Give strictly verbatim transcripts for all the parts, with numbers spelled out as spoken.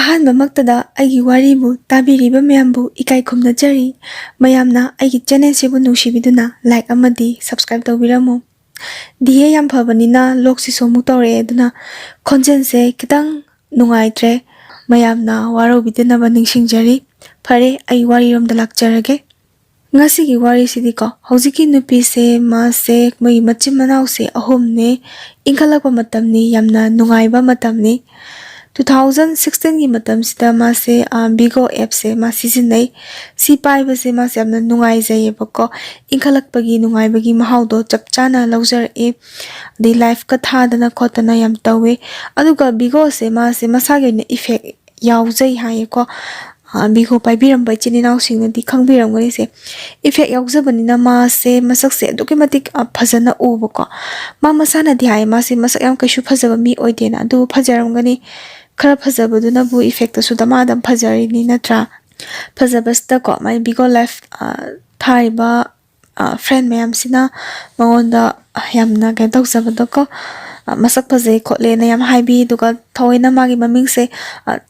ꯑꯍꯥꯟꯕꯃꯛꯇꯗ ꯑꯩꯒꯤ ꯋꯥꯔꯤꯕꯨ ꯇꯥꯕꯤꯔꯤꯕ ꯃꯌꯥꯝꯕꯨ ꯏꯀꯥꯏ ꯈꯨꯝꯅꯖꯔꯤ꯫ ꯃꯌꯥꯝꯅ ꯑꯩꯒꯤ ꯆꯦꯅꯦꯜꯁꯤꯕꯨ ꯅꯨꯡꯁꯤꯕꯤꯗꯨꯅ ꯂꯥꯏꯛ ꯑꯃꯗꯤ ꯁꯕꯁꯀ꯭ꯔꯥꯏꯕ ꯇꯧꯕꯤꯔꯝꯃꯨ꯫ ꯗꯤꯍꯦ ꯌꯥꯝ ꯐꯕꯅꯤꯅ ꯂꯣꯛꯁꯤꯁꯨ ꯑꯃꯨꯛ ꯇꯧꯔꯛꯑꯦ, ꯑꯗꯨꯅ ꯈꯣꯟꯖꯦꯜꯁꯦ ꯈꯤꯇꯪ ꯅꯨꯡꯉꯥꯏꯇ꯭ꯔꯦ꯫ ꯃꯌꯥꯝꯅ ꯋꯥꯔꯧꯕꯤꯗꯅꯕ ꯅꯤꯡꯁꯤꯡꯖꯔꯤ꯫ ꯐꯔꯦ, ꯑꯩ ꯋꯥꯔꯤꯔꯣꯝꯗ ꯂꯥꯛꯆꯔꯒꯦ꯫ ꯉꯁꯤꯒꯤ ꯋꯥꯔꯤꯁꯤꯗꯤꯀꯣ, ꯍꯧꯖꯤꯛꯀꯤ ꯅꯨꯄꯤꯁꯦ, ꯃꯥꯁꯦ, ꯃꯣꯏꯒꯤ ꯃꯆꯤꯟ ꯃꯅꯥꯎꯁꯦ ꯑꯍꯨꯝꯅꯦ꯫ ꯏꯟꯈꯠꯂꯛꯄ ꯃꯇꯝꯅꯤ, ꯌꯥꯝꯅ ꯅꯨꯡꯉꯥꯏꯕ ꯃꯇꯝꯅꯤ꯫ Two thousand sixteen ꯒꯤ ꯃꯇꯝꯁꯤꯗ ꯃꯥꯁꯦ, ꯑ, ꯕꯤꯒꯣ ꯑꯦꯞꯁꯦ ꯃꯥ ꯁꯤꯖꯤꯟꯅꯩ꯫ ꯁꯤ ꯄꯥꯏꯕꯁꯦ ꯃꯥꯁꯦ ꯌꯥꯝꯅ ꯅꯨꯡꯉꯥꯏꯖꯩꯌꯦꯕꯀꯣ꯫ ꯏꯟꯈꯠꯂꯛꯄꯒꯤ ꯅꯨꯡꯉꯥꯏꯕꯒꯤ ꯃꯍꯥꯎꯗꯣ ꯆꯞ ꯆꯥꯅ ꯂꯧꯖꯔꯛꯑꯦ꯫ ꯑꯗꯩ ꯂꯥꯏꯐꯀ ꯊꯥꯗꯅ ꯈꯣꯠꯇꯅ ꯌꯥꯝ ꯇꯧꯋꯦ꯫ ꯑꯗꯨꯒ ꯕꯤꯒꯣꯁꯦ ꯃꯥꯁꯦ ꯃꯁꯥꯒꯤ ꯑꯣꯏꯅ ꯏꯐꯦꯛ ꯌꯥꯎꯖꯩ ꯍꯥꯏꯌꯦꯀꯣ꯫ ꯑ, ꯕꯤꯒꯣ ꯄꯥꯏꯕꯤꯔꯝꯕ ꯏꯆꯤꯟ ꯏꯅꯥꯎꯁꯤꯡꯅꯗꯤ ꯈꯪꯕꯤꯔꯝꯒꯅꯤ ꯁꯦ꯫ ꯏꯐꯦꯛ ꯌꯥꯎꯖꯕꯅꯤꯅ ꯃꯥꯁꯦ ꯃꯁꯛꯁꯦ ꯑꯗꯨꯛꯀꯤ ꯃꯇꯤꯛ, ꯑ, ꯐꯖꯅ ꯎꯕꯀꯣ꯫ ꯃꯥ ꯃꯁꯥꯅꯗꯤ ꯍꯥꯏ ꯃꯥꯁꯦ ꯃꯁꯛ ꯌꯥꯝ ꯀꯩꯁꯨ ꯐꯖꯕ ꯃꯤ ꯑꯣꯏꯗꯦꯅ, ꯑꯗꯨꯕꯨ ꯐꯖꯔꯝꯒꯅꯤ꯫ ꯈꯔ ꯐꯖꯕꯗꯨꯅꯕꯨ ꯏꯐꯦꯛꯇꯁꯨ ꯗꯃꯥꯗꯝ ꯐꯖꯔꯤꯅꯤ ꯅꯠꯇ꯭ꯔꯥ? ꯐꯖꯕꯁꯤꯗꯀꯣ, ꯃꯥꯏ ꯕꯤꯒꯣ ꯂꯥꯏꯐ, ꯑ, ꯊꯥꯔꯤꯕ, ꯑ, ꯐ꯭ꯔꯦꯟ ꯃꯌꯥꯝꯁꯤꯅ ꯃꯉꯣꯟꯗ ꯌꯥꯝꯅ ꯀꯩꯅꯣ ꯇꯧꯖꯕꯗꯣꯀꯣ, ꯑ, ꯃꯁꯛ ꯐꯖꯩ ꯈꯣꯠꯂꯦꯅ ꯌꯥꯝ ꯍꯥꯏꯕꯤ, ꯑꯗꯨꯒ ꯊꯑꯣꯏꯅ ꯃꯥꯒꯤ ꯃꯃꯤꯡꯁꯦ, ꯑ,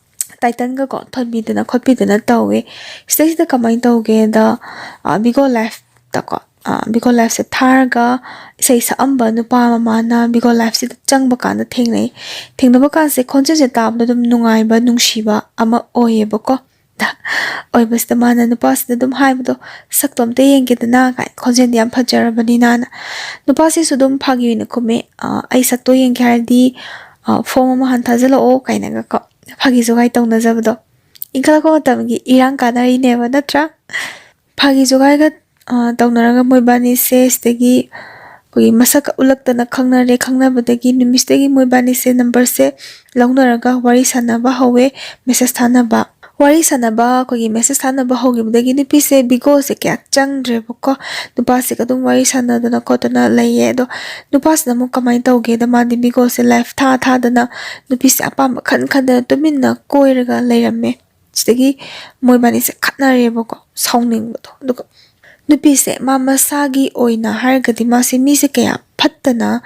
ꯇꯥꯏꯇꯜꯒꯀꯣ ꯊꯣꯟꯕꯤꯗꯅ ꯈꯣꯠꯄꯤꯗꯅ ꯇꯧꯋꯦ꯫ ꯁꯤꯗꯩꯁꯤꯗ ꯀꯃꯥꯏꯅ ꯇꯧꯒꯦꯗ, ꯑ, ꯕꯤꯒꯣ ꯂꯥꯏꯐꯇꯀꯣ, ꯑ, ꯕꯤꯒꯣ ꯂꯥꯏꯐꯁꯦ ꯊꯥꯔꯒ ꯏꯁꯩ ꯁꯛꯑꯝꯕ ꯅꯨꯄꯥ ꯑꯃ ꯃꯥꯅ ꯕꯤꯒꯣ ꯂꯥꯏꯐꯁꯤꯗ ꯆꯪꯕ ꯀꯥꯟꯗ ꯊꯦꯡꯅꯩ꯫ ꯊꯦꯡꯅꯕ ꯀꯥꯟꯁꯦ ꯈꯣꯟꯖꯦꯜꯁꯦ ꯇꯥꯕꯗ ꯑꯗꯨꯝ ꯅꯨꯡꯉꯥꯏꯕ, ꯅꯨꯡꯁꯤꯕ ꯑꯃ ꯑꯣꯏꯌꯦꯕꯀꯣ꯫ ꯑꯣꯏꯕꯁꯤꯗ ꯃꯥꯅ ꯅꯨꯄꯥꯁꯤꯗ ꯑꯗꯨꯝ ꯍꯥꯏꯕꯗꯣ, "ꯁꯛꯇꯣ ꯑꯝꯇ ꯌꯦꯡꯒꯦꯗꯅ" ꯀꯥꯏꯅ, ꯈꯣꯟꯖꯦꯜꯗꯤ ꯌꯥꯝ ꯐꯖꯔꯕꯅꯤꯅꯅ꯫ ꯅꯨꯄꯥꯁꯤꯁꯨ ꯑꯗꯨꯝ ꯐꯥꯒꯤ ꯑꯣꯏꯅ ꯈꯨꯝꯃꯦ, "ꯑ, ꯑꯩ ꯁꯛꯇꯣ ꯌꯦꯡꯒꯦ ꯍꯥꯏꯔꯗꯤ, ꯑ, ꯐꯣꯝ ꯑꯃ ꯍꯥꯟꯅ ꯊꯥꯖꯤꯜꯂꯛꯑꯣ" ꯀꯥꯏꯅꯒꯀꯣ, ꯐꯥꯒꯤ ꯖꯣꯒꯥꯏ ꯇꯧꯅꯖꯕꯗꯣ꯫ ꯏꯟꯈꯠꯂꯛꯄ ꯃꯇꯝꯒꯤ ꯏꯔꯥꯡ ꯀꯥꯟꯅꯔꯤꯅꯦꯕ, ꯅꯠꯇ꯭ꯔꯥ? ꯐꯥꯒꯤ ꯖꯣꯒꯥꯏꯒ, ꯑ, ꯇꯧꯅꯔꯒ ꯃꯣꯏꯕꯥꯅꯤꯁꯦ ꯁꯤꯗꯒꯤ ꯑꯩꯈꯣꯏꯒꯤ ꯃꯁꯛꯀ ꯎꯠꯂꯛꯇꯅ ꯈꯪꯅꯔꯦ꯫ ꯈꯪꯅꯕꯗꯒꯤ ꯅꯨꯃꯤꯠꯁꯤꯗꯒꯤ ꯃꯣꯏꯕꯥꯅꯤꯁꯦ ꯅꯝꯕꯔꯁꯦ ꯂꯧꯅꯔꯒ ꯋꯥꯔꯤ ꯁꯥꯟꯅꯕ ꯍꯧꯋꯦ, ꯃꯦꯁꯦꯁ ꯊꯥꯅꯕ꯫ ꯋꯥꯔꯤ ꯁꯥꯟꯅꯕ, ꯑꯩꯈꯣꯏꯒꯤ ꯃꯦꯁꯦꯁ ꯊꯥꯅꯕ ꯍꯧꯈꯤꯕꯗꯒꯤ ꯅꯨꯄꯤꯁꯦ ꯕꯤꯒꯣꯁꯦ ꯀꯌꯥ ꯆꯪꯗ꯭ꯔꯦꯕꯀꯣ꯫ ꯅꯨꯄꯥꯁꯤꯒ ꯑꯗꯨꯝ ꯋꯥꯔꯤ ꯁꯥꯟꯅꯗꯅ ꯈꯣꯠꯇꯅ ꯂꯩꯌꯦ꯫ ꯑꯗꯣ ꯅꯨꯄꯥꯁꯤꯅ ꯑꯃꯨꯛ ꯀꯃꯥꯏꯅ ꯇꯧꯒꯦꯗ, ꯃꯥꯗꯤ ꯕꯤꯒꯣꯁꯦ ꯂꯥꯏꯐ ꯊꯥ ꯊꯥꯗꯅ ꯅꯨꯄꯤꯁꯦ ꯑꯄꯥꯝꯕ ꯈꯟ ꯈꯟꯗꯅ ꯇꯨꯃꯤꯟꯅ ꯀꯣꯏꯔꯒ ꯂꯩꯔꯝꯃꯦ꯫ ꯁꯤꯗꯒꯤ ꯃꯣꯏꯕꯥꯅꯤꯁꯦ ꯈꯠꯅꯔꯦꯕꯀꯣ, ꯁꯥꯎꯅꯤꯡꯕꯗꯣ꯫ ꯑꯗꯨꯒ ꯅꯨꯄꯤꯁꯦ ꯃꯥ ꯃꯁꯥꯒꯤ ꯑꯣꯏꯅ ꯍꯥꯏꯔꯒꯗꯤ ꯃꯥꯁꯦ ꯃꯤꯁꯦ ꯀꯌꯥ ꯐꯠꯇꯅ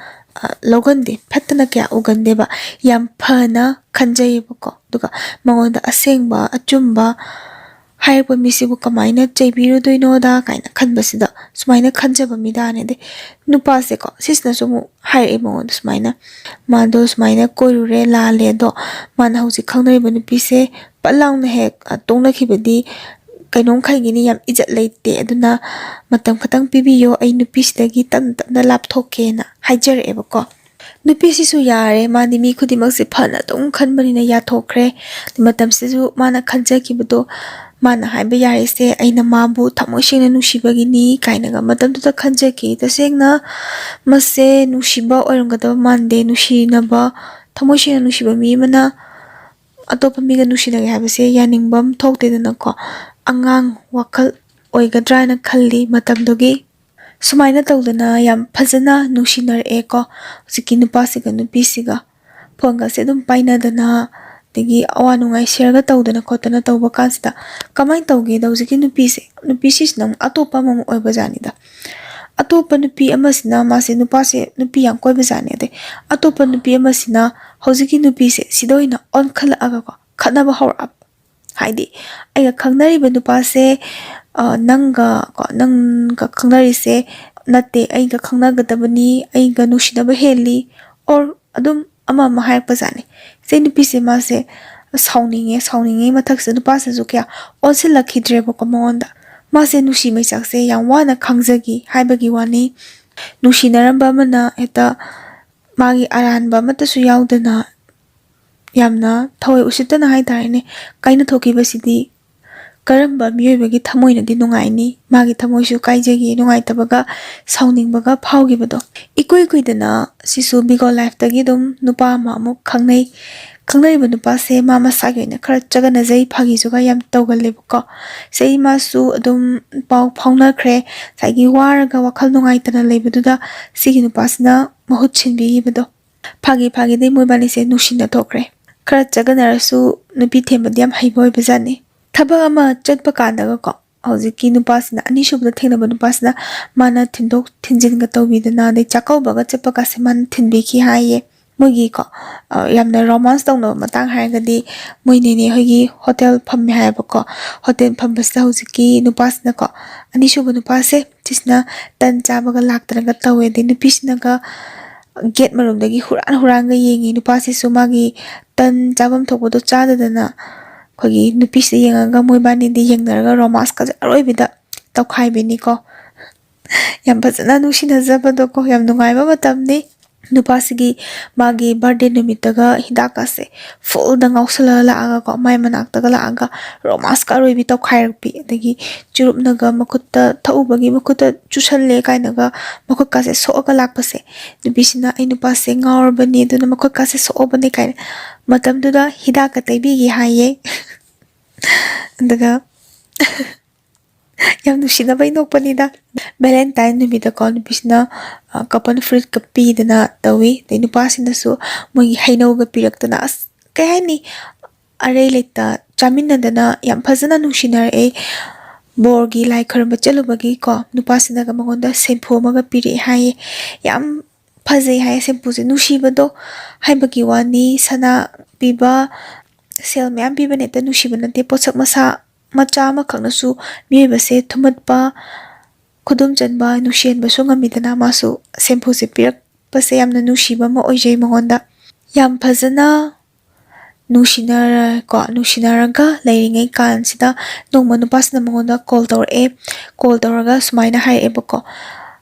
ꯂꯧꯒꯟꯗꯦ, ꯐꯠꯇꯅ ꯀꯌꯥ ꯎꯒꯟꯗꯦꯕ, ꯌꯥꯝ ꯐꯅ ꯈꯟꯖꯩꯌꯦꯕꯀꯣ꯫ ꯑꯗꯨꯒ ꯃꯉꯣꯟꯗ ꯑꯁꯦꯡꯕ ꯑꯆꯨꯝꯕ ꯍꯥꯏꯔꯛꯄ ꯃꯤꯁꯤꯕꯨ ꯀꯃꯥꯏꯅ ꯆꯩꯕꯤꯔꯨꯗꯣꯏꯅꯣꯗ ꯀꯥꯏꯅ ꯈꯟꯕꯁꯤꯗ ꯁꯨꯃꯥꯏꯅ ꯈꯟꯖꯕ ꯃꯤꯗꯥꯅꯦ꯫ ꯑꯗꯩ ꯅꯨꯄꯥꯁꯦꯀꯣ, ꯁꯤꯁꯤꯅꯁꯨ ꯑꯃꯨꯛ ꯍꯥꯏꯔꯛꯑꯦ ꯃꯉꯣꯟꯗ ꯁꯨꯃꯥꯏꯅ, ꯃꯥꯗꯣ ꯁꯨꯃꯥꯏꯅ ꯀꯣꯏꯔꯨꯔꯦ, ꯂꯥꯜꯂꯦ, ꯑꯗꯣ ꯃꯥꯅ ꯍꯧꯖꯤꯛ ꯈꯪꯅꯔꯤꯕ ꯅꯨꯄꯤꯁꯦ ꯄꯠ ꯂꯥꯎꯅ ꯍꯦꯛ ꯇꯣꯛꯅꯈꯤꯕꯗꯤ ꯀꯩꯅꯣꯝ ꯈꯩꯒꯤꯅꯤ, ꯌꯥꯝ ꯏꯖꯠ ꯂꯩꯇꯦ, ꯑꯗꯨꯅ ꯃꯇꯝ ꯈꯛꯇꯪ ꯄꯤꯕꯤꯌꯣ, ꯑꯩ ꯅꯨꯄꯤꯁꯤꯗꯒꯤ ꯇꯞꯅ ꯇꯞꯅ ꯂꯥꯞꯊꯣꯛꯀꯦꯅ ꯍꯥꯏꯖꯔꯛꯑꯦꯕꯀꯣ꯫ ꯅꯨꯄꯤꯁꯤꯁꯨ ꯌꯥꯔꯦ, ꯃꯥꯗꯤ ꯃꯤ ꯈꯨꯗꯤꯡꯃꯛꯁꯦ ꯐꯅ ꯑꯗꯨꯝ ꯈꯟꯕꯅꯤꯅ ꯌꯥꯊꯣꯛꯈ꯭ꯔꯦ꯫ ꯃꯇꯝꯁꯤꯗꯁꯨ ꯃꯥꯅ ꯈꯟꯖꯈꯤꯕꯗꯣ, ꯃꯥꯅ ꯍꯥꯏꯕ ꯌꯥꯔꯤꯁꯦ, ꯑꯩꯅ ꯃꯥꯕꯨ ꯊꯃꯣꯏ ꯁꯦꯡꯅ ꯅꯨꯡꯁꯤꯕꯒꯤꯅꯤ ꯀꯥꯏꯅꯒ ꯃꯇꯝꯗꯨꯗ ꯈꯟꯖꯈꯤ꯫ ꯇꯁꯦꯡꯅ ꯃꯁꯦ ꯅꯨꯡꯁꯤꯕ ꯑꯣꯏꯔꯝꯒꯗꯕ ꯃꯥꯟꯗꯦ꯫ ꯅꯨꯡꯁꯤꯅꯕ, ꯊꯃꯣꯏ ꯁꯦꯡꯅ ꯅꯨꯡꯁꯤꯕ ꯃꯤ ꯑꯃꯅ ꯑꯇꯣꯞꯄ ꯃꯤꯒ ꯅꯨꯡꯁꯤꯅꯒꯦ ꯍꯥꯏꯕꯁꯦ ꯌꯥꯅꯤꯡꯕ ꯑꯃ ꯊꯣꯛꯇꯦꯗꯅꯀꯣ꯫ ꯑꯉꯥꯡ ꯋꯥꯈꯜ ꯑꯣꯏꯒꯗ꯭ꯔꯥ ꯍꯥꯏꯅ ꯈꯜꯂꯤ ꯃꯇꯝꯗꯨꯒꯤ꯫ ꯁꯨꯃꯥꯏꯅ ꯇꯧꯗꯅ ꯌꯥꯝ ꯐꯖꯅ ꯅꯨꯡꯁꯤꯅꯔꯛꯑꯦꯀꯣ꯫ ꯍꯧꯖꯤꯛꯀꯤ ꯅꯨꯄꯥꯁꯤꯒ ꯅꯨꯄꯤꯁꯤꯒ ꯐꯣꯟꯒꯁꯦ ꯑꯗꯨꯝ ꯄꯥꯏꯅꯗꯅ, ꯑꯗꯒꯤ ꯑꯋꯥ ꯅꯨꯡꯉꯥꯏ ꯁꯤꯌꯔꯒ ꯇꯧꯗꯅ ꯈꯣꯠꯇꯅ ꯇꯧꯕ ꯀꯥꯟꯁꯤꯗ, ꯀꯃꯥꯏꯅ ꯇꯧꯒꯦꯗ, ꯍꯧꯖꯤꯛꯀꯤ ꯅꯨꯄꯤꯁꯦ, ꯅꯨꯄꯤꯁꯤꯁꯤꯅ ꯑꯃꯨꯛ ꯑꯇꯣꯞꯄ ꯑꯃꯃꯨꯛ ꯑꯣꯏꯕꯖꯥꯠꯅꯤꯗ꯫ ꯑꯇꯣꯞꯄ ꯅꯨꯄꯤ ꯑꯃꯁꯤꯅ, ꯃꯥꯁꯦ, ꯅꯨꯄꯥꯁꯦ ꯅꯨꯄꯤ ꯌꯥꯝ ꯀꯣꯏꯕꯖꯥꯠꯅꯤ꯫ ꯑꯗꯩ ꯑꯇꯣꯞꯄ ꯅꯨꯄꯤ ꯑꯃꯁꯤꯅ ꯍꯧꯖꯤꯛꯀꯤ ꯅꯨꯄꯤꯁꯦ ꯁꯤꯗ ꯑꯣꯏꯅ ꯑꯣꯟꯈꯠꯂꯛꯑꯒꯀꯣ, ꯈꯠꯅꯕ ꯍꯧꯔꯛꯑꯕ꯫ ꯍꯥꯏꯗꯤ, ꯑꯩꯒ ꯈꯪꯅꯔꯤꯕ ꯅꯨꯄꯥꯁꯦ, ꯑ, ꯅꯪꯒ ꯀꯣ, ꯅꯪꯒ ꯈꯪꯅꯔꯤꯁꯦ ꯅꯠꯇꯦ, ꯑꯩꯒ ꯈꯪꯅꯒꯗꯕꯅꯤ, ꯑꯩꯒ ꯅꯨꯡꯁꯤꯅꯕ ꯍꯦꯜꯂꯤ, or ꯑꯗꯨꯝ ꯑꯃ ꯑꯃ ꯍꯥꯏꯔꯛꯄꯖꯥꯠꯅꯤ꯫ ꯁꯤ ꯅꯨꯄꯤꯁꯦ, ꯃꯥꯁꯦ ꯁꯥꯎꯅꯤꯡꯉꯦ, ꯁꯥꯎꯅꯤꯡꯉꯤ ꯃꯊꯛꯁꯤꯗ ꯅꯨꯄꯥꯁꯤꯅꯁꯨ ꯀꯌꯥ ꯑꯣꯟꯁꯤꯜꯂꯛꯈꯤꯗ꯭ꯔꯦꯕꯀꯣ ꯃꯉꯣꯟꯗ꯫ ꯃꯥꯁꯦ ꯅꯨꯡꯁꯤ ꯃꯩꯆꯥꯛꯁꯦ ꯌꯥꯝ ꯋꯥꯅ ꯈꯥꯡꯖꯈꯤ ꯍꯥꯏꯕꯒꯤ ꯋꯥꯅꯤ꯫ ꯅꯨꯡꯁꯤꯅꯔꯝꯕ ꯑꯃꯅ ꯍꯦꯛꯇ ꯃꯥꯒꯤ ꯑꯔꯥꯟꯕ ꯑꯃꯠꯇꯁꯨ ꯌꯥꯎꯗꯅ, ꯌꯥꯝꯅ ꯊꯑꯣꯏ ꯎꯁꯤꯠꯇꯅ ꯍꯥꯏꯇꯥꯔꯦꯅꯦ, ꯀꯥꯏꯅ ꯊꯣꯛꯈꯤꯕꯁꯤꯗꯤ ꯀꯔꯝꯕ ꯃꯤꯑꯣꯏꯕꯒꯤ ꯊꯃꯣꯏꯅꯗꯤ ꯅꯨꯡꯉꯥꯏꯅꯤ? ꯃꯥꯒꯤ ꯊꯃꯣꯏꯁꯨ ꯀꯥꯏꯖꯈꯤ, ꯅꯨꯡꯉꯥꯏꯇꯕꯒ ꯁꯥꯎꯅꯤꯡꯕꯒ ꯐꯥꯎꯈꯤꯕꯗꯣ꯫ ꯏꯀꯨꯏ ꯀꯨꯏꯗꯅ ꯁꯤꯁꯨ ꯕꯤꯒꯣ ꯂꯥꯏꯐꯇꯒꯤ ꯑꯗꯨꯝ ꯅꯨꯄꯥ ꯑꯃ ꯑꯃꯨꯛ ꯈꯪꯅꯩ꯫ ꯈꯪꯅꯔꯤꯕ ꯅꯨꯄꯥꯁꯦ ꯃꯥ ꯃꯁꯥꯒꯤ ꯑꯣꯏꯅ ꯈꯔ ꯆꯒꯅꯖꯩ, ꯐꯥꯒꯤꯁꯨꯒ ꯌꯥꯝ ꯇꯧꯒꯜꯂꯦꯕꯀꯣ꯫ ꯁꯤ ꯃꯥꯁꯨ ꯑꯗꯨꯝ ꯄꯥꯎ ꯐꯥꯎꯅꯈ꯭ꯔꯦ꯫ ꯉꯁꯥꯏꯒꯤ ꯋꯥꯔꯒ ꯋꯥꯈꯜ ꯅꯨꯡꯉꯥꯏꯇꯅ ꯂꯩꯕꯗꯨꯗ ꯁꯤꯒꯤ ꯅꯨꯄꯥꯁꯤꯅ ꯃꯍꯨꯠ ꯁꯤꯟꯕꯤꯈꯤꯕꯗꯣ꯫ ꯐꯥꯒꯤ ꯐꯥꯒꯤꯗꯩ ꯃꯣꯏꯕꯥꯅꯤꯁꯦ ꯅꯨꯡꯁꯤꯅ ꯊꯣꯛꯈ꯭ꯔꯦ꯫ ꯈꯔ ꯆꯒꯅꯔꯁꯨ ꯅꯨꯄꯤ ꯊꯦꯝꯕꯗꯤ ꯌꯥꯝ ꯍꯩꯕ ꯑꯣꯏꯕꯖꯥꯠꯅꯤ꯫ ꯊꯕꯛ ꯑꯃ ꯆꯠꯄ ꯀꯥꯟꯗꯒꯀꯣ, ꯍꯧꯖꯤꯛꯀꯤ ꯅꯨꯄꯥꯁꯤꯅ, ꯑꯅꯤꯁꯨꯕꯗ ꯊꯦꯡꯅꯕ ꯅꯨꯄꯥꯁꯤꯅ ꯃꯥꯅ ꯊꯤꯟꯗꯣꯛ ꯊꯤꯟꯖꯤꯟꯒ ꯇꯧꯕꯤꯗꯅ, ꯑꯗꯩ ꯆꯥꯛꯀꯧꯕꯒ ꯆꯠꯄꯒꯁꯦ ꯃꯥꯅ ꯊꯤꯟꯕꯤꯈꯤ ꯍꯥꯏꯌꯦ꯫ ꯃꯣꯏꯒꯤꯀꯣ, ꯑ, ꯌꯥꯝꯅ romance ꯇꯧꯅꯕ ꯃꯇꯥꯡ ꯍꯥꯏꯔꯒꯗꯤ, ꯃꯣꯏ ꯅꯦꯅꯦ ꯍꯣꯏꯒꯤ ꯍꯣꯇꯦꯜ ꯐꯝꯃꯦ ꯍꯥꯏꯌꯦꯕꯀꯣ꯫ ꯍꯣꯇꯦꯜ ꯐꯝꯕꯁꯤꯗ ꯍꯧꯖꯤꯛꯀꯤ ꯅꯨꯄꯥꯁꯤꯅꯀꯣ, ꯑꯅꯤꯁꯨꯕ ꯅꯨꯄꯥꯁꯦ, ꯁꯤꯁꯤꯅ ꯇꯟ ꯆꯥꯕꯒ ꯂꯥꯛꯇꯅꯒ ꯇꯧꯋꯦ꯫ ꯑꯗꯩ ꯅꯨꯄꯤꯁꯤꯅꯒ ꯒꯦꯠ ꯃꯔꯨꯝꯗꯒꯤ ꯍꯨꯔꯥꯟ ꯍꯨꯔꯥꯟꯒ ꯌꯦꯡꯉꯤ꯫ ꯅꯨꯄꯥꯁꯤꯁꯨ ꯃꯥꯒꯤ ꯇꯟ ꯆꯥꯐꯝ ꯊꯣꯛꯄꯗꯣ ꯆꯥꯗꯗꯅ, ꯑꯩꯈꯣꯏꯒꯤ ꯅꯨꯄꯤꯁꯤꯗ ꯌꯦꯡꯉꯒ ꯃꯣꯏꯕꯥꯅꯤꯗꯤ ꯌꯦꯡꯅꯔꯒ romanceꯀꯁꯦ ꯑꯔꯣꯏꯕꯤꯗ ꯇꯧꯈꯥꯏꯕꯤꯅꯤꯀꯣ꯫ ꯌꯥꯝ ꯐꯖꯅ ꯅꯨꯡꯁꯤꯅꯖꯕꯗꯣꯀꯣ, ꯌꯥꯝ ꯅꯨꯡꯉꯥꯏꯕ ꯃꯇꯝꯅꯤ꯫ ꯅꯨꯄꯥꯁꯤꯒꯤ ꯃꯥꯒꯤ birthday ꯅꯨꯃꯤꯠꯇꯒ ꯍꯤꯗꯥꯛꯀꯁꯦ fullꯗ ꯉꯥꯎꯁꯜꯂꯒ ꯂꯥꯛꯑꯒꯀꯣ, ꯃꯥꯏ ꯃꯅꯥꯛꯇꯒ ꯂꯥꯛꯑꯒ romanceꯀ ꯑꯔꯣꯏꯕꯤ ꯇꯧꯈꯥꯏꯔꯛꯄꯤ, ꯑꯗꯒꯤ ꯆꯨꯔꯨꯞꯅꯒ ꯃꯈꯨꯠꯇ ꯊꯛꯎꯕꯒꯤ ꯃꯈꯨꯠꯇ ꯆꯨꯁꯜꯂꯦ ꯀꯥꯏꯅꯒ ꯃꯈꯨꯠꯀꯥꯁꯦ ꯁꯣꯛꯑꯒ ꯂꯥꯛꯄꯁꯦ, ꯅꯨꯄꯤꯁꯤꯅ "ꯑꯩ ꯅꯨꯄꯥꯁꯦ ꯉꯥꯎꯔꯕꯅꯤ, ꯑꯗꯨꯅ ꯃꯈꯨꯠꯀꯥꯁꯦ ꯁꯣꯛꯑꯕꯅꯦ" ꯀꯥꯏꯅ꯫ ꯃꯇꯝꯗꯨꯗ ꯍꯤꯗꯥꯛꯀ ꯇꯩꯕꯤꯒꯦ ꯍꯥꯏꯌꯦ꯫ ꯑꯗꯨꯒ ꯌꯥꯝ ꯅꯨꯡꯁꯤꯅꯕꯩ ꯅꯣꯛꯄꯅꯤꯗ꯫ Valentine ꯅꯨꯃꯤꯠꯇꯀꯣ, ꯅꯨꯄꯤꯁꯤꯅ, ꯑ, couple ꯐꯨꯔꯤꯠꯀ ꯄꯤꯗꯅ ꯇꯧꯏ꯫ ꯑꯗꯩ ꯅꯨꯄꯥꯁꯤꯅꯁꯨ ꯃꯣꯏꯒꯤ ꯍꯩꯅꯧꯒ ꯄꯤꯔꯛꯇꯅ, ꯑꯁ, ꯀꯩ ꯍꯥꯏꯅꯤ, ꯑꯔꯩ ꯂꯩꯇ ꯆꯥꯃꯤꯟꯅꯗꯅ ꯌꯥꯝ ꯐꯖꯅ ꯅꯨꯡꯁꯤꯅꯔꯛꯑꯦ꯫ ꯕꯣꯔꯒꯤ ꯂꯥꯏ ꯈꯣꯏꯔꯝꯕ ꯆꯠꯂꯨꯕꯒꯤꯀꯣ, ꯅꯨꯄꯥꯁꯤꯅꯒ ꯃꯉꯣꯟꯗ ꯁꯦꯝꯐꯨ ꯑꯃꯒ ꯄꯤꯔꯛꯑꯦ ꯍꯥꯏꯌꯦ꯫ ꯌꯥꯝ ꯐꯖꯩ ꯍꯥꯏꯌꯦ ꯁꯦꯝꯐꯨꯁꯦ꯫ ꯅꯨꯡꯁꯤꯕꯗꯣ ꯍꯥꯏꯕꯒꯤ ꯋꯥꯅꯤ, ꯁꯅꯥ ꯄꯤꯕ, ꯁꯦꯜ ꯃꯌꯥꯝ ꯄꯤꯕꯅ ꯍꯦꯛꯇ ꯅꯨꯡꯁꯤꯕ ꯅꯠꯇꯦ꯫ ꯄꯣꯠꯁꯛ ꯃꯁꯥ ꯃꯆꯥ ꯑꯃꯈꯛꯅꯁꯨ ꯃꯤꯑꯣꯏꯕꯁꯦ ꯊꯨꯝꯍꯠꯄ, ꯈꯨꯗꯨꯝ ꯆꯟꯕ, ꯅꯨꯡꯁꯤꯍꯟꯕꯁꯨ ꯉꯝꯃꯤꯗꯅ꯫ ꯃꯥꯁꯨ ꯁꯦꯝꯐꯨꯁꯦ ꯄꯤꯔꯛꯄꯁꯦ ꯌꯥꯝꯅ ꯅꯨꯡꯁꯤꯕ ꯑꯃ ꯑꯣꯏꯖꯩ ꯃꯉꯣꯟꯗ꯫ ꯌꯥꯝ ꯐꯖꯅ ꯅꯨꯡꯁꯤꯅꯔ-, ꯀꯣ, ꯅꯨꯡꯁꯤꯅꯔꯒ ꯂꯩꯔꯤꯉꯩ ꯀꯥꯟꯁꯤꯗ ꯅꯣꯡꯃ ꯅꯨꯄꯥꯁꯤꯅ ꯃꯉꯣꯟꯗ call ꯇꯧꯔꯛꯑꯦ꯫ Call ꯇꯧꯔꯒ ꯁꯨꯃꯥꯏꯅ ꯍꯥꯏꯔꯛꯑꯦꯕꯀꯣ,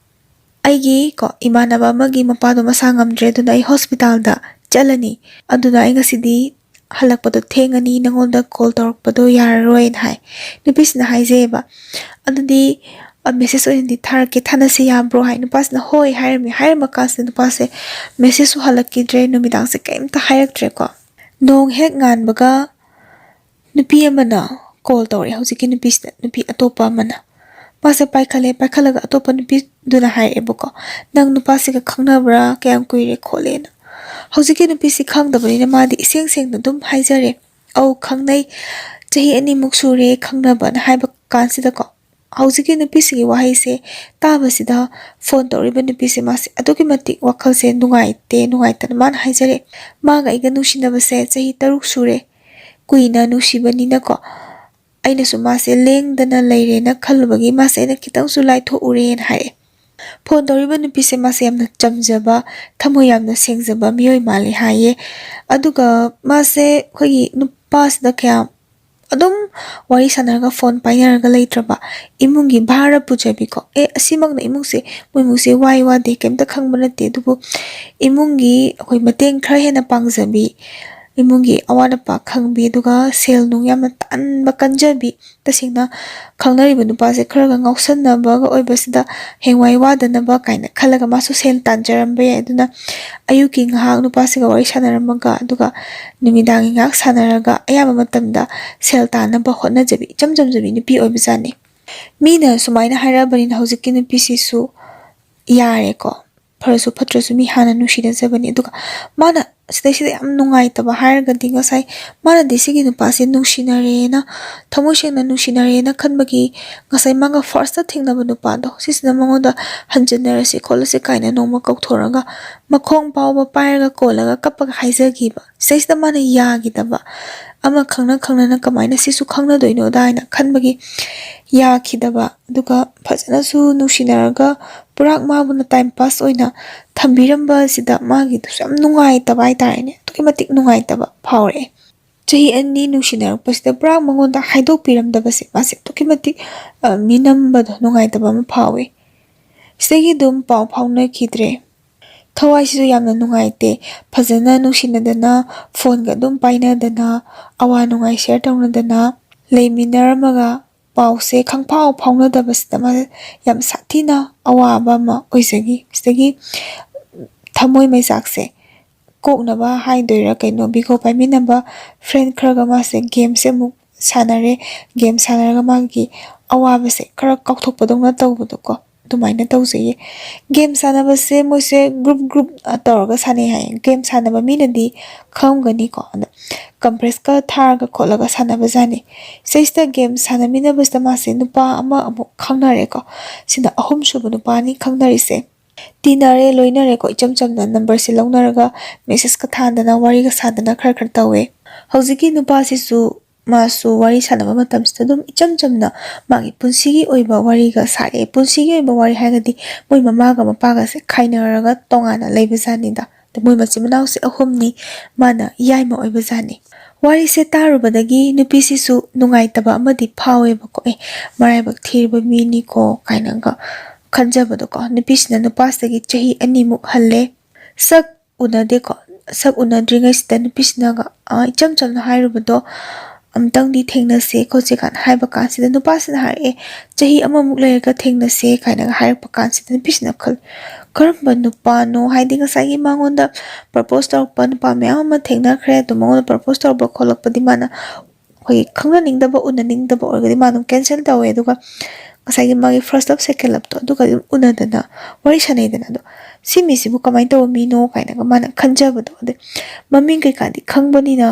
"ꯑꯩꯒꯤ, ꯀꯣ, ꯏꯃꯥꯟꯅꯕ ꯑꯃꯒꯤ ꯃꯄꯥꯗꯣ ꯃꯁꯥ ꯉꯝꯗ꯭ꯔꯦ, ꯑꯗꯨꯅ ꯑꯩ ꯍꯣꯁꯄꯤꯇꯥꯜꯗ ꯆꯠꯂꯅꯤ꯫ ꯑꯗꯨꯅ ꯑꯩ ꯉꯁꯤꯗꯤ ꯍꯜꯂꯛꯄꯗꯣ ꯊꯦꯡꯉꯅꯤ, ꯅꯉꯣꯟꯗ call ꯇꯧꯔꯛꯄꯗꯣ ꯌꯥꯔꯔꯣꯏꯅ" ꯍꯥꯏ꯫ ꯅꯨꯄꯤꯁꯤꯅ ꯍꯥꯏꯖꯩꯌꯦꯕ, "ꯑꯗꯨꯗꯤ, ꯑ, message ꯑꯣꯏꯅꯗꯤ ꯊꯥꯔꯛꯀꯦ, ꯊꯥꯅꯁꯦ ꯌꯥꯕ꯭ꯔꯣ?" ꯍꯥꯏ꯫ ꯅꯨꯄꯥꯁꯤꯅ "ꯍꯣꯏ" ꯍꯥꯏꯔꯝꯃꯤ꯫ ꯍꯥꯏꯔꯝꯃ ꯀꯥꯟꯁꯤꯗ ꯅꯨꯄꯥꯁꯦ messageꯁꯨ ꯍꯜꯂꯛꯈꯤꯗ꯭ꯔꯦ, ꯅꯨꯃꯤꯗꯥꯡꯁꯦ ꯀꯩꯝꯇ ꯍꯥꯏꯔꯛꯇ꯭ꯔꯦꯀꯣ꯫ ꯅꯣꯡ ꯍꯦꯛ ꯉꯥꯟꯕꯒ ꯅꯨꯄꯤ ꯑꯃꯅ call ꯇꯧꯔꯛꯑꯦ ꯍꯧꯖꯤꯛꯀꯤ ꯅꯨꯄꯤꯁꯤꯗ, ꯅꯨꯄꯤ ꯑꯇꯣꯞꯄ ꯑꯃꯅ꯫ ꯃꯥꯁꯦ ꯄꯥꯏꯈꯠꯂꯦ, ꯄꯥꯏꯈꯠꯂꯒ ꯑꯇꯣꯞꯄ ꯅꯨꯄꯤꯗꯨꯅ ꯍꯥꯏꯔꯛꯑꯦꯕꯀꯣ, "ꯅꯪ ꯅꯨꯄꯥꯁꯤꯒ ꯈꯪꯅꯕ꯭ꯔꯥ? ꯀꯌꯥꯝ ꯀꯨꯏꯔꯦ?" ꯈꯣꯠꯂꯦꯅ꯫ ꯍꯧꯖꯤꯛꯀꯤ ꯅꯨꯄꯤꯁꯤ ꯈꯪꯗꯕꯅꯤꯅ ꯃꯥꯗꯤ ꯏꯁꯦꯡ ꯁꯦꯡꯅ ꯑꯗꯨꯝ ꯍꯥꯏꯖꯔꯦ, "ꯑꯧ, ꯈꯪꯅꯩ, ꯆꯍꯤ ꯑꯅꯤꯃꯨꯛ ꯁꯨꯔꯦ ꯈꯪꯅꯕꯅ" ꯍꯥꯏꯕ ꯀꯥꯟꯁꯤꯗꯀꯣ, ꯍꯧꯖꯤꯛꯀꯤ ꯅꯨꯄꯤꯁꯤꯒꯤ ꯋꯥꯍꯩꯁꯦ ꯇꯥꯕꯁꯤꯗ ꯐꯣꯟ ꯇꯧꯔꯤꯕ ꯅꯨꯄꯤꯁꯦ ꯃꯥꯁꯦ ꯑꯗꯨꯛꯀꯤ ꯃꯇꯤꯛ ꯋꯥꯈꯜꯁꯦ ꯅꯨꯡꯉꯥꯏꯇꯦ, ꯅꯨꯡꯉꯥꯏꯇꯅ ꯃꯥꯅ ꯍꯥꯏꯖꯔꯦ, "ꯃꯥꯒ ꯑꯩꯒ ꯅꯨꯡꯁꯤꯅꯕꯁꯦ ꯆꯍꯤ ꯇꯔꯨꯛ ꯁꯨꯔꯦ, ꯀꯨꯏꯅ ꯅꯨꯡꯁꯤꯕꯅꯤꯅꯀꯣ, ꯑꯩꯅꯁꯨ ꯃꯥꯁꯦ ꯂꯦꯡꯗꯅ ꯂꯩꯔꯦꯅ ꯈꯜꯂꯨꯕꯒꯤ ꯃꯥꯁꯦ ꯑꯩꯅ ꯈꯤꯇꯪꯁꯨ ꯂꯥꯏꯊꯣꯛꯎꯔꯦꯅ" ꯍꯥꯏꯔꯦ꯫ ꯐꯣꯟ ꯇꯧꯔꯤꯕ ꯅꯨꯄꯤꯁꯦ ꯃꯥꯁꯦ ꯌꯥꯝꯅ ꯆꯝꯖꯕ, ꯊꯃꯣꯏ ꯌꯥꯝꯅ ꯁꯦꯡꯖꯕ ꯃꯤꯑꯣꯏ ꯃꯥꯜꯂꯦ ꯍꯥꯏꯌꯦ꯫ ꯑꯗꯨꯒ ꯃꯥꯁꯦ ꯑꯩꯈꯣꯏꯒꯤ ꯅꯨꯄꯥꯁꯤꯗ ꯀꯌꯥ ꯑꯗꯨꯝ ꯋꯥꯔꯤ ꯁꯥꯟꯅꯔꯒ, ꯐꯣꯟ ꯄꯥꯏꯅꯔꯒ ꯂꯩꯇ꯭ꯔꯕ, ꯏꯃꯨꯡꯒꯤ ꯚꯥꯔ ꯄꯨꯖꯕꯤꯀꯣ, ꯑꯦ, ꯑꯁꯤꯃꯛꯅ ꯏꯃꯨꯡꯁꯦ, ꯃꯣꯏ ꯏꯃꯨꯡꯁꯦ ꯋꯥꯏ ꯋꯥꯗꯦ, ꯀꯩꯝꯇ ꯈꯪꯕ ꯅꯠꯇꯦ, ꯑꯗꯨꯕꯨ ꯏꯃꯨꯡꯒꯤ ꯑꯩꯈꯣꯏ ꯃꯇꯦꯡ ꯈꯔ ꯍꯦꯟꯅ ꯄꯥꯡꯖꯕꯤ, ꯏꯃꯨꯡꯒꯤ ꯑꯋꯥꯠ ꯑꯄꯥ ꯈꯪꯕꯤ, ꯑꯗꯨꯒ ꯁꯦꯜ ꯅꯨꯡ ꯌꯥꯝꯅ ꯇꯥꯟꯕ ꯀꯟꯖꯕꯤ, ꯇꯁꯦꯡꯅ ꯈꯪꯅꯔꯤꯕ ꯅꯨꯄꯥꯁꯦ ꯈꯔꯒ ꯉꯥꯎꯁꯟꯅꯕꯒ ꯑꯣꯏꯕꯁꯤꯗ ꯍꯌꯦꯡꯋꯥꯏ ꯋꯥꯗꯅꯕ ꯀꯥꯏꯅ ꯈꯜꯂꯒ ꯃꯥꯁꯨ ꯁꯦꯜ ꯇꯥꯟꯖꯔꯝꯕ ꯌꯥꯏ꯫ ꯑꯗꯨꯅ ꯑꯌꯨꯛꯀꯤ ꯉꯥꯏꯍꯥꯛ ꯅꯨꯄꯥꯁꯤꯒ ꯋꯥꯔꯤ ꯁꯥꯟꯅꯔꯝꯃꯒ, ꯑꯗꯨꯒ ꯅꯨꯃꯤꯗꯥꯡꯒꯤ ꯉꯥꯏꯍꯥꯛ ꯁꯥꯟꯅꯔꯒ, ꯑꯌꯥꯝꯕ ꯃꯇꯝꯗ ꯁꯦꯜ ꯇꯥꯟꯅꯕ ꯍꯣꯠꯅꯖꯕꯤ, ꯏꯆꯝ ꯆꯝꯖꯕꯤ ꯅꯨꯄꯤ ꯑꯣꯏꯕꯖꯥꯠꯅꯤ꯫ ꯃꯤꯅ ꯁꯨꯃꯥꯏꯅ ꯍꯥꯏꯔꯛꯑꯕꯅꯤꯅ ꯍꯧꯖꯤꯛꯀꯤ ꯅꯨꯄꯤꯁꯤꯁꯨ ꯌꯥꯔꯦꯀꯣ, ꯐꯔꯁꯨ ꯐꯠꯇ꯭ꯔꯁꯨ ꯃꯤ ꯍꯥꯟꯅ ꯅꯨꯡꯁꯤꯅꯖꯕꯅꯤ꯫ ꯑꯗꯨꯒ ꯃꯥꯅ ꯁꯤꯗꯩꯁꯤꯗ ꯌꯥꯝ ꯅꯨꯡꯉꯥꯏꯇꯕ ꯍꯥꯏꯔꯒꯗꯤ, ꯉꯁꯥꯏ ꯃꯥꯅꯗꯤ ꯁꯤꯒꯤ ꯅꯨꯄꯥꯁꯦ ꯅꯨꯡꯁꯤꯅꯔꯦꯅ, ꯊꯃꯣꯏ ꯁꯦꯡꯅ ꯅꯨꯡꯁꯤꯅꯔꯦꯅ ꯈꯟꯕꯒꯤ, ꯉꯁꯥꯏ ꯃꯥꯒ ꯐꯥꯔꯁꯇ ꯊꯦꯡꯅꯕ ꯅꯨꯄꯥꯗꯣ, ꯁꯤꯁꯤꯅ ꯃꯉꯣꯟꯗ ꯍꯟꯖꯤꯟꯅꯔꯁꯤ ꯈꯣꯠꯂꯁꯤ ꯀꯥꯏꯅ ꯅꯣꯡꯃ ꯀꯧꯊꯣꯔꯒ, ꯃꯈꯣꯡ ꯐꯥꯎꯕ ꯄꯥꯏꯔꯒ ꯀꯣꯜꯂꯒ ꯀꯞꯄꯒ ꯍꯥꯏꯖꯈꯤꯕ꯫ ꯁꯤꯗꯩꯁꯤꯗ ꯃꯥꯅ ꯌꯥꯈꯤꯗꯕ, ꯑꯃ ꯈꯪꯅ ꯈꯪꯅꯅ ꯀꯃꯥꯏꯅ ꯁꯤꯁꯨ ꯈꯪꯅꯗꯣꯏꯅꯣꯗ ꯍꯥꯏꯅ ꯈꯟꯕꯒꯤ ꯌꯥꯈꯤꯗꯕ, ꯑꯗꯨꯒ ꯐꯖꯅꯁꯨ ꯅꯨꯡꯁꯤꯅꯔꯒ ꯄꯨꯔꯥ ꯃꯥꯕꯨꯅ ꯇꯥꯏꯝ ꯄꯥꯁ ꯑꯣꯏꯅ ꯊꯝꯕꯤꯔꯝꯕ ꯑꯁꯤꯗ ꯃꯥꯒꯤꯗꯨꯁꯨ ꯌꯥꯝ ꯅꯨꯡꯉꯥꯏꯇꯕ ꯍꯥꯏꯇꯥꯔꯦꯅꯦ, ꯑꯗꯨꯛꯀꯤ ꯃꯇꯤꯛ ꯅꯨꯡꯉꯥꯏꯇꯕ ꯐꯥꯎꯔꯛꯑꯦ꯫ ꯆꯍꯤ ꯑꯅꯤ ꯅꯨꯡꯁꯤꯅꯔꯛꯄꯁꯤꯗ ꯄꯨꯔꯥ ꯃꯉꯣꯟꯗ ꯍꯥꯏꯗꯣꯛꯄꯤꯔꯝꯗꯕꯁꯦ ꯃꯥꯁꯦ ꯑꯗꯨꯛꯀꯤ ꯃꯇꯤꯛ, ꯑ, ꯃꯤꯅꯝꯕꯗꯣ, ꯅꯨꯡꯉꯥꯏꯇꯕ ꯑꯃ ꯐꯥꯎꯋꯤ꯫ ꯁꯤꯗꯒꯤ ꯑꯗꯨꯝ ꯄꯥꯎ ꯐꯥꯎꯅꯈꯤꯗ꯭ꯔꯦ꯫ ꯊꯋꯥꯏꯁꯤꯁꯨ ꯌꯥꯝꯅ ꯅꯨꯡꯉꯥꯏꯇꯦ꯫ ꯐꯖꯅ ꯅꯨꯡꯁꯤꯅꯗꯅ, ꯐꯣꯟꯒ ꯑꯗꯨꯝ ꯄꯥꯏꯅꯗꯅ, ꯑꯋꯥ ꯅꯨꯡꯉꯥꯏ ꯁꯤꯌꯔ ꯇꯧꯅꯗꯅ ꯂꯩꯃꯤꯟꯅꯔꯝꯃꯒ, ꯄꯥꯎꯁꯦ ꯈꯪꯐꯥꯎ ꯐꯥꯎꯅꯗꯕꯁꯤꯗ ꯃꯥꯁꯦ ꯌꯥꯝ ꯁꯥꯊꯤꯅ ꯑꯋꯥꯕ ꯑꯃ ꯑꯣꯏꯖꯈꯤ꯫ ꯁꯤꯗꯒꯤ ꯊꯃꯣꯏ ꯃꯩꯆꯥꯛꯁꯦ ꯀꯣꯛꯅꯕ ꯍꯥꯏꯗꯣꯏꯔꯥ ꯀꯩꯅꯣ, ꯕꯤꯒꯣ ꯄꯥꯏꯃꯤꯟꯅꯕ ꯐ꯭ꯔꯦꯟ ꯈꯔꯒ ꯃꯥꯁꯦ ꯒꯦꯝꯁꯦ ꯑꯃꯨꯛ ꯁꯥꯟꯅꯔꯦ꯫ ꯒꯦꯝ ꯁꯥꯟꯅꯔꯒ ꯃꯥꯒꯤ ꯑꯋꯥꯕꯁꯦ ꯈꯔ ꯀꯥꯎꯊꯣꯛꯄꯗꯧꯅ ꯇꯧꯕꯗꯣꯀꯣ꯫ ꯑꯗꯨꯃꯥꯏꯅ ꯇꯧꯖꯩꯌꯦ꯫ ꯒꯦꯝ ꯁꯥꯟꯅꯕꯁꯦ ꯃꯣꯏꯁꯦ ꯒ꯭ꯔꯨꯞ ꯒ꯭ꯔꯨꯞ ꯇꯧꯔꯒ ꯁꯥꯟꯅꯩ ꯍꯥꯏꯌꯦ꯫ ꯒꯦꯝ ꯁꯥꯟꯅꯕ ꯃꯤꯅꯗꯤ ꯈꯪꯉꯝꯒꯅꯤꯀꯣ꯫ ꯑꯗ ꯀꯝꯄ꯭ꯔꯦꯁꯀ ꯊꯥꯔꯒ ꯈꯣꯠꯂꯒ ꯁꯥꯟꯅꯕꯖꯥꯠꯅꯤ꯫ ꯁꯤꯁꯤꯗ ꯒꯦꯝ ꯁꯥꯟꯅꯃꯤꯟꯅꯕꯁꯤꯗ ꯃꯥꯁꯦ ꯅꯨꯄꯥ ꯑꯃ ꯑꯃꯨꯛ ꯈꯪꯅꯔꯦꯀꯣ꯫ ꯁꯤꯅ ꯑꯍꯨꯝꯁꯨꯕ ꯅꯨꯄꯥꯅꯤ ꯈꯪꯅꯔꯤꯁꯦ꯫ ꯇꯤꯟꯅꯔꯦ, ꯂꯣꯏꯅꯔꯦꯀꯣ꯫ ꯏꯆꯝ ꯆꯝꯅ ꯅꯝꯕꯔꯁꯦ ꯂꯧꯅꯔꯒ ꯃꯦꯁꯦꯁꯀ ꯊꯥꯗꯅ ꯋꯥꯔꯤꯒ ꯁꯥꯗꯅ ꯈꯔ ꯈꯔ ꯇꯧꯋꯦ꯫ ꯍꯧꯖꯤꯛꯀꯤ ꯅꯨꯄꯥꯁꯤꯁꯨ ꯃꯥꯁꯨ ꯋꯥꯔꯤ ꯁꯥꯟꯅꯕ ꯃꯇꯝꯁꯤꯗ ꯑꯗꯨꯝ ꯏꯆꯝ ꯆꯝꯅ ꯃꯥꯒꯤ ꯄꯨꯟꯁꯤꯒꯤ ꯑꯣꯏꯕ ꯋꯥꯔꯤꯒ ꯁꯥꯔꯛꯑꯦ꯫ ꯄꯨꯟꯁꯤꯒꯤ ꯑꯣꯏꯕ ꯋꯥꯔꯤ ꯍꯥꯏꯔꯒꯗꯤ ꯃꯣꯏ ꯃꯃꯥꯒ ꯃꯄꯥꯒꯁꯦ ꯈꯥꯏꯅꯔꯒ ꯇꯣꯉꯥꯟꯅ ꯂꯩꯕꯖꯥꯠꯅꯤꯗ꯫ ꯑꯗ ꯃꯣꯏ ꯃꯆꯤꯟ ꯃꯅꯥꯎꯁꯦ ꯑꯍꯨꯝꯅꯤ, ꯃꯥꯅ ꯌꯥꯏꯃ ꯑꯣꯏꯕꯖꯥꯠꯅꯤ꯫ ꯋꯥꯔꯤꯁꯦ ꯇꯥꯔꯨꯕꯗꯒꯤ ꯅꯨꯄꯤꯁꯤꯁꯨ ꯅꯨꯡꯉꯥꯏꯇꯕ ꯑꯃꯗꯤ ꯐꯥꯎꯋꯦꯕꯀꯣ꯫ "ꯑꯦ, ꯃꯔꯥꯏꯕꯛ ꯊꯤꯔꯕ ꯃꯤꯅꯤꯀꯣ" ꯀꯥꯏꯅꯒ ꯈꯟꯖꯕꯗꯣꯀꯣ꯫ ꯅꯨꯄꯤꯁꯤꯅ ꯅꯨꯄꯥꯁꯤꯗꯒꯤ ꯆꯍꯤ ꯑꯅꯤꯃꯨꯛ ꯍꯜꯂꯦ꯫ ꯁꯛ ꯎꯅꯗꯦꯀꯣ꯫ ꯁꯛ ꯎꯅꯗ꯭ꯔꯤꯉꯩꯁꯤꯗ ꯅꯨꯄꯤꯁꯤꯅꯒ, ꯑ, ꯏꯆꯝ ꯆꯝꯅ ꯍꯥꯏꯔꯨꯕꯗꯣ, "ꯑꯝꯇꯪꯗꯤ ꯊꯦꯡꯅꯁꯦ ꯈꯣꯠꯁꯦ" ꯀꯥꯏꯅ ꯍꯥꯏꯕ ꯀꯥꯟꯁꯤꯗ ꯅꯨꯄꯥꯁꯤꯅ ꯍꯥꯏꯔꯛꯑꯦ, "ꯆꯍꯤ ꯑꯃꯃꯨꯛ ꯂꯩꯔꯒ ꯊꯦꯡꯅꯁꯦ" ꯀꯥꯏꯅꯒ ꯍꯥꯏꯔꯛꯄ ꯀꯥꯟꯁꯤꯗ ꯅꯨꯄꯤꯁꯤꯅ ꯈꯜꯂꯤ, "ꯀꯔꯝꯕ ꯅꯨꯄꯥꯅꯣ?" ꯍꯥꯏꯗꯤ ꯉꯁꯥꯏꯒꯤ ꯃꯉꯣꯟꯗ ꯄ꯭ꯔꯄꯣꯁ ꯇꯧꯔꯛꯄ ꯅꯨꯄꯥ ꯃꯌꯥꯝ ꯑꯃ ꯊꯦꯡꯅꯈ꯭ꯔꯦ, ꯑꯗꯣ ꯃꯉꯣꯟꯗ ꯄ꯭ꯔꯄꯣꯁ ꯇꯧꯔꯛꯄ ꯈꯣꯠꯂꯛꯄꯗꯤ ꯃꯥꯅ ꯑꯩꯈꯣꯏꯒꯤ ꯈꯪꯅꯅꯤꯡꯗꯕ, ꯎꯅꯅꯤꯡꯗꯕ ꯑꯣꯏꯔꯒꯗꯤ ꯃꯥ ꯑꯗꯨꯝ ꯀꯦꯟꯁꯦꯜ ꯇꯧꯋꯦ꯫ ꯑꯗꯨꯒ ꯉꯁꯥꯏꯒꯤ ꯃꯥꯒꯤ ꯐꯥꯔꯁ ꯂꯞ, ꯁꯦꯀꯦꯟ ꯂꯞꯇꯣ ꯑꯗꯨꯒ ꯑꯗꯨꯝ ꯎꯅꯗꯅ ꯋꯥꯔꯤ ꯁꯥꯟꯅꯩꯗꯅ꯫ ꯑꯗꯣ "ꯁꯤ ꯃꯤꯁꯤꯕꯨ ꯀꯃꯥꯏꯅ ꯇꯧꯕ ꯃꯤꯅꯣ?" ꯀꯥꯏꯅꯒ ꯃꯥꯅ ꯈꯟꯖꯕꯗꯣ꯫ ꯑꯗꯩ ꯃꯃꯤꯡ ꯀꯩꯀꯥꯗꯤ ꯈꯪꯕꯅꯤꯅ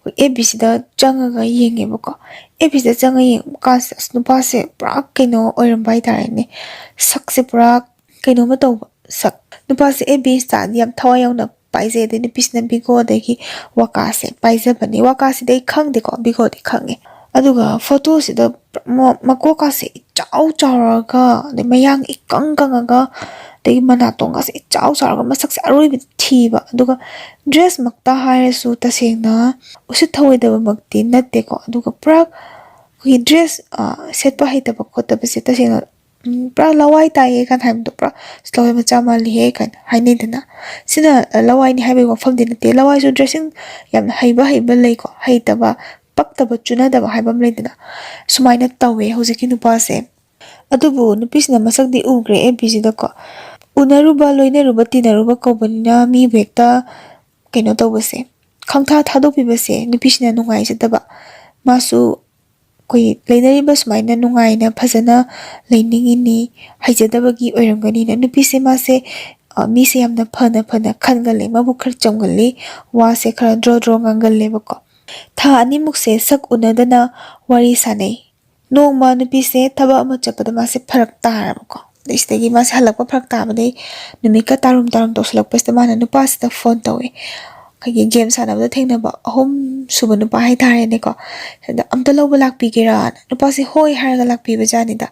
ꯑꯦꯐ ꯕꯤꯁꯤꯗ ꯆꯪꯉꯒ ꯌꯦꯡꯉꯦꯕꯀꯣ꯫ ꯑꯦꯐ ꯕꯤꯁꯤꯗ ꯆꯪꯉꯒ ꯌꯦꯡꯕ ꯀꯥꯟꯁꯤꯗ ꯑꯁ, ꯅꯨꯄꯥꯁꯦ ꯄꯨꯔꯥ ꯀꯩꯅꯣ ꯑꯣꯏꯔꯝꯕ ꯍꯥꯏꯇꯥꯔꯦꯅꯦ꯫ ꯁꯛꯁꯦ ꯄꯨꯔꯥ ꯀꯩꯅꯣꯝꯃ ꯇꯧꯕ ꯁꯛ꯫ ꯅꯨꯄꯥꯁꯦ ꯑꯦꯐ ꯕꯤ ꯏꯟꯁꯇꯥꯗꯤ ꯌꯥꯝ ꯊꯋꯥꯏ ꯌꯥꯎꯅ ꯄꯥꯏꯖꯩ꯫ ꯑꯗꯩ ꯅꯨꯄꯤꯁꯤꯅ ꯕꯤꯒꯣ ꯑꯗꯒꯤ ꯋꯥꯀꯥꯁꯦ ꯄꯥꯏꯖꯕꯅꯦ꯫ ꯋꯥꯀꯥꯁꯤꯗꯤ ꯑꯩ ꯈꯪꯗꯦꯀꯣ, ꯕꯤꯒꯣꯗꯤ ꯈꯪꯉꯦ꯫ ꯑꯗꯨꯒ ꯐꯣꯇꯣꯁꯤꯗ ꯃ-, ꯃꯀꯣꯛꯀꯥꯁꯦ ꯏꯆꯥꯎ ꯆꯥꯎꯔꯒ, ꯑꯗꯩ ꯃꯌꯥꯡ ꯏꯀꯪ ꯀꯪꯉꯒ, ꯑꯗꯒꯤ ꯃꯅꯥꯇꯣꯟꯒꯥꯁꯦ ꯏꯆꯥꯎ ꯆꯥꯎꯔꯒ, ꯃꯁꯛꯁꯦ ꯑꯔꯣꯏꯕꯗ ꯊꯤꯕ꯫ ꯑꯗꯨꯒ ꯗ꯭ꯔꯦꯁꯃꯛꯇ ꯍꯥꯏꯔꯁꯨ ꯇꯁꯦꯡꯅ ꯎꯁꯤꯠ ꯊꯑꯣꯏꯗꯕꯃꯛꯇꯤ ꯅꯠꯇꯦꯀꯣ꯫ ꯑꯗꯨꯒ ꯄꯨꯔꯥ ꯑꯩꯈꯣꯏꯒꯤ ꯗ꯭ꯔꯦꯁ, ꯑ, ꯁꯦꯠꯄ ꯍꯩꯇꯕ ꯈꯣꯠꯇꯕꯁꯦ ꯇꯁꯦꯡꯅ, ꯎꯝ, ꯄꯨꯔꯥ ꯂꯋꯥꯏ ꯇꯥꯏꯌꯦ ꯀꯥꯏꯅ ꯍꯥꯏꯕꯗꯣ, ꯄꯨꯔꯥ "ꯑꯁ, ꯂꯋꯥꯏ ꯃꯆꯥ ꯃꯥꯜꯂꯤꯍꯦ" ꯀꯥꯏꯅ ꯍꯥꯏꯅꯩꯗꯅ꯫ ꯁꯤꯅ, ꯑ, ꯂꯋꯥꯏꯅꯤ ꯍꯥꯏꯕꯒꯤ ꯋꯥꯐꯝꯗꯤ ꯅꯠꯇꯦ꯫ ꯂꯋꯥꯏꯁꯨ ꯗ꯭ꯔꯦꯁꯤꯡ ꯌꯥꯝꯅ ꯍꯩꯕ ꯍꯩꯕ ꯂꯩꯀꯣ, ꯍꯩꯇꯕ, ꯄꯛꯇꯕ, ꯆꯨꯅꯗꯕ ꯍꯥꯏꯕ ꯑꯃ ꯂꯩꯗꯅ꯫ ꯁꯨꯃꯥꯏꯅ ꯇꯧꯋꯦ ꯍꯧꯖꯤꯛꯀꯤ ꯅꯨꯄꯥꯁꯦ꯫ ꯑꯗꯨꯕꯨ ꯅꯨꯄꯤꯁꯤꯅ ꯃꯁꯛꯇꯤ ꯎꯈ꯭ꯔꯦ ꯑꯦꯐ ꯕꯤꯁꯤꯗꯀꯣ꯫ ꯎꯅꯔꯨꯕ, ꯂꯣꯏꯅꯔꯨꯕ, ꯇꯤꯟꯅꯔꯨꯕ ꯀꯧꯕꯅꯤꯅ ꯃꯤꯕꯨ ꯍꯦꯛꯇ ꯀꯩꯅꯣ ꯇꯧꯕꯁꯦ, ꯈꯪꯊꯥ ꯊꯥꯗꯣꯛꯄꯤꯕꯁꯦ ꯅꯨꯄꯤꯁꯤꯅ ꯅꯨꯡꯉꯥꯏꯖꯗꯕ꯫ ꯃꯥꯁꯨ ꯑꯩꯈꯣꯏ ꯂꯩꯅꯔꯤꯕ ꯁꯨꯃꯥꯏꯅ ꯅꯨꯡꯉꯥꯏꯅ ꯐꯖꯅ ꯂꯩꯅꯤꯡꯉꯤꯅꯤ, ꯍꯩꯖꯗꯕꯒꯤ ꯑꯣꯏꯔꯝꯒꯅꯤꯅ꯫ ꯅꯨꯄꯤꯁꯦ ꯃꯥꯁꯦ, ꯑ, ꯃꯤꯁꯦ ꯌꯥꯝꯅ ꯐꯅ ꯐꯅ ꯈꯟꯒꯜꯂꯦ, ꯃꯕꯨꯛ ꯈꯔ ꯆꯝꯒꯜꯂꯤ, ꯋꯥꯁꯦ ꯈꯔ ꯗ꯭ꯔꯣ ꯗ꯭ꯔꯣ ꯉꯥꯡꯒꯜꯂꯦꯕꯀꯣ꯫ ꯊꯥ ꯑꯅꯤꯃꯨꯛꯁꯦ ꯁꯛ ꯎꯅꯗꯅ ꯋꯥꯔꯤ ꯁꯥꯟꯅꯩ꯫ ꯅꯣꯡꯃ ꯅꯨꯄꯤꯁꯦ ꯊꯕꯛ ꯑꯃ ꯆꯠꯄꯗ ꯃꯥꯁꯦ ꯐꯔꯛ ꯇꯥꯔꯕꯀꯣ꯫ ꯑꯗꯩ ꯁꯤꯗꯒꯤ ꯃꯥꯁꯦ ꯍꯜꯂꯛꯄ ꯐꯔꯛ ꯇꯥꯕꯗꯩ ꯅꯨꯃꯤꯠꯀ ꯇꯥꯔꯨꯝ ꯇꯥꯔꯨꯝ ꯇꯧꯁꯜꯂꯛꯄꯁꯤꯗ ꯃꯥꯅ ꯅꯨꯄꯥꯁꯤꯗ ꯐꯣꯟ ꯇꯧꯋꯦ꯫ ꯑꯩꯈꯣꯏꯒꯤ ꯒꯦꯝ ꯁꯥꯟꯅꯕꯗ ꯊꯦꯡꯅꯕ ꯑꯍꯨꯝ ꯁꯨꯕ ꯅꯨꯄꯥ ꯍꯥꯏꯇꯥꯔꯦꯅꯦꯀꯣ꯫ ꯑꯗ "ꯑꯝꯇ ꯂꯧꯕ ꯂꯥꯛꯄꯤꯒꯦꯔꯥꯅ?" ꯅꯨꯄꯥꯁꯦ "ꯍꯣꯏ" ꯍꯥꯏꯔꯒ ꯂꯥꯛꯄꯤꯕ ꯖꯥꯠꯅꯤꯗ꯫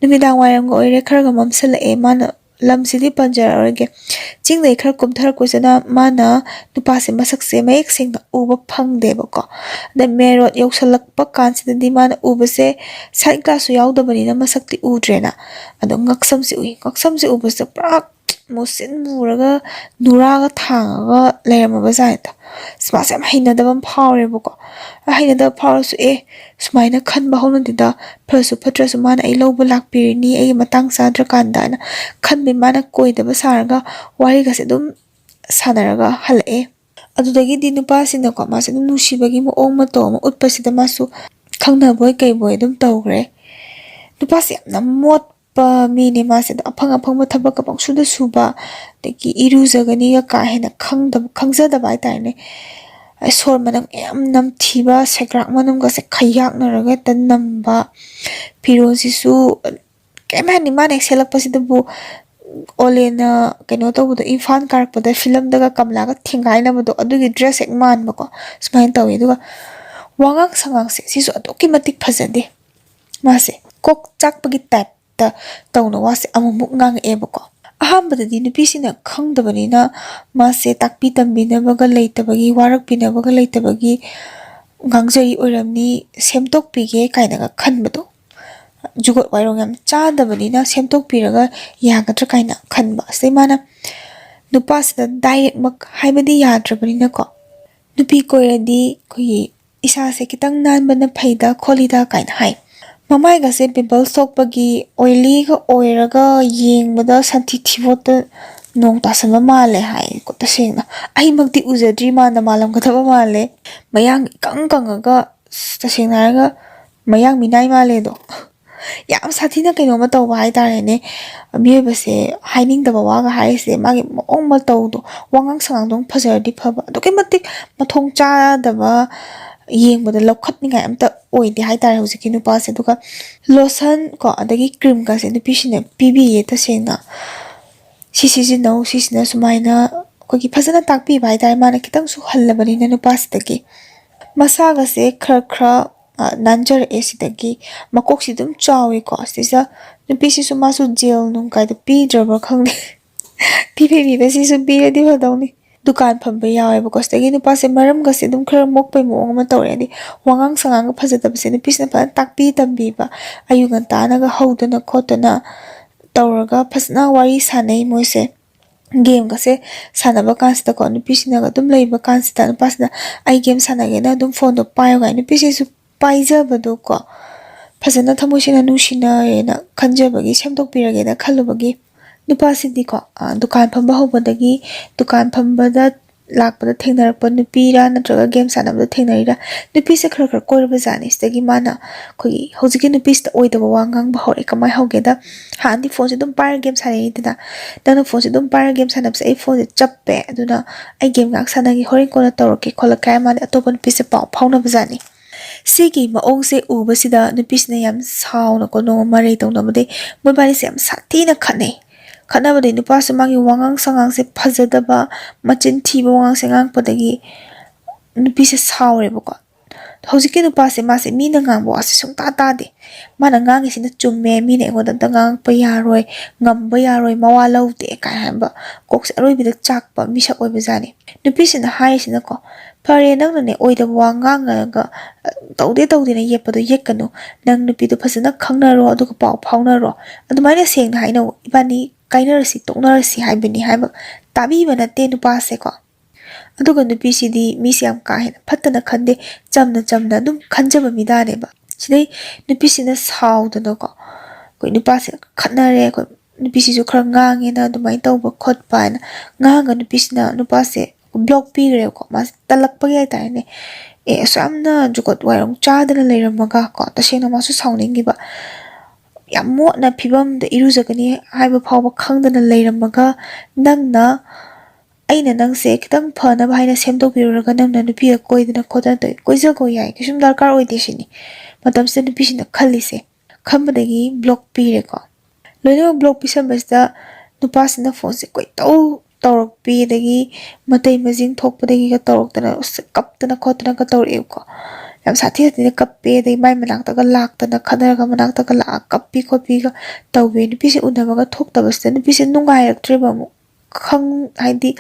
ꯅꯨꯃꯤꯗꯥꯡ ꯋꯥꯏꯔꯝꯒ ꯑꯣꯏꯔꯦ, ꯈꯔꯒ ꯃꯝꯁꯜꯂꯛꯑꯦ꯫ ꯃꯥꯅ ꯂꯝꯁꯤꯗꯤ ꯄꯟꯖꯔꯔꯣꯏꯒꯦ꯫ ꯆꯤꯡꯗꯩ ꯈꯔ ꯀꯨꯝꯊꯔꯛꯄꯁꯤꯗ ꯃꯥꯅ ꯅꯨꯄꯥꯁꯦ ꯃꯁꯛꯁꯦ ꯃꯌꯦꯛ ꯁꯦꯡꯅ ꯎꯕ ꯐꯪꯗꯦꯕꯀꯣ꯫ ꯑꯗ ꯃꯦꯟ ꯔꯣꯗ ꯌꯧꯁꯜꯂꯛꯄ ꯀꯥꯟꯁꯤꯗꯗꯤ ꯃꯥꯅ ꯎꯕꯁꯦ ꯁꯥꯏꯠ ꯒ꯭ꯂꯥꯁꯁꯨ ꯌꯥꯎꯗꯕꯅꯤꯅ ꯃꯁꯛꯇꯤ ꯎꯗ꯭ꯔꯦꯅ꯫ ꯑꯗꯣ ꯉꯛꯁꯝꯁꯦ ꯎꯏ꯫ ꯉꯛꯁꯝꯁꯦ ꯎꯕꯁꯤꯗ ꯄꯨꯔꯥ ꯃꯨꯁꯤꯟ ꯃꯨꯔꯒ ꯅꯨꯔꯥꯒ ꯊꯥꯡꯉꯒ ꯂꯩꯔꯝꯃꯕ ꯖꯥꯠꯅꯤꯗ꯫ ꯑꯁ, ꯃꯥꯁꯦ ꯌꯥꯝ ꯍꯩꯅꯗꯕ ꯑꯃ ꯐꯥꯎꯔꯦꯕꯀꯣ꯫ ꯍꯩꯅꯗꯕ ꯐꯥꯎꯔꯁꯨ, "ꯑꯦ, ꯁꯨꯃꯥꯏꯅ ꯈꯟꯕ ꯍꯧꯅꯗꯦꯗ, ꯐꯔꯁꯨ ꯐꯠꯇ꯭ꯔꯁꯨ ꯃꯥꯅ ꯑꯩ ꯂꯧꯕ ꯂꯥꯛꯄꯤꯔꯤꯅꯤ ꯑꯩꯒꯤ ꯃꯇꯥꯡ ꯆꯥꯗ꯭ꯔꯀꯥꯟꯗ" ꯍꯥꯏꯅ ꯈꯟꯕꯩ ꯃꯥꯅ ꯀꯣꯏꯗꯕ ꯁꯥꯔꯒ ꯋꯥꯔꯤꯒꯁꯦ ꯑꯗꯨꯝ ꯁꯥꯟꯅꯔꯒ ꯍꯜꯂꯛꯑꯦ꯫ ꯑꯗꯨꯗꯒꯤꯗꯤ ꯅꯨꯄꯥꯁꯤꯅꯀꯣ, ꯃꯥꯁꯦ ꯑꯗꯨꯝ ꯅꯨꯡꯁꯤꯕꯒꯤ ꯃꯑꯣꯡ ꯃꯇꯧ ꯑꯃ ꯎꯠꯄꯁꯤꯗ ꯃꯥꯁꯨ ꯈꯪꯅꯕꯣꯏ ꯀꯩꯕꯣꯏ ꯑꯗꯨꯝ ꯇꯧꯈ꯭ꯔꯦ꯫ ꯅꯨꯄꯥꯁꯦ ꯌꯥꯝꯅ ꯃꯣꯠꯄ ꯃꯤꯅꯦ ꯃꯥꯁꯦ꯫ ꯑꯗꯣ ꯑꯐꯪ ꯑꯐꯪꯕ ꯊꯕꯛꯀ ꯄꯪꯁꯨꯗ ꯁꯨꯕ, ꯑꯗꯒꯤ ꯏꯔꯨꯖꯒꯅꯤꯒ ꯀꯥ ꯍꯦꯟꯅ ꯈꯪꯗꯕ, ꯈꯪꯖꯗꯕ ꯍꯥꯏꯇꯥꯔꯦꯅꯦ꯫ ꯑꯩ ꯁꯣꯔ ꯃꯅꯝ ꯌꯥꯝ ꯅꯝꯊꯤꯕ, ꯁꯦꯒ꯭ꯔꯥꯛ ꯃꯅꯝꯒꯁꯦ ꯈꯩꯌꯥꯛꯅꯔꯒ ꯍꯦꯛꯇ ꯅꯝꯕ, ꯐꯤꯔꯣꯜꯁꯤꯁꯨ ꯀꯩꯝ ꯍꯥꯏꯅꯤ, ꯃꯥꯅ ꯍꯦꯛ ꯁꯦꯠꯂꯛꯄꯁꯤꯗꯕꯨ ꯑꯣꯂꯦꯟꯅ ꯀꯩꯅꯣ ꯇꯧꯕꯗꯣ, ꯏꯝꯐꯥꯜ ꯀꯥꯔꯛꯄꯗ ꯐꯤꯂꯝꯗꯒ ꯀꯃꯂꯥꯒ ꯊꯦꯡꯒꯥꯏꯅꯕꯗꯣ, ꯑꯗꯨꯒꯤ ꯗ꯭ꯔꯦꯁ ꯍꯦꯛ ꯃꯥꯟꯕꯀꯣ, ꯁꯨꯃꯥꯏꯅ ꯇꯧꯋꯤ꯫ ꯑꯗꯨꯒ ꯋꯥꯉꯥꯡ ꯁꯉꯥꯡꯁꯦ ꯁꯤꯁꯨ ꯑꯗꯨꯛꯀꯤ ꯃꯇꯤꯛ ꯐꯖꯗꯦ꯫ ꯃꯥꯁꯦ ꯀꯣꯛ ꯆꯥꯛꯄꯒꯤ ꯇꯥꯏꯞꯇ ꯇꯧꯅ ꯋꯥꯁꯦ ꯑꯃꯨꯛꯃꯨꯛ ꯉꯥꯡꯉꯛꯑꯦꯕꯀꯣ꯫ ꯑꯍꯥꯟꯕꯗꯗꯤ ꯅꯨꯄꯤꯁꯤꯡꯅ ꯈꯪꯗꯕꯅꯤꯅ ꯃꯥꯁꯦ ꯇꯥꯛꯄꯤ ꯇꯝꯕꯤꯅꯕꯒ ꯂꯩꯇꯕꯒꯤ, ꯋꯥꯔꯛꯄꯤꯅꯕꯒ ꯂꯩꯇꯕꯒꯤ ꯉꯥꯡꯖꯔꯤ ꯑꯣꯏꯔꯝꯅꯤ, ꯁꯦꯝꯗꯣꯛꯄꯤꯒꯦ ꯀꯥꯏꯅꯒ ꯈꯟꯕꯗꯣ, ꯖꯨꯒꯣꯠ ꯋꯥꯏꯔꯣꯡ ꯌꯥꯝ ꯆꯥꯗꯕꯅꯤꯅ ꯁꯦꯝꯗꯣꯛꯄꯤꯔꯒ ꯌꯥꯒꯗ꯭ꯔꯥ ꯀꯥꯏꯅ ꯈꯟꯕ꯫ ꯑꯁꯤꯗꯩ ꯃꯥꯅ ꯅꯨꯄꯥꯁꯤꯗ ꯗꯥꯏꯔꯦꯛꯃꯛ ꯍꯥꯏꯕꯗꯤ ꯌꯥꯗ꯭ꯔꯕꯅꯤꯅꯀꯣ, "ꯅꯨꯄꯤ ꯀꯣꯏꯔꯗꯤ ꯑꯩꯈꯣꯏꯒꯤ ꯏꯁꯥꯁꯦ ꯈꯤꯇꯪ ꯅꯥꯟꯕꯅ ꯐꯩꯗ ꯈꯣꯠꯂꯤꯗ" ꯀꯥꯏꯅ ꯍꯥꯏ꯫ ꯃꯃꯥꯏꯒꯁꯦ ꯄꯤꯝꯄꯜꯁ ꯊꯣꯛꯄꯒꯤ ꯑꯣꯏꯂꯤꯒ ꯑꯣꯏꯔꯒ ꯌꯦꯡꯕꯗ ꯁꯟꯊꯤ ꯊꯤꯕꯣꯠꯇ ꯅꯣꯡ ꯇꯥꯁꯟꯕ ꯃꯥꯜꯂꯦ ꯍꯥꯏꯀꯣ꯫ ꯇꯁꯦꯡꯅ ꯑꯩꯃꯛꯇꯤ ꯎꯖꯗ꯭ꯔꯤ, ꯃꯥꯅ ꯃꯥꯜꯂꯝꯒꯗꯕ ꯃꯥꯜꯂꯦ꯫ ꯃꯌꯥꯡ ꯏꯀꯪ ꯀꯪꯉꯒ, ꯑꯁ, ꯇꯁꯦꯡꯅ ꯍꯥꯏꯔꯒ ꯃꯌꯥꯡ ꯃꯤꯅꯥꯏ ꯃꯥꯜꯂꯦꯗꯣ꯫ ꯌꯥꯝ ꯁꯥꯊꯤꯅ ꯀꯩꯅꯣꯝꯃ ꯇꯧꯕ ꯍꯥꯏꯇꯥꯔꯦꯅꯦ꯫ ꯃꯤꯑꯣꯏꯕꯁꯦ ꯍꯥꯏꯅꯤꯡꯗꯕ ꯋꯥꯒ ꯍꯥꯏꯔꯤꯁꯦ, ꯃꯥꯒꯤ ꯃꯑꯣꯡ ꯃꯇꯧꯗꯣ, ꯋꯥꯉꯥꯡ ꯁꯉꯥꯡꯗꯣ ꯑꯃꯨꯛ ꯐꯖꯔꯗꯤ ꯐꯕ, ꯑꯗꯨꯛꯀꯤ ꯃꯇꯤꯛ ꯃꯊꯣꯡ ꯆꯥꯗꯕ, ꯌꯦꯡꯕꯗ ꯂꯧꯈꯠꯅꯤꯡꯉꯥꯏ ꯑꯝꯇ ꯑꯣꯏꯗꯦ ꯍꯥꯏꯇꯥꯔꯦ ꯍꯧꯖꯤꯛꯀꯤ ꯅꯨꯄꯥꯁꯦ꯫ ꯑꯗꯨꯒ lotion ꯀꯣ, ꯑꯗꯒꯤ cream ꯒꯁꯦ ꯅꯨꯄꯤꯁꯤꯅ ꯄꯤꯕꯤꯌꯦ ꯇꯁꯦꯡꯅ꯫ "ꯁꯤ ꯁꯤꯖꯤꯟꯅꯧ, ꯁꯤꯁꯤꯅ ꯁꯨꯃꯥꯏꯅ", ꯑꯩꯈꯣꯏꯒꯤ ꯐꯖꯅ ꯇꯥꯛꯄꯤꯕ ꯍꯥꯏꯇꯥꯔꯦ, ꯃꯥꯅ ꯈꯤꯇꯪꯁꯨ ꯍꯜꯂꯕꯅꯤꯅ ꯅꯨꯄꯥꯁꯤꯗꯒꯤ꯫ ꯃꯁꯥꯒꯁꯦ ꯈꯔ ꯈꯔ, ꯑ, ꯅꯥꯟꯖꯔꯛꯑꯦ ꯁꯤꯗꯒꯤ꯫ ꯃꯀꯣꯛꯁꯤ ꯑꯗꯨꯝ ꯆꯥꯎꯋꯤꯀꯣ꯫ ꯁꯤꯗ ꯅꯨꯄꯤꯁꯤꯁꯨ ꯃꯥꯁꯨ gel ꯅꯨꯡ ꯀꯥꯏꯗ ꯄꯤꯗ꯭ꯔꯕ ꯈꯪꯗꯦ꯫ ꯄꯤꯕꯤꯕꯁꯤꯁꯨ ꯄꯤꯔꯗꯤ ꯐꯗꯧꯅꯤ꯫ ꯗꯨꯀꯥꯟ ꯐꯝꯕ ꯌꯥꯎꯋꯦꯕꯀꯣ꯫ ꯁꯤꯗꯒꯤ ꯅꯨꯄꯥꯁꯦ ꯃꯔꯝꯒꯁꯦ ꯑꯗꯨꯝ ꯈꯔ ꯃꯣꯛꯄꯩ ꯃꯑꯣꯡ ꯑꯃ ꯇꯧꯔꯦ꯫ ꯍꯥꯏꯗꯤ ꯋꯥꯉꯥꯡ ꯁꯉꯥꯡꯒ ꯐꯖꯗꯕꯁꯦ ꯅꯨꯄꯤꯁꯤꯅ ꯐꯖꯅ ꯇꯥꯛꯄꯤ ꯇꯝꯕꯤꯕ, ꯑꯌꯨꯛ ꯉꯟꯇꯥꯅꯒ ꯍꯧꯗꯅ ꯈꯣꯠꯇꯅ ꯇꯧꯔꯒ ꯐꯖꯅ ꯋꯥꯔꯤ ꯁꯥꯟꯅꯩ ꯃꯣꯏꯁꯦ꯫ Game ꯒꯁꯦ ꯁꯥꯟꯅꯕ ꯀꯥꯟꯁꯤꯗꯀꯣ, ꯅꯨꯄꯤꯁꯤꯅꯒ ꯑꯗꯨꯝ ꯂꯩꯕ ꯀꯥꯟꯁꯤꯗ ꯅꯨꯄꯥꯁꯤꯅ "ꯑꯩ game ꯁꯥꯟꯅꯒꯦꯅ ꯑꯗꯨꯝ phone ꯗꯣ ꯄꯥꯏꯌꯣ" ꯀꯥꯏꯅ, ꯅꯨꯄꯤꯁꯤꯁꯨ ꯄꯥꯏꯖꯕꯗꯣꯀꯣ, ꯐꯖꯅ ꯊꯃꯣꯏ ꯁꯦꯡꯅ ꯅꯨꯡꯁꯤꯅꯔꯦꯅ ꯈꯟꯖꯕꯒꯤ, ꯁꯦꯝꯗꯣꯛꯄꯤꯔꯒꯦꯅ ꯈꯜꯂꯨꯕꯒꯤ꯫ ꯅꯨꯄꯥꯁꯤꯗꯤꯀꯣ, ꯑ, ꯗꯨꯀꯥꯟ ꯐꯝꯕ ꯍꯧꯕꯗꯒꯤ ꯗꯨꯀꯥꯟ ꯐꯝꯕꯗ ꯂꯥꯛꯄꯗ ꯊꯦꯡꯅꯔꯛꯄ ꯅꯨꯄꯤꯔꯥ ꯅꯠꯇ꯭ꯔꯒ game ꯁꯥꯟꯅꯕꯗ ꯊꯦꯡꯅꯔꯤꯔꯥ, ꯅꯨꯄꯤꯁꯦ ꯈꯔ ꯈꯔ ꯀꯣꯏꯔꯕ ꯖꯥꯠꯅꯤ꯫ ꯁꯤꯗꯒꯤ ꯃꯥꯅ ꯑꯩꯈꯣꯏꯒꯤ ꯍꯧꯖꯤꯛꯀꯤ ꯅꯨꯄꯤꯁꯤꯗ ꯑꯣꯏꯗꯕ ꯋꯥ ꯉꯥꯡꯕ ꯍꯧꯔꯛꯑꯦ꯫ ꯀꯃꯥꯏꯅ ꯍꯧꯒꯦꯗ, "ꯍꯥꯟꯅꯗꯤ phone ꯁꯦ ꯑꯗꯨꯝ ꯄꯥꯏꯔꯒ game ꯁꯥꯟꯅꯩꯗꯅ, ꯅꯪꯅ phone ꯁꯦ ꯑꯗꯨꯝ ꯄꯥꯏꯔꯒ game ꯁꯥꯟꯅꯕꯁꯦ ꯑꯩ phone ꯁꯦ ꯆꯞꯄꯦ, ꯑꯗꯨꯅ ꯑꯩ game ꯉꯥꯏꯍꯥꯛ ꯁꯥꯟꯅꯒꯦ, ꯍꯣꯔꯦꯟ ꯀꯣꯟꯅ ꯇꯧꯔꯛꯀꯦ" ꯈꯣꯠꯂꯛꯀꯦ ꯍꯥꯏꯔ ꯃꯥꯅ ꯑꯇꯣꯞꯄ ꯅꯨꯄꯤꯁꯦ ꯄꯥꯎ ꯐꯥꯎꯅꯕ ꯖꯥꯠꯅꯤ꯫ ꯁꯤꯒꯤ ꯃꯑꯣꯡꯁꯦ ꯎꯕꯁꯤꯗ ꯅꯨꯄꯤꯁꯤꯅ ꯌꯥꯝ ꯁꯥꯎꯅꯀꯣ, ꯅꯣꯡꯃ ꯃꯔꯩ ꯇꯧꯅꯕꯗꯩ ꯃꯣꯏꯕꯥꯅꯤꯁꯦ ꯌꯥꯝ ꯁꯥꯊꯤꯅ ꯈꯠꯅꯩ꯫ ꯈꯠꯅꯕꯗꯩ ꯅꯨꯄꯥꯁꯦ ꯃꯥꯒꯤ ꯋꯥꯉꯥꯡ ꯁꯉꯥꯡꯁꯦ ꯐꯖꯗꯕ, ꯃꯆꯤꯟ ꯊꯤꯕ ꯋꯥꯉꯥꯡꯁꯦ ꯉꯥꯡꯉꯛꯄꯗꯒꯤ ꯅꯨꯄꯤꯁꯦ ꯁꯥꯎꯔꯦꯕꯀꯣ꯫ ꯍꯧꯖꯤꯛꯀꯤ ꯅꯨꯄꯥꯁꯦ, ꯃꯥꯁꯦ ꯃꯤꯅ ꯉꯥꯡꯕ ꯋꯥꯁꯦ ꯁꯨꯡꯇꯥ ꯇꯥꯗꯦ꯫ ꯃꯥꯅ ꯉꯥꯡꯉꯤꯁꯤꯅ ꯆꯨꯝꯃꯦ, ꯃꯤꯅ ꯑꯩꯉꯣꯟꯗ ꯑꯝꯇ ꯉꯥꯡꯉꯛꯄ ꯌꯥꯔꯣꯏ, ꯉꯝꯕ ꯌꯥꯔꯣꯏ, ꯃꯋꯥ ꯂꯧꯗꯦ ꯀꯥꯏ ꯍꯥꯏꯕ ꯀꯣꯛꯁꯦ ꯑꯔꯣꯏꯕꯤꯗ ꯆꯥꯛꯄ ꯃꯤꯁꯛ ꯑꯣꯏꯕꯖꯥꯠꯅꯤ꯫ ꯅꯨꯄꯤꯁꯤꯅ ꯍꯥꯏꯔꯤꯁꯤꯅꯀꯣ, "ꯐꯔꯦ, ꯅꯪꯅꯅꯦ ꯑꯣꯏꯗꯕ ꯋꯥ ꯉꯥꯡꯉꯒ, ꯑ, ꯇꯧꯗꯦ ꯇꯧꯗꯦꯅ ꯌꯦꯠꯄꯗꯣ ꯌꯦꯠꯀꯅꯨ꯫ ꯅꯪ ꯅꯨꯄꯤꯗꯣ ꯐꯖꯅ ꯈꯪꯅꯔꯣ, ꯑꯗꯨꯒ ꯄꯥꯎ ꯐꯥꯎꯅꯔꯣ꯫ ꯑꯗꯨꯃꯥꯏꯅ ꯁꯦꯡꯅ ꯍꯥꯏꯅꯧ, ꯏꯕꯥꯅꯤ ꯀꯥꯏꯅꯔꯁꯤ, ꯇꯣꯛꯅꯔꯁꯤ" ꯍꯥꯏꯕꯅꯤ ꯍꯥꯏꯕ ꯇꯥꯕꯤꯕ ꯅꯠꯇꯦ ꯅꯨꯄꯥꯁꯦꯀꯣ꯫ ꯑꯗꯨꯒ ꯅꯨꯄꯤꯁꯤꯗꯤ ꯃꯤꯁꯦ ꯌꯥꯝ ꯀꯥ ꯍꯦꯟꯅ ꯐꯠꯇꯅ ꯈꯟꯗꯦ, ꯆꯝꯅ ꯆꯝꯅ ꯑꯗꯨꯝ ꯈꯟꯖꯕ ꯃꯤꯗꯥꯅꯦꯕ꯫ ꯁꯤꯗꯩ ꯅꯨꯄꯤꯁꯤꯅ ꯁꯥꯎꯗꯅꯀꯣ, ꯑꯩꯈꯣꯏ ꯅꯨꯄꯥꯁꯦ ꯈꯠꯅꯔꯦ, ꯑꯩꯈꯣꯏ ꯅꯨꯄꯤꯁꯤꯁꯨ ꯈꯔ ꯉꯥꯡꯉꯦꯅ ꯑꯗꯨꯃꯥꯏꯅ ꯇꯧꯕ ꯈꯣꯠꯄ ꯍꯥꯏꯅ ꯉꯥꯡꯉꯒ ꯅꯨꯄꯤꯁꯤꯅ ꯅꯨꯄꯥꯁꯦ block ꯄꯤꯈ꯭ꯔꯦꯕꯀꯣ꯫ ꯃꯥꯁꯦ ꯇꯜꯂꯛꯄꯒꯤ ꯍꯥꯏꯇꯥꯔꯦꯅꯦ, ꯑꯦ, ꯑꯁꯨꯛ ꯌꯥꯝꯅ ꯖꯨꯒꯣꯠ ꯋꯥꯏꯔꯣꯡ ꯆꯥꯗꯅ ꯂꯩꯔꯝꯃꯒ ꯀꯣ, ꯇꯁꯦꯡꯅ ꯃꯥꯁꯨ ꯁꯥꯎꯅꯤꯡꯉꯤꯕ꯫ ꯌꯥꯝ ꯃꯣꯠꯅ ꯐꯤꯕꯝꯗ ꯏꯔꯨꯖꯒꯅꯤ ꯍꯥꯏꯕ ꯐꯥꯎꯕ ꯈꯪꯗꯅ ꯂꯩꯔꯝꯃꯒ, ꯅꯪꯅ, ꯑꯩꯅ ꯅꯪꯁꯦ ꯈꯤꯇꯪ ꯐꯅꯕ ꯍꯥꯏꯅ ꯁꯦꯝꯗꯣꯛꯄꯤꯔꯨꯔꯒ, ꯅꯪꯅ ꯅꯨꯄꯤꯒ ꯀꯣꯏꯗꯅ ꯈꯣꯠꯇꯅ ꯇꯧꯏ꯫ ꯀꯣꯏꯖꯈꯣ ꯌꯥꯏ, ꯀꯩꯁꯨꯝ ꯗꯔꯀꯥꯔ ꯑꯣꯏꯗꯦ ꯁꯤꯅꯤ ꯃꯇꯝꯁꯤꯗ ꯅꯨꯄꯤꯁꯤꯅ ꯈꯜꯂꯤꯁꯦ꯫ ꯈꯟꯕꯗꯒꯤ ꯕ꯭ꯂꯣꯛ ꯄꯤꯔꯦꯀꯣ꯫ ꯂꯣꯏꯅꯃꯛ ꯕ꯭ꯂꯣꯛ ꯄꯤꯁꯟꯕꯁꯤꯗ ꯅꯨꯄꯥꯁꯤꯅ ꯐꯣꯟꯁꯦ ꯀꯣꯏꯇꯧ ꯇꯧꯔꯛꯄꯤ, ꯑꯗꯒꯤ ꯃꯇꯩ ꯃꯖꯤꯡ ꯊꯣꯛꯄꯗꯒꯤꯒ ꯇꯧꯔꯛꯇꯅ, ꯑꯁ, ꯀꯞꯇꯅ ꯈꯣꯠꯇꯅꯒ ꯇꯧꯔꯛꯑꯦꯕꯀꯣ꯫ ꯌꯥꯝ ꯁꯥꯊꯤ ꯁꯥꯊꯤꯅ ꯀꯞꯄꯦ, ꯑꯗꯩ ꯃꯥꯏ ꯃꯅꯥꯛꯇꯒ ꯂꯥꯛꯇꯅ, ꯈꯠꯅꯔꯒ ꯃꯅꯥꯛꯇꯒ ꯂꯥꯛꯑ ꯀꯞꯄꯤ ꯈꯣꯠꯄꯤꯒ ꯇꯧꯋꯦ꯫ ꯅꯨꯄꯤꯁꯦ ꯎꯅꯕꯒ ꯊꯣꯛꯇꯕꯁꯤꯗ ꯅꯨꯄꯤꯁꯦ ꯅꯨꯡꯉꯥꯏꯔꯛꯇ꯭ꯔꯦꯕ ꯑꯃꯨꯛ꯫ ꯈꯪ-, ꯍꯥꯏꯗꯤ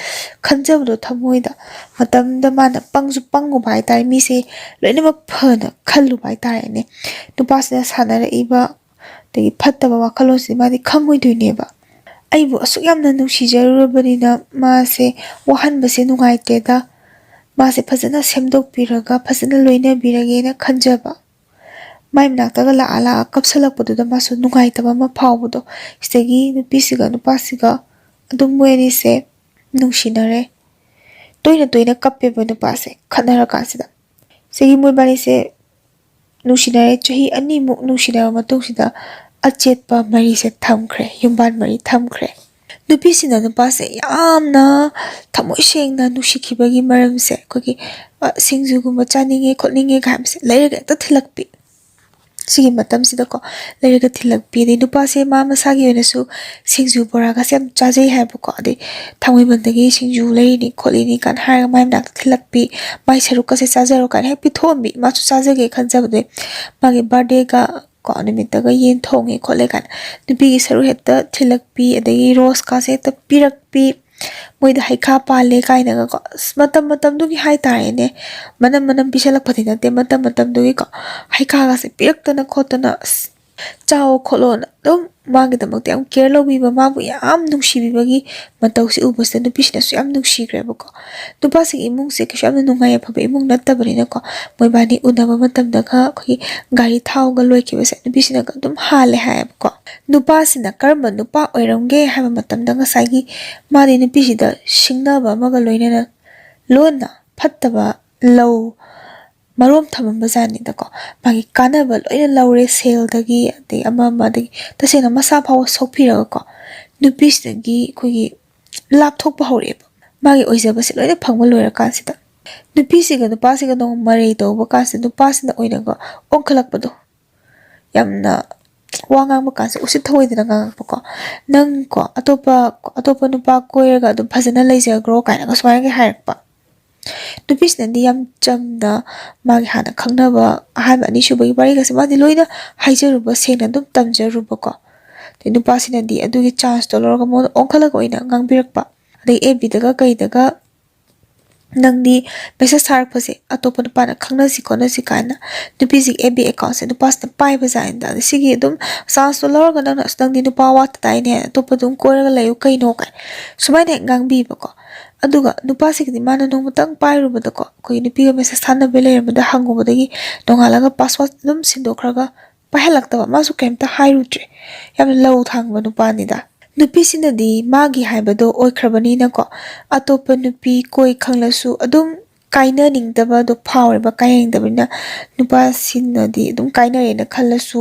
ꯈꯟꯖꯕꯗꯣ ꯊꯃꯣꯏꯗ꯫ ꯃꯇꯝꯗ ꯃꯥꯅ ꯄꯪꯁꯨ ꯄꯪꯉꯨꯕ ꯍꯥꯏꯇꯥꯔꯦ, ꯃꯤꯁꯦ ꯂꯣꯏꯅꯃꯛ ꯐꯅ ꯈꯜꯂꯨꯕ ꯍꯥꯏꯇꯥꯔꯦꯅꯦ꯫ ꯅꯨꯄꯥꯁꯤꯅ ꯁꯥꯟꯅꯔꯛꯏꯕ ꯑꯗꯒꯤ ꯐꯠꯇꯕ ꯋꯥꯈꯜꯂꯣꯟꯁꯤꯗꯤ ꯃꯥꯗꯤ ꯈꯪꯉꯣꯏꯗꯣꯏꯅꯦꯕ꯫ ꯑꯩꯕꯨ ꯑꯁꯨꯛ ꯌꯥꯝꯅ ꯅꯨꯡꯁꯤꯖꯔꯨꯔꯕꯅꯤꯅ ꯃꯥꯁꯦ ꯋꯥꯍꯟꯕꯁꯦ ꯅꯨꯡꯉꯥꯏꯇꯦꯗ, ꯃꯥꯁꯦ ꯐꯖꯅ ꯁꯦꯝꯗꯣꯛꯄꯤꯔꯒ ꯐꯖꯅ ꯂꯣꯏꯅꯕꯤꯔꯒꯦꯅ ꯈꯟꯖꯕ꯫ ꯃꯥꯏ ꯃꯅꯥꯛꯇꯒ ꯂꯥꯛꯑ ꯂꯥꯛꯑ ꯀꯞꯁꯜꯂꯛꯄꯗꯨꯗ ꯃꯥꯁꯨ ꯅꯨꯡꯉꯥꯏꯇꯕ ꯑꯃ ꯐꯥꯎꯕꯗꯣ꯫ ꯁꯤꯗꯒꯤ ꯅꯨꯄꯤꯁꯤꯒ ꯅꯨꯄꯥꯁꯤꯒ ꯑꯗꯨꯝ ꯃꯣꯏ ꯑꯅꯤꯁꯦ ꯅꯨꯡꯁꯤꯅꯔꯦ꯫ ꯇꯣꯏꯅ ꯇꯣꯏꯅ ꯀꯞꯄꯦꯕ ꯅꯨꯄꯥꯁꯦ ꯈꯠꯅꯔꯀꯥꯟꯁꯤꯗ꯫ ꯁꯤꯒꯤ ꯃꯣꯏꯕꯥꯅꯤꯁꯦ ꯅꯨꯡꯁꯤꯅꯔꯦ, ꯆꯍꯤ ꯑꯅꯤꯃꯨꯛ ꯅꯨꯡꯁꯤꯅꯔꯕ ꯃꯇꯨꯡꯁꯤꯗ ꯑꯆꯦꯠꯄ ꯃꯔꯤꯁꯦ ꯊꯝꯈ꯭ꯔꯦ, ꯌꯨꯝꯕꯥꯟ ꯃꯔꯤ ꯊꯝꯈ꯭ꯔꯦ꯫ ꯅꯨꯄꯤꯁꯤꯅ ꯅꯨꯄꯥꯁꯦ ꯌꯥꯝꯅ ꯊꯃꯣꯏ ꯁꯦꯡꯅ ꯅꯨꯡꯁꯤꯈꯤꯕꯒꯤ ꯃꯔꯝꯁꯦ ꯑꯩꯈꯣꯏꯒꯤ, ꯑ, ꯁꯤꯡꯖꯨꯒꯨꯝꯕ ꯆꯥꯅꯤꯡꯉꯦ ꯈꯣꯠꯅꯤꯡꯉꯦ ꯀꯥꯏ ꯍꯥꯏꯕꯁꯦ ꯂꯩꯔꯒ ꯍꯦꯛꯇ ꯊꯤꯜꯂꯛꯄꯤ꯫ ꯁꯤꯒꯤ ꯃꯇꯝꯁꯤꯗꯀꯣ ꯂꯩꯔꯒ ꯊꯤꯜꯂꯛꯄꯤ꯫ ꯑꯗꯩ ꯅꯨꯄꯥꯁꯦ ꯃꯥ ꯃꯁꯥꯒꯤ ꯑꯣꯏꯅꯁꯨ ꯁꯤꯡꯖꯨ ꯕꯣꯔꯥꯒꯁꯦ ꯌꯥꯝ ꯆꯥꯖꯩ ꯍꯥꯏꯕꯀꯣ꯫ ꯑꯗꯩ ꯊꯥꯡꯃꯩꯕꯟꯗꯒꯤ ꯁꯤꯡꯖꯨ ꯂꯩꯔꯤꯅꯤ ꯈꯣꯠꯂꯤꯅꯤ ꯀꯥꯏꯅ ꯍꯥꯏꯔꯒ ꯃꯥꯏ ꯃꯅꯥꯛꯇ ꯊꯤꯜꯂꯛꯄꯤ, ꯃꯥꯏ ꯁꯔꯨꯛꯀꯁꯦ ꯆꯥꯖꯔꯣ ꯀꯥꯏꯅ ꯍꯦꯛ ꯄꯤꯊꯣꯛꯑꯝꯕꯤ꯫ ꯃꯥꯁꯨ ꯆꯥꯖꯒꯦ ꯈꯟꯖꯕꯗꯣ꯫ ꯃꯥꯒꯤ ꯕꯥꯔꯗꯦꯒ ꯀꯣ ꯅꯨꯃꯤꯠꯇꯒ ꯌꯦꯟ ꯊꯣꯡꯉꯦ ꯈꯣꯠꯂꯦ ꯀꯥꯏꯅ ꯅꯨꯄꯤꯒꯤ ꯁꯔꯨꯛ ꯍꯦꯛꯇ ꯊꯤꯜꯂꯛꯄꯤ, ꯑꯗꯒꯤ ꯔꯣꯁꯀꯥꯁꯦ ꯍꯦꯛꯇ ꯄꯤꯔꯛꯄꯤ, ꯃꯣꯏꯗ ꯍꯩꯈꯥ ꯄꯥꯜꯂꯦ ꯀꯥꯏꯅꯒꯀꯣ꯫ ꯑꯁ, ꯃꯇꯝ ꯃꯇꯝꯗꯨꯒꯤ ꯍꯥꯏꯇꯥꯔꯦꯅꯦ, ꯃꯅꯝ ꯃꯅꯝ ꯄꯤꯁꯜꯂꯛꯄꯗꯤ ꯅꯠꯇꯦ, ꯃꯇꯝ ꯃꯇꯝꯗꯨꯒꯤꯀꯣ ꯍꯩꯈꯥꯒꯁꯦ ꯄꯤꯔꯛꯇꯅ ꯈꯣꯠꯇꯅ, ꯑꯁ, ꯆꯥꯎ ꯈꯣꯠꯂꯣꯅ ꯑꯗꯨꯝ ꯃꯥꯒꯤꯗꯃꯛꯇ ꯌꯥꯝ ꯀꯦꯌꯔ ꯂꯧꯕꯤꯕ, ꯃꯥꯕꯨ ꯌꯥꯝ ꯅꯨꯡꯁꯤꯕꯤꯕꯒꯤ ꯃꯇꯧꯁꯦ ꯎꯕꯁꯤꯗ ꯅꯨꯄꯤꯁꯤꯅꯁꯨ ꯌꯥꯝ ꯅꯨꯡꯁꯤꯈ꯭ꯔꯦꯕꯀꯣ꯫ ꯅꯨꯄꯥꯁꯤꯒꯤ ꯏꯃꯨꯡꯁꯦ ꯀꯩꯁꯨ ꯌꯥꯝꯅ ꯅꯨꯡꯉꯥꯏ ꯌꯥꯏꯐꯕ ꯏꯃꯨꯡ ꯅꯠꯇꯕꯅꯤꯅꯀꯣ, ꯃꯣꯏꯕꯥꯅꯤ ꯎꯅꯕ ꯃꯇꯝꯗꯒ ꯑꯩꯈꯣꯏꯒꯤ ꯒꯥꯔꯤ ꯊꯥꯎꯒ ꯂꯣꯏꯈꯤꯕꯁꯦ ꯅꯨꯄꯤꯁꯤꯅꯒ ꯑꯗꯨꯝ ꯍꯥꯜꯂꯦ ꯍꯥꯏꯌꯦꯕꯀꯣ꯫ ꯅꯨꯄꯥꯁꯤꯅ ꯀꯔꯝꯕ ꯅꯨꯄꯥ ꯑꯣꯏꯔꯝꯒꯦ ꯍꯥꯏꯕ ꯃꯇꯝꯗ ꯉꯁꯥꯏꯒꯤ ꯃꯥꯗꯤ ꯅꯨꯄꯤꯁꯤꯗ ꯁꯤꯡꯅꯕ ꯑꯃꯒ ꯂꯣꯏꯅꯅ ꯂꯣꯟꯅ ꯐꯠꯇꯕ ꯂꯧ ꯃꯔꯣꯝ ꯊꯝꯃꯝꯕ ꯖꯥꯠꯅꯤꯗꯀꯣ꯫ ꯃꯥꯒꯤ ꯀꯥꯟꯅꯕ ꯂꯣꯏꯅ ꯂꯧꯔꯦ, ꯁꯦꯜꯗꯒꯤ, ꯑꯗꯩ ꯑꯃ ꯑꯃꯗꯒꯤ, ꯇꯁꯦꯡꯅ ꯃꯁꯥ ꯐꯥꯎꯕ ꯁꯣꯛꯄꯤꯔꯒꯀꯣ, ꯅꯨꯄꯤꯁꯤꯗꯒꯤ ꯑꯩꯈꯣꯏꯒꯤ ꯂꯥꯞꯊꯣꯛꯄ ꯍꯧꯔꯛꯑꯦꯕ꯫ ꯃꯥꯒꯤ ꯑꯣꯏꯖꯕꯁꯦ ꯂꯣꯏꯅ ꯐꯪꯕ ꯂꯣꯏꯔꯀꯥꯟꯁꯤꯗ, ꯅꯨꯄꯤꯁꯤꯒ ꯅꯨꯄꯥꯁꯤꯒ ꯅꯣꯡꯃ ꯃꯔꯩ ꯇꯧꯕ ꯀꯥꯟꯁꯤꯗ, ꯅꯨꯄꯥꯁꯤꯅ ꯑꯣꯏꯅꯒ ꯑꯣꯟꯈꯠꯂꯛꯄꯗꯣ, ꯌꯥꯝꯅ ꯋꯥ ꯉꯥꯡꯕ ꯀꯥꯟꯁꯦ ꯎꯁꯤꯠ ꯊꯑꯣꯏꯗꯅ ꯉꯥꯡꯉꯛꯄꯀꯣ꯫ "ꯅꯪ ꯀꯣ ꯑꯇꯣꯞꯄ, ꯑꯇꯣꯞꯄ ꯅꯨꯄꯥ ꯀꯣꯏꯔꯒ ꯑꯗꯨꯝ ꯐꯖꯅ ꯂꯩꯖꯈ꯭ꯔꯣ" ꯀꯥꯏꯅꯒ ꯁꯨꯃꯥꯏꯅꯒ ꯍꯥꯏꯔꯛꯄ꯫ ꯅꯨꯄꯤꯁꯤꯅꯗꯤ ꯌꯥꯝ ꯆꯝꯅ ꯃꯥꯒꯤ ꯍꯥꯟꯅ ꯈꯪꯅꯕ ꯑꯍꯥꯟꯕ, ꯑꯅꯤꯁꯨꯕꯒꯤ ꯋꯥꯔꯤꯒꯁꯦ ꯃꯥꯗꯤ ꯂꯣꯏꯅ ꯍꯥꯏꯖꯔꯨꯕ, ꯁꯦꯡꯅ ꯑꯗꯨꯝ ꯇꯝꯖꯔꯨꯕꯀꯣ꯫ ꯑꯗꯩ ꯅꯨꯄꯥꯁꯤꯅꯗꯤ ꯑꯗꯨꯒꯤ ꯆꯥꯟꯁꯇꯣ ꯂꯧꯔꯒ ꯃꯉꯣꯟꯗ ꯑꯣꯟꯈꯠꯂꯒ ꯑꯣꯏꯅ ꯉꯥꯡꯕꯤꯔꯛꯄ꯫ ꯑꯗꯩ ꯑꯦꯐ ꯕꯤꯗꯒ ꯀꯩꯗꯒ "ꯅꯪꯗꯤ ꯃꯦꯁꯦꯖ ꯊꯥꯔꯛꯄꯁꯦ ꯑꯇꯣꯞꯄ ꯅꯨꯄꯥꯅ ꯈꯪꯅꯁꯤ ꯈꯣꯠꯅꯁꯤ" ꯀꯥꯏꯅ ꯅꯨꯄꯤꯁꯤꯒꯤ ꯑꯦꯐ ꯕꯤ ꯑꯦꯀꯥꯎꯟꯁꯦ ꯅꯨꯄꯥꯁꯤꯅ ꯄꯥꯏꯕ ꯖꯥꯠꯅꯤꯗ꯫ ꯑꯗ ꯁꯤꯒꯤ ꯑꯗꯨꯝ ꯆꯥꯟꯁꯇꯣ ꯂꯧꯔꯒ ꯅꯪꯅ "ꯑꯁ, ꯅꯪꯗꯤ ꯅꯨꯄꯥ ꯋꯥꯠꯇ ꯇꯥꯏꯅꯦ, ꯑꯇꯣꯞꯄ ꯑꯗꯨꯝ ꯀꯣꯏꯔꯒ ꯂꯩꯌꯨ ꯀꯩꯅꯣ" ꯀꯥꯏ ꯁꯨꯃꯥꯏꯅ ꯍꯦꯛ ꯉꯥꯡꯕꯤꯕꯀꯣ꯫ ꯑꯗꯨꯒ ꯅꯨꯄꯥꯁꯤꯒꯤꯗꯤ ꯃꯥꯅ ꯅꯣꯡꯃꯇꯪ ꯄꯥꯏꯔꯨꯕꯗꯀꯣ, ꯑꯩꯈꯣꯏꯒꯤ ꯅꯨꯄꯤꯒ ꯃꯦꯁꯦꯖ ꯊꯥꯅꯕ ꯂꯩꯔꯝꯕꯗ ꯍꯪꯉꯨꯕꯗꯒꯤ ꯅꯣꯡꯉꯥꯜꯂꯒ ꯄꯥꯁꯋꯥꯔꯗ ꯑꯗꯨꯝ ꯁꯤꯟꯗꯣꯛꯈ꯭ꯔꯒ ꯄꯥꯏꯍꯜꯂꯛꯇꯕ, ꯃꯥꯁꯨ ꯀꯩꯝꯇ ꯍꯥꯏꯔꯨꯗ꯭ꯔꯦ꯫ ꯌꯥꯝꯅ ꯂꯧ ꯊꯥꯡꯕ ꯅꯨꯄꯥꯅꯤꯗ꯫ ꯅꯨꯄꯤꯁꯤꯅꯗꯤ ꯃꯥꯒꯤ ꯍꯥꯏꯕꯗꯣ ꯑꯣꯏꯈ꯭ꯔꯕꯅꯤꯅꯀꯣ, ꯑꯇꯣꯞꯄ ꯅꯨꯄꯤ ꯀꯣꯏ ꯈꯪꯂꯁꯨ ꯑꯗꯨꯝ ꯀꯥꯏꯅꯅꯤꯡꯗꯕꯗꯣ ꯐꯥꯎꯔꯦꯕ꯫ ꯀꯥꯏꯅꯅꯤꯡꯗꯕꯅꯤꯅ ꯅꯨꯄꯥꯁꯤꯅꯗꯤ ꯑꯗꯨꯝ ꯀꯥꯏꯅꯔꯦꯅ ꯈꯜꯂꯁꯨ,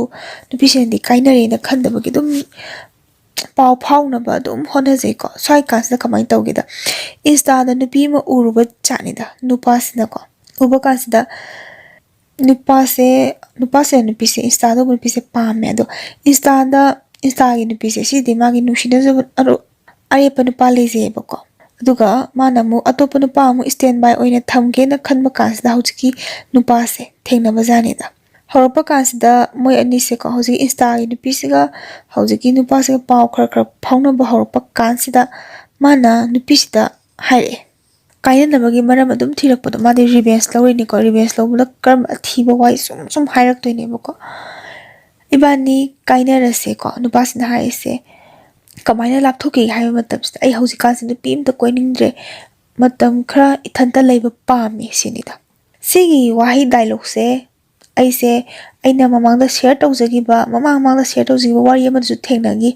ꯅꯨꯄꯤꯁꯤꯅꯗꯤ ꯀꯥꯏꯅꯔꯦꯅ ꯈꯟꯗꯕꯒꯤ ꯑꯗꯨꯝ ꯄꯥꯎ ꯐꯥꯎꯅꯕ ꯑꯗꯨꯝ ꯍꯣꯠꯅꯖꯩꯀꯣ꯫ ꯁ꯭ꯋꯥꯏ ꯀꯥꯟꯁꯤꯗ ꯀꯃꯥꯏꯅ ꯇꯧꯒꯦꯗ, ꯏꯟꯁꯇꯥꯗ ꯅꯨꯄꯤ ꯑꯃ ꯎꯔꯨꯕ ꯖꯥꯠꯅꯤꯗ ꯅꯨꯄꯥꯁꯤꯅꯀꯣ꯫ ꯎꯕ ꯀꯥꯟꯁꯤꯗ ꯅꯨꯄꯥꯁꯦ, ꯅꯨꯄꯥꯁꯤꯅ ꯅꯨꯄꯤꯁꯦ, ꯏꯟꯁꯇꯥꯗ ꯎꯕ ꯅꯨꯄꯤꯁꯦ ꯄꯥꯝꯃꯦ꯫ ꯑꯗꯣ ꯏꯟꯁꯇꯥꯗ, ꯏꯟꯁꯇꯥꯒꯤ ꯅꯨꯄꯤꯁꯦ ꯁꯤꯗꯤ ꯃꯥꯒꯤ ꯅꯨꯡꯁꯤꯅꯖꯕ ꯑꯔꯨ-, ꯑꯔꯦꯞꯄ ꯅꯨꯄꯥ ꯂꯩꯖꯩꯌꯦꯕꯀꯣ꯫ ꯑꯗꯨꯒ ꯃꯥꯅ ꯑꯃꯨꯛ ꯑꯇꯣꯞꯄ ꯅꯨꯄꯥ ꯑꯃꯨꯛ ꯁ꯭ꯇꯦꯟ ꯕꯥꯏ ꯑꯣꯏꯅ ꯊꯝꯒꯦꯅ ꯈꯟꯕ ꯀꯥꯟꯁꯤꯗ ꯍꯧꯖꯤꯛꯀꯤ ꯅꯨꯄꯥꯁꯦ ꯊꯦꯡꯅꯕ ꯖꯥꯠꯅꯤꯗ꯫ ꯍꯧꯔꯛꯄ ꯀꯥꯟꯁꯤꯗ ꯃꯣꯏ ꯑꯅꯤꯁꯦꯀꯣ, ꯍꯧꯖꯤꯛꯀꯤ ꯏꯟꯁꯇꯥꯒꯤ ꯅꯨꯄꯤꯁꯤꯒ ꯍꯧꯖꯤꯛꯀꯤ ꯅꯨꯄꯥꯁꯤꯒ ꯄꯥꯎ ꯈꯔ ꯈꯔ ꯐꯥꯎꯅꯕ ꯍꯧꯔꯛꯄ ꯀꯥꯟꯁꯤꯗ ꯃꯥꯅ ꯅꯨꯄꯤꯁꯤꯗ ꯍꯥꯏꯔꯛꯑꯦ꯫ ꯀꯥꯏꯅꯅꯕꯒꯤ ꯃꯔꯝ ꯑꯗꯨꯝ ꯊꯤꯔꯛꯄꯗꯣ, ꯃꯥꯗꯤ ꯔꯤꯚꯦꯟꯖ ꯂꯧꯔꯤꯅꯤꯀꯣ꯫ ꯔꯤꯚꯦꯟꯖ ꯂꯧꯕꯗ ꯀꯔꯝꯕ ꯑꯊꯤꯕ ꯋꯥꯍꯩ ꯁꯨꯝ ꯁꯨꯝ ꯍꯥꯏꯔꯛꯇꯣꯏꯅꯦꯕꯀꯣ꯫ "ꯏꯕꯥꯅꯤ ꯀꯥꯏꯅꯔꯁꯦꯀꯣ", ꯅꯨꯄꯥꯁꯤꯅ ꯍꯥꯏꯔꯤꯁꯦ꯫ ꯀꯃꯥꯏꯅ ꯂꯥꯞꯊꯣꯛꯈꯤꯒꯦ ꯍꯥꯏꯕ ꯃꯇꯝꯁꯤꯗ, "ꯑꯩ ꯍꯧꯖꯤꯛꯀꯥꯟꯁꯤ ꯅꯨꯄꯤ ꯑꯝꯇ ꯀꯣꯏꯅꯤꯡꯗ꯭ꯔꯦ, ꯃꯇꯝ ꯈꯔ ꯏꯊꯟꯇ ꯂꯩꯕ ꯄꯥꯝꯃꯦ", ꯁꯤꯅꯤꯗ꯫ ꯁꯤꯒꯤ ꯋꯥꯍꯩ ꯗꯥꯏꯂꯣꯛꯁꯦ ꯑꯩꯁꯦ, ꯑꯩꯅ ꯃꯃꯥꯡꯗ ꯁꯤꯌꯔ ꯇꯧꯖꯈꯤꯕ, ꯃꯃꯥꯡ ꯃꯃꯥꯡꯗ ꯁꯤꯌꯔ ꯇꯧꯖꯈꯤꯕ ꯋꯥꯔꯤ ꯑꯃꯗꯁꯨ ꯊꯦꯡꯅꯈꯤ꯫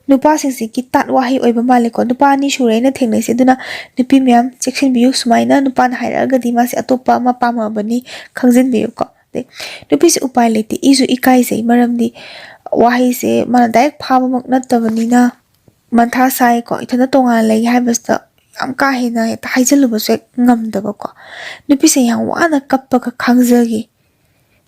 ꯅꯨꯄꯥꯁꯤꯡꯁꯤꯒꯤ ꯇꯥꯠ ꯋꯥꯍꯩ ꯑꯣꯏꯕ ꯃꯥꯜꯂꯦꯀꯣ꯫ ꯅꯨꯄꯥ ꯑꯅꯤ ꯁꯨꯔꯦ ꯑꯩꯅ ꯊꯦꯡꯅꯩꯁꯦ, ꯑꯗꯨꯅ ꯅꯨꯄꯤ ꯃꯌꯥꯝ ꯆꯦꯛꯁꯤꯟꯕꯤꯌꯨ, ꯁꯨꯃꯥꯏꯅ ꯅꯨꯄꯥꯅ ꯍꯥꯏꯔꯛꯑꯒꯗꯤ ꯃꯥꯁꯦ ꯑꯇꯣꯞꯄ ꯑꯃ ꯄꯥꯝꯃꯕꯅꯤ ꯈꯪꯖꯤꯟꯕꯤꯌꯨꯀꯣ꯫ ꯑꯗꯩ ꯅꯨꯄꯤꯁꯦ ꯎꯄꯥꯏ ꯂꯩꯇꯦ, ꯏꯁꯨ ꯏꯀꯥꯏꯖꯩ, ꯃꯔꯝꯗꯤ ꯋꯥꯍꯩꯁꯦ ꯃꯥꯅ ꯗꯥꯏꯔꯦꯛ ꯐꯥꯕꯃꯛ ꯅꯠꯇꯕꯅꯤꯅ ꯃꯊꯥ ꯁꯥꯏꯀꯣ꯫ ꯏꯊꯟꯇ ꯇꯣꯉꯥꯟꯅ ꯂꯩꯒꯦ ꯍꯥꯏꯕꯁꯤꯗ ꯌꯥꯝ ꯀꯥ ꯍꯦꯟꯅ ꯍꯦꯛꯇ ꯍꯥꯏꯖꯜꯂꯨꯕꯁꯨ ꯍꯦꯛ ꯉꯝꯗꯕꯀꯣ꯫ ꯅꯨꯄꯤꯁꯦ ꯌꯥꯝ ꯋꯥꯅ ꯀꯞꯄꯒ ꯈꯥꯡꯖꯈꯤ꯫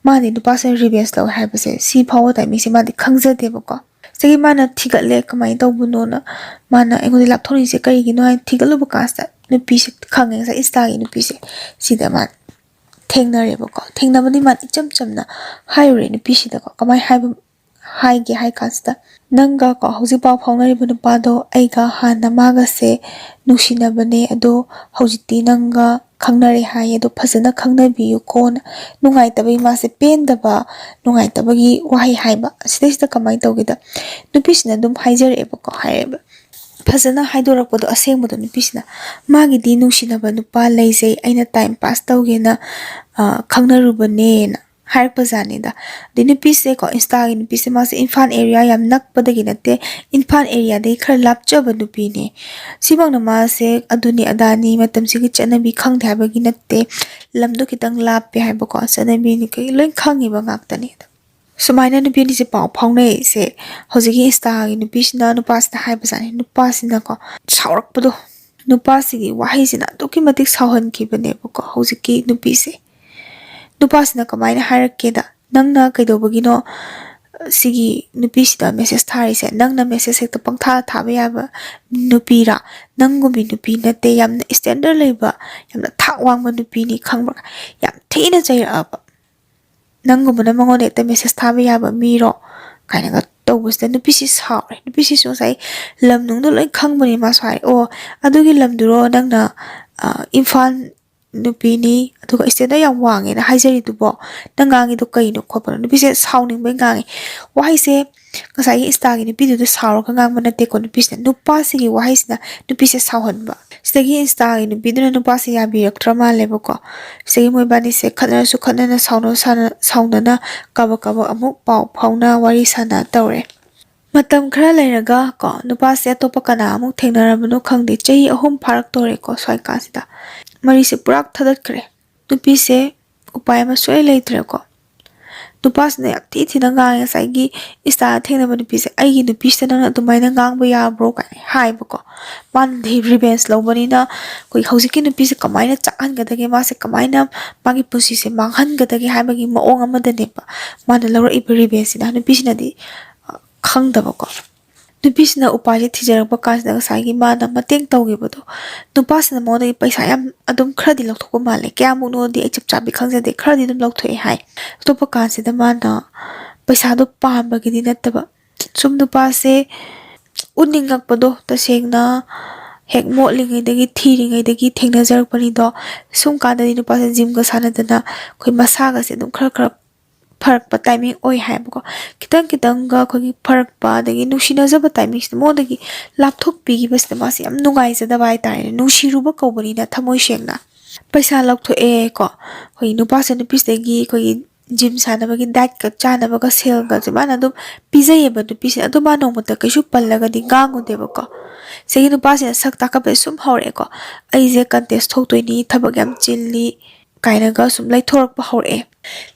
ꯃꯥꯗꯤ ꯅꯨꯄꯥꯁꯦ ꯔꯤꯚꯦꯟꯁ ꯂꯧꯋꯦ ꯍꯥꯏꯕꯁꯦ ꯁꯤ ꯐꯥꯎꯕ ꯇꯥꯏꯃꯤꯡꯁꯦ ꯃꯥꯗꯤ ꯈꯪꯖꯗꯦꯕꯀꯣ꯫ ꯁꯤꯗꯒꯤ ꯃꯥꯅ ꯊꯤꯒꯠꯂꯦ, ꯀꯃꯥꯏꯅ ꯇꯧꯕꯅꯣꯅ꯫ ꯃꯥꯅ ꯑꯩꯉꯣꯟꯗ ꯂꯥꯞꯊꯣꯛꯅꯤꯡꯁꯦ ꯀꯔꯤꯒꯤꯅꯣ ꯍꯥꯏꯅ ꯊꯤꯒꯠꯂꯨꯕ ꯀꯥꯟꯁꯤꯗ ꯅꯨꯄꯤꯁꯦ ꯈꯪꯉꯦ, ꯉꯁꯥꯏ ꯏꯟꯁꯇꯥꯒꯤ ꯅꯨꯄꯤꯁꯦ, ꯁꯤꯗ ꯃꯥ ꯊꯦꯡꯅꯔꯦꯕꯀꯣ꯫ ꯊꯦꯡꯅꯕꯗꯤ ꯃꯥꯅ ꯏꯆꯝ ꯆꯝꯅ ꯍꯥꯏꯔꯨꯔꯦ ꯅꯨꯄꯤꯁꯤꯗꯀꯣ꯫ ꯀꯃꯥꯏꯅ ꯍꯥꯏꯕ, ꯍꯥꯏꯒꯦ ꯍꯥꯏ ꯀꯥꯟꯁꯤꯗ, "ꯅꯪꯒ ꯀꯣ ꯍꯧꯖꯤꯛ ꯄꯥꯎ ꯐꯥꯎꯅꯔꯤꯕ ꯅꯨꯄꯥꯗꯣ ꯑꯩꯒ ꯍꯥꯟꯅ ꯃꯥꯒꯁꯦ ꯅꯨꯡꯁꯤꯅꯕꯅꯦ, ꯑꯗꯣ ꯍꯧꯖꯤꯛꯇꯤ ꯅꯪꯒ ꯈꯪꯅꯔꯦ ꯍꯥꯏꯌꯦ, ꯑꯗꯣ ꯐꯖꯅ ꯈꯪꯅꯕꯤꯌꯨꯀꯣꯅ" ꯅꯨꯡꯉꯥꯏꯇꯕꯒꯤ, ꯃꯥꯁꯦ ꯄꯦꯟꯗꯕ, ꯅꯨꯡꯉꯥꯏꯇꯕꯒꯤ ꯋꯥꯍꯩ ꯍꯥꯏꯕ꯫ ꯁꯤꯗꯩꯁꯤꯗ ꯀꯃꯥꯏꯅ ꯇꯧꯒꯦꯗ, ꯅꯨꯄꯤꯁꯤꯅ ꯑꯗꯨꯝ ꯍꯥꯏꯖꯔꯛꯑꯦꯕꯀꯣ, ꯍꯥꯏꯔꯛꯑꯦꯕ꯫ ꯐꯖꯅ ꯍꯥꯏꯗꯣꯔꯛꯄꯗꯣ ꯑꯁꯦꯡꯕꯗꯣ ꯅꯨꯄꯤꯁꯤꯅ, ꯃꯥꯒꯤꯗꯤ ꯅꯨꯡꯁꯤꯅꯕ ꯅꯨꯄꯥ ꯂꯩꯖꯩ, ꯑꯩꯅ ꯇꯥꯏꯝ ꯄꯥꯁ ꯇꯧꯒꯦꯅ, ꯑ, ꯈꯪꯅꯔꯨꯕꯅꯦꯅ ꯍꯥꯏꯔꯛꯄ ꯖꯥꯠꯅꯤꯗ꯫ ꯑꯗꯩ ꯅꯨꯄꯤꯁꯦꯀꯣ, ꯏꯟꯁꯇꯥꯒꯤ ꯅꯨꯄꯤꯁꯦ, ꯃꯥꯁꯦ ꯏꯝꯐꯥꯜ ꯑꯦꯔꯤꯌꯥ ꯌꯥꯝ ꯅꯛꯄꯗꯒꯤ ꯅꯠꯇꯦ, ꯏꯝꯐꯥꯜ ꯑꯦꯔꯤꯌꯥꯗꯒꯤ ꯈꯔ ꯂꯥꯞꯆꯕ ꯅꯨꯄꯤꯅꯦ꯫ ꯁꯤꯐꯥꯎꯅ ꯃꯥꯁꯦ ꯑꯗꯨꯅꯤ ꯑꯗꯥꯅꯤ, ꯃꯇꯝꯁꯤꯒꯤ ꯆꯠꯅꯕꯤ ꯈꯪꯗꯦ ꯍꯥꯏꯕꯒꯤ ꯅꯠꯇꯦ, ꯂꯝꯗꯣ ꯈꯤꯇꯪ ꯂꯥꯞꯄꯦ ꯍꯥꯏꯕꯀꯣ, ꯆꯠꯅꯕꯤꯅꯤ ꯀꯩ ꯂꯣꯏ ꯈꯪꯉꯤꯕ ꯉꯥꯛꯇꯅꯦ꯫ ꯁꯨꯃꯥꯏꯅ ꯅꯨꯄꯤ ꯑꯅꯤꯁꯦ ꯄꯥꯎ ꯐꯥꯎꯅꯩꯁꯦ, ꯍꯧꯖꯤꯛꯀꯤ ꯏꯟꯁꯇꯥꯒꯤ ꯅꯨꯄꯤꯁꯤꯅ ꯅꯨꯄꯥꯁꯤꯗ ꯍꯥꯏꯕꯖꯥꯠꯅꯤ꯫ ꯅꯨꯄꯥꯁꯤꯅꯀꯣ ꯁꯥꯎꯔꯛꯄꯗꯣ, ꯅꯨꯄꯥꯁꯤꯒꯤ ꯋꯥꯍꯩꯁꯤꯅ ꯑꯗꯨꯛꯀꯤ ꯃꯇꯤꯛ ꯁꯥꯎꯍꯟꯈꯤꯕꯅꯦꯕꯀꯣ ꯍꯧꯖꯤꯛꯀꯤ ꯅꯨꯄꯤꯁꯦ꯫ ꯅꯨꯄꯥꯁꯤꯅ ꯀꯃꯥꯏꯅ ꯍꯥꯏꯔꯛꯀꯦꯗ, "ꯅꯪꯅ ꯀꯩꯗꯧꯕꯒꯤꯅꯣ ꯁꯤꯒꯤ ꯅꯨꯄꯤꯁꯤꯗ ꯃꯦꯁꯦꯁ ꯊꯥꯔꯤꯁꯦ? ꯅꯪꯅ ꯃꯦꯁꯦꯁ ꯍꯦꯛꯇ ꯄꯪꯊꯥ ꯊꯥꯕ ꯌꯥꯕ ꯅꯨꯄꯤꯔꯥ? ꯅꯪꯒꯨꯝꯕꯤ ꯅꯨꯄꯤ ꯅꯠꯇꯦ, ꯌꯥꯝꯅ ꯏꯁꯇꯦꯟꯗꯔꯠ ꯂꯩꯕ, ꯌꯥꯝꯅ ꯊꯥꯛ ꯋꯥꯡꯕ ꯅꯨꯄꯤꯅꯤ, ꯈꯪꯕ꯭ꯔꯥ?" ꯌꯥꯝ ꯊꯤꯅ ꯆꯩꯔꯛꯑꯕ꯫ "ꯅꯪꯒꯨꯝꯕꯅ ꯃꯉꯣꯟꯗ ꯍꯦꯛꯇ ꯃꯦꯁꯦꯁ ꯊꯥꯕ ꯌꯥꯕ ꯃꯤꯔꯣ?" ꯀꯥꯏꯅꯒ ꯇꯧꯕꯁꯤꯗ ꯅꯨꯄꯤꯁꯤ ꯁꯥꯎꯔꯦ꯫ ꯅꯨꯄꯤꯁꯤꯁꯨ ꯉꯁꯥꯏ ꯂꯝ ꯅꯨꯡꯗꯣ ꯂꯣꯏ ꯈꯪꯕꯅꯤ ꯃꯥꯁꯨ ꯍꯥꯏꯔꯦ, "ꯑꯣ, ꯑꯗꯨꯒꯤ ꯂꯝꯗꯨꯔꯣ ꯅꯪꯅ, ꯑ, ꯏꯝꯐꯥꯜ ꯅꯨꯄꯤꯅꯤ, ꯑꯗꯨꯒ ꯏꯁꯇꯦꯟꯗꯔ ꯌꯥꯝ ꯋꯥꯡꯉꯦꯅ ꯍꯥꯏꯖꯔꯤꯗꯨꯕꯣ? ꯅꯪ ꯉꯥꯡꯉꯤꯗꯣ ꯀꯩꯅꯣ ꯈꯣꯠꯄꯅꯣ?" ꯅꯨꯄꯤꯁꯦ ꯁꯥꯎꯅꯤꯡꯕꯩ ꯉꯥꯡꯉꯦ꯫ ꯋꯥꯍꯩꯁꯦ ꯉꯁꯥꯏꯒꯤ ꯏꯟꯁꯇꯥꯒꯤ ꯅꯨꯄꯤꯗꯨꯗ ꯁꯥꯎꯔꯒ ꯉꯥꯡꯕ ꯅꯠꯇꯦꯀꯣ ꯅꯨꯄꯤꯁꯤꯅ, ꯅꯨꯄꯥꯁꯤꯒꯤ ꯋꯥꯍꯩꯁꯤꯅ ꯅꯨꯄꯤꯁꯦ ꯁꯥꯎꯍꯟꯕ꯫ ꯁꯤꯗꯒꯤ ꯏꯟꯁꯇꯥꯒꯤ ꯅꯨꯄꯤꯗꯨꯅ ꯅꯨꯄꯥꯁꯦ ꯌꯥꯕꯤꯔꯛꯇ꯭ꯔ ꯃꯥꯜꯂꯦꯕꯀꯣ꯫ ꯁꯤꯗꯒꯤ ꯃꯣꯏꯕꯥꯅꯤꯁꯦ ꯈꯠꯅꯔꯁꯨ ꯈꯠꯅꯅ, ꯁꯥꯎꯅ ꯁꯥꯎꯅ, ꯁꯥꯎꯅꯅ ꯀꯥꯕꯛ ꯀꯥꯕꯛ ꯑꯃꯨꯛ ꯄꯥꯎ ꯐꯥꯎꯅ ꯋꯥꯔꯤ ꯁꯥꯟꯅ ꯇꯧꯔꯦ꯫ ꯃꯇꯝ ꯈꯔ ꯂꯩꯔꯒ ꯀꯣ, ꯅꯨꯄꯥꯁꯦ ꯑꯇꯣꯞꯄ ꯀꯅꯥ ꯑꯃꯨꯛ ꯊꯦꯡꯅꯔꯕꯅꯣ ꯈꯪꯗꯦ, ꯆꯍꯤ ꯑꯍꯨꯝ ꯐꯥꯔꯛꯇꯣꯔꯦꯀꯣ, ꯁ꯭ꯋꯥꯏ ꯀꯥꯟꯁꯤꯗ ꯃꯔꯤꯁꯦ ꯄꯨꯔꯥ ꯊꯗꯠꯈ꯭ꯔꯦ꯫ ꯅꯨꯄꯤꯁꯦ ꯎꯄꯥꯏ ꯑꯃ ꯁꯨꯡꯂꯩ ꯂꯩꯇ꯭ꯔꯦꯀꯣ꯫ ꯅꯨꯄꯥꯁꯤꯅ ꯌꯥꯝ ꯊꯤ ꯊꯤꯅ ꯉꯥꯡꯉꯦ, ꯉꯁꯥꯏꯒꯤ ꯏꯟꯁꯇꯥꯗ ꯊꯦꯡꯅꯕ ꯅꯨꯄꯤꯁꯦ, "ꯑꯩꯒꯤ ꯅꯨꯄꯤꯁꯤꯗ ꯅꯪꯅ ꯑꯗꯨꯃꯥꯏꯅ ꯉꯥꯡꯕ ꯌꯥꯕ꯭ꯔꯣ?" ꯀꯥꯏꯅ ꯍꯥꯏꯕꯀꯣ꯫ ꯃꯥꯅꯗꯤ ꯔꯤꯚꯦꯟꯁ ꯂꯧꯕꯅꯤꯅ ꯑꯩꯈꯣꯏ ꯍꯧꯖꯤꯛꯀꯤ ꯅꯨꯄꯤꯁꯦ ꯀꯃꯥꯏꯅ ꯆꯥꯛꯍꯟꯒꯗꯒꯦ, ꯃꯥꯁꯦ ꯀꯃꯥꯏꯅ ꯃꯥꯒꯤ ꯄꯨꯟꯁꯤꯁꯦ ꯃꯥꯡꯍꯟꯒꯗꯒꯦ ꯍꯥꯏꯕꯒꯤ ꯃꯑꯣꯡ ꯑꯃꯗꯅꯦꯕ ꯃꯥꯅ ꯂꯧꯔꯛꯏꯕ ꯔꯤꯚꯦꯟꯁꯁꯤꯅ꯫ ꯅꯨꯄꯤꯁꯤꯅꯗꯤ ꯑ, ꯈꯪꯗꯕꯀꯣ꯫ ꯅꯨꯄꯤꯁꯤꯅ ꯎꯄꯥꯏꯁꯦ ꯊꯤꯖꯔꯛꯄ ꯀꯥꯟꯁꯤꯗ ꯉꯁꯥꯏꯒꯤ ꯃꯥꯅ ꯃꯇꯦꯡ ꯇꯧꯈꯤꯕꯗꯣ, ꯅꯨꯄꯥꯁꯤꯅ ꯃꯉꯣꯟꯗꯒꯤ ꯄꯩꯁꯥ ꯌꯥꯝ ꯑꯗꯨꯝ ꯈꯔꯗꯤ ꯂꯧꯊꯣꯛꯄ ꯃꯥꯜꯂꯦ꯫ ꯀꯌꯥꯃꯨꯛꯅꯣꯗꯤ ꯑꯩ ꯆꯞ ꯆꯥꯕꯤ ꯈꯪꯖꯗꯦ, ꯈꯔꯗꯤ ꯑꯗꯨꯝ ꯂꯧꯊꯣꯛꯑꯦ ꯍꯥꯏ꯫ ꯂꯧꯊꯣꯛꯄ ꯀꯥꯟꯁꯤꯗ ꯃꯥꯅ ꯄꯩꯁꯥꯗꯣ ꯄꯥꯝꯕꯒꯤꯗꯤ ꯅꯠꯇꯕ, ꯁꯨꯝ ꯅꯨꯄꯥꯁꯦ ꯎꯠꯅꯤꯡꯉꯛꯄꯗꯣ, ꯇꯁꯦꯡꯅ ꯍꯦꯛ ꯃꯣꯠꯂꯤꯉꯩꯗꯒꯤ, ꯊꯤꯔꯤꯉꯩꯗꯒꯤ ꯊꯦꯡꯅꯖꯔꯛꯄꯅꯤꯗꯣ꯫ ꯁꯨꯝ ꯀꯥꯟꯗꯗꯤ ꯅꯨꯄꯥꯁꯦ ꯖꯤꯝꯒ ꯁꯥꯟꯅꯗꯅ ꯑꯩꯈꯣꯏ ꯃꯁꯥꯒꯁꯦ ꯑꯗꯨꯝ ꯈꯔ ꯈꯔ ꯐꯔꯛꯄ ꯇꯥꯏꯃꯤꯡ ꯑꯣꯏ ꯍꯥꯏꯕꯀꯣ꯫ ꯈꯤꯇꯪ ꯈꯤꯇꯪꯒ ꯑꯩꯈꯣꯏꯒꯤ ꯐꯔꯛꯄ, ꯑꯗꯒꯤ ꯅꯨꯡꯁꯤꯅꯖꯕ ꯇꯥꯏꯃꯤꯡꯁꯤꯗ ꯃꯉꯣꯟꯗꯒꯤ ꯂꯥꯞꯊꯣꯛꯄꯤꯈꯤꯕꯁꯤꯗ ꯃꯥꯁꯦ ꯌꯥꯝ ꯅꯨꯡꯉꯥꯏꯖꯗꯕ ꯍꯥꯏꯇꯥꯔꯦꯅꯦ, ꯅꯨꯡꯁꯤꯔꯨꯕ ꯀꯧꯕꯅꯤꯅ ꯊꯃꯣꯏ ꯁꯦꯡꯅ꯫ ꯄꯩꯁꯥ ꯂꯧꯊꯣꯛꯑꯦꯀꯣ, ꯑꯩꯈꯣꯏ ꯅꯨꯄꯥꯁꯦ ꯅꯨꯄꯤꯁꯤꯗꯒꯤ ꯑꯩꯈꯣꯏꯒꯤ ꯖꯤꯝ ꯁꯥꯟꯅꯕꯒꯤ ꯗꯥꯏꯠꯀ ꯆꯥꯅꯕꯒ ꯁꯦꯜꯒꯁꯦ ꯃꯥꯅ ꯑꯗꯨꯝ ꯄꯤꯖꯩꯌꯦꯕ ꯅꯨꯄꯤꯁꯤꯅ꯫ ꯑꯗꯨ ꯃꯥ ꯅꯣꯡꯃꯇ ꯀꯩꯁꯨ ꯄꯜꯂꯒꯗꯤ ꯉꯥꯡꯉꯨꯗꯦꯕꯀꯣ꯫ ꯁꯤꯒꯤ ꯅꯨꯄꯥꯁꯤꯅ ꯁꯛ ꯇꯥꯛꯀꯠꯄꯁꯦ ꯁꯨꯝ ꯍꯧꯔꯛꯑꯦꯀꯣ꯫ "ꯑꯩꯁꯦ ꯀꯟꯇꯦꯁ ꯊꯣꯛꯇꯣꯏꯅꯤ, ꯊꯕꯛ ꯌꯥꯝ ꯆꯤꯜꯂꯤ" ꯀꯥꯏꯅꯒ ꯁꯨꯝ ꯂꯩꯊꯣꯔꯛꯄ ꯍꯧꯔꯛꯑꯦ꯫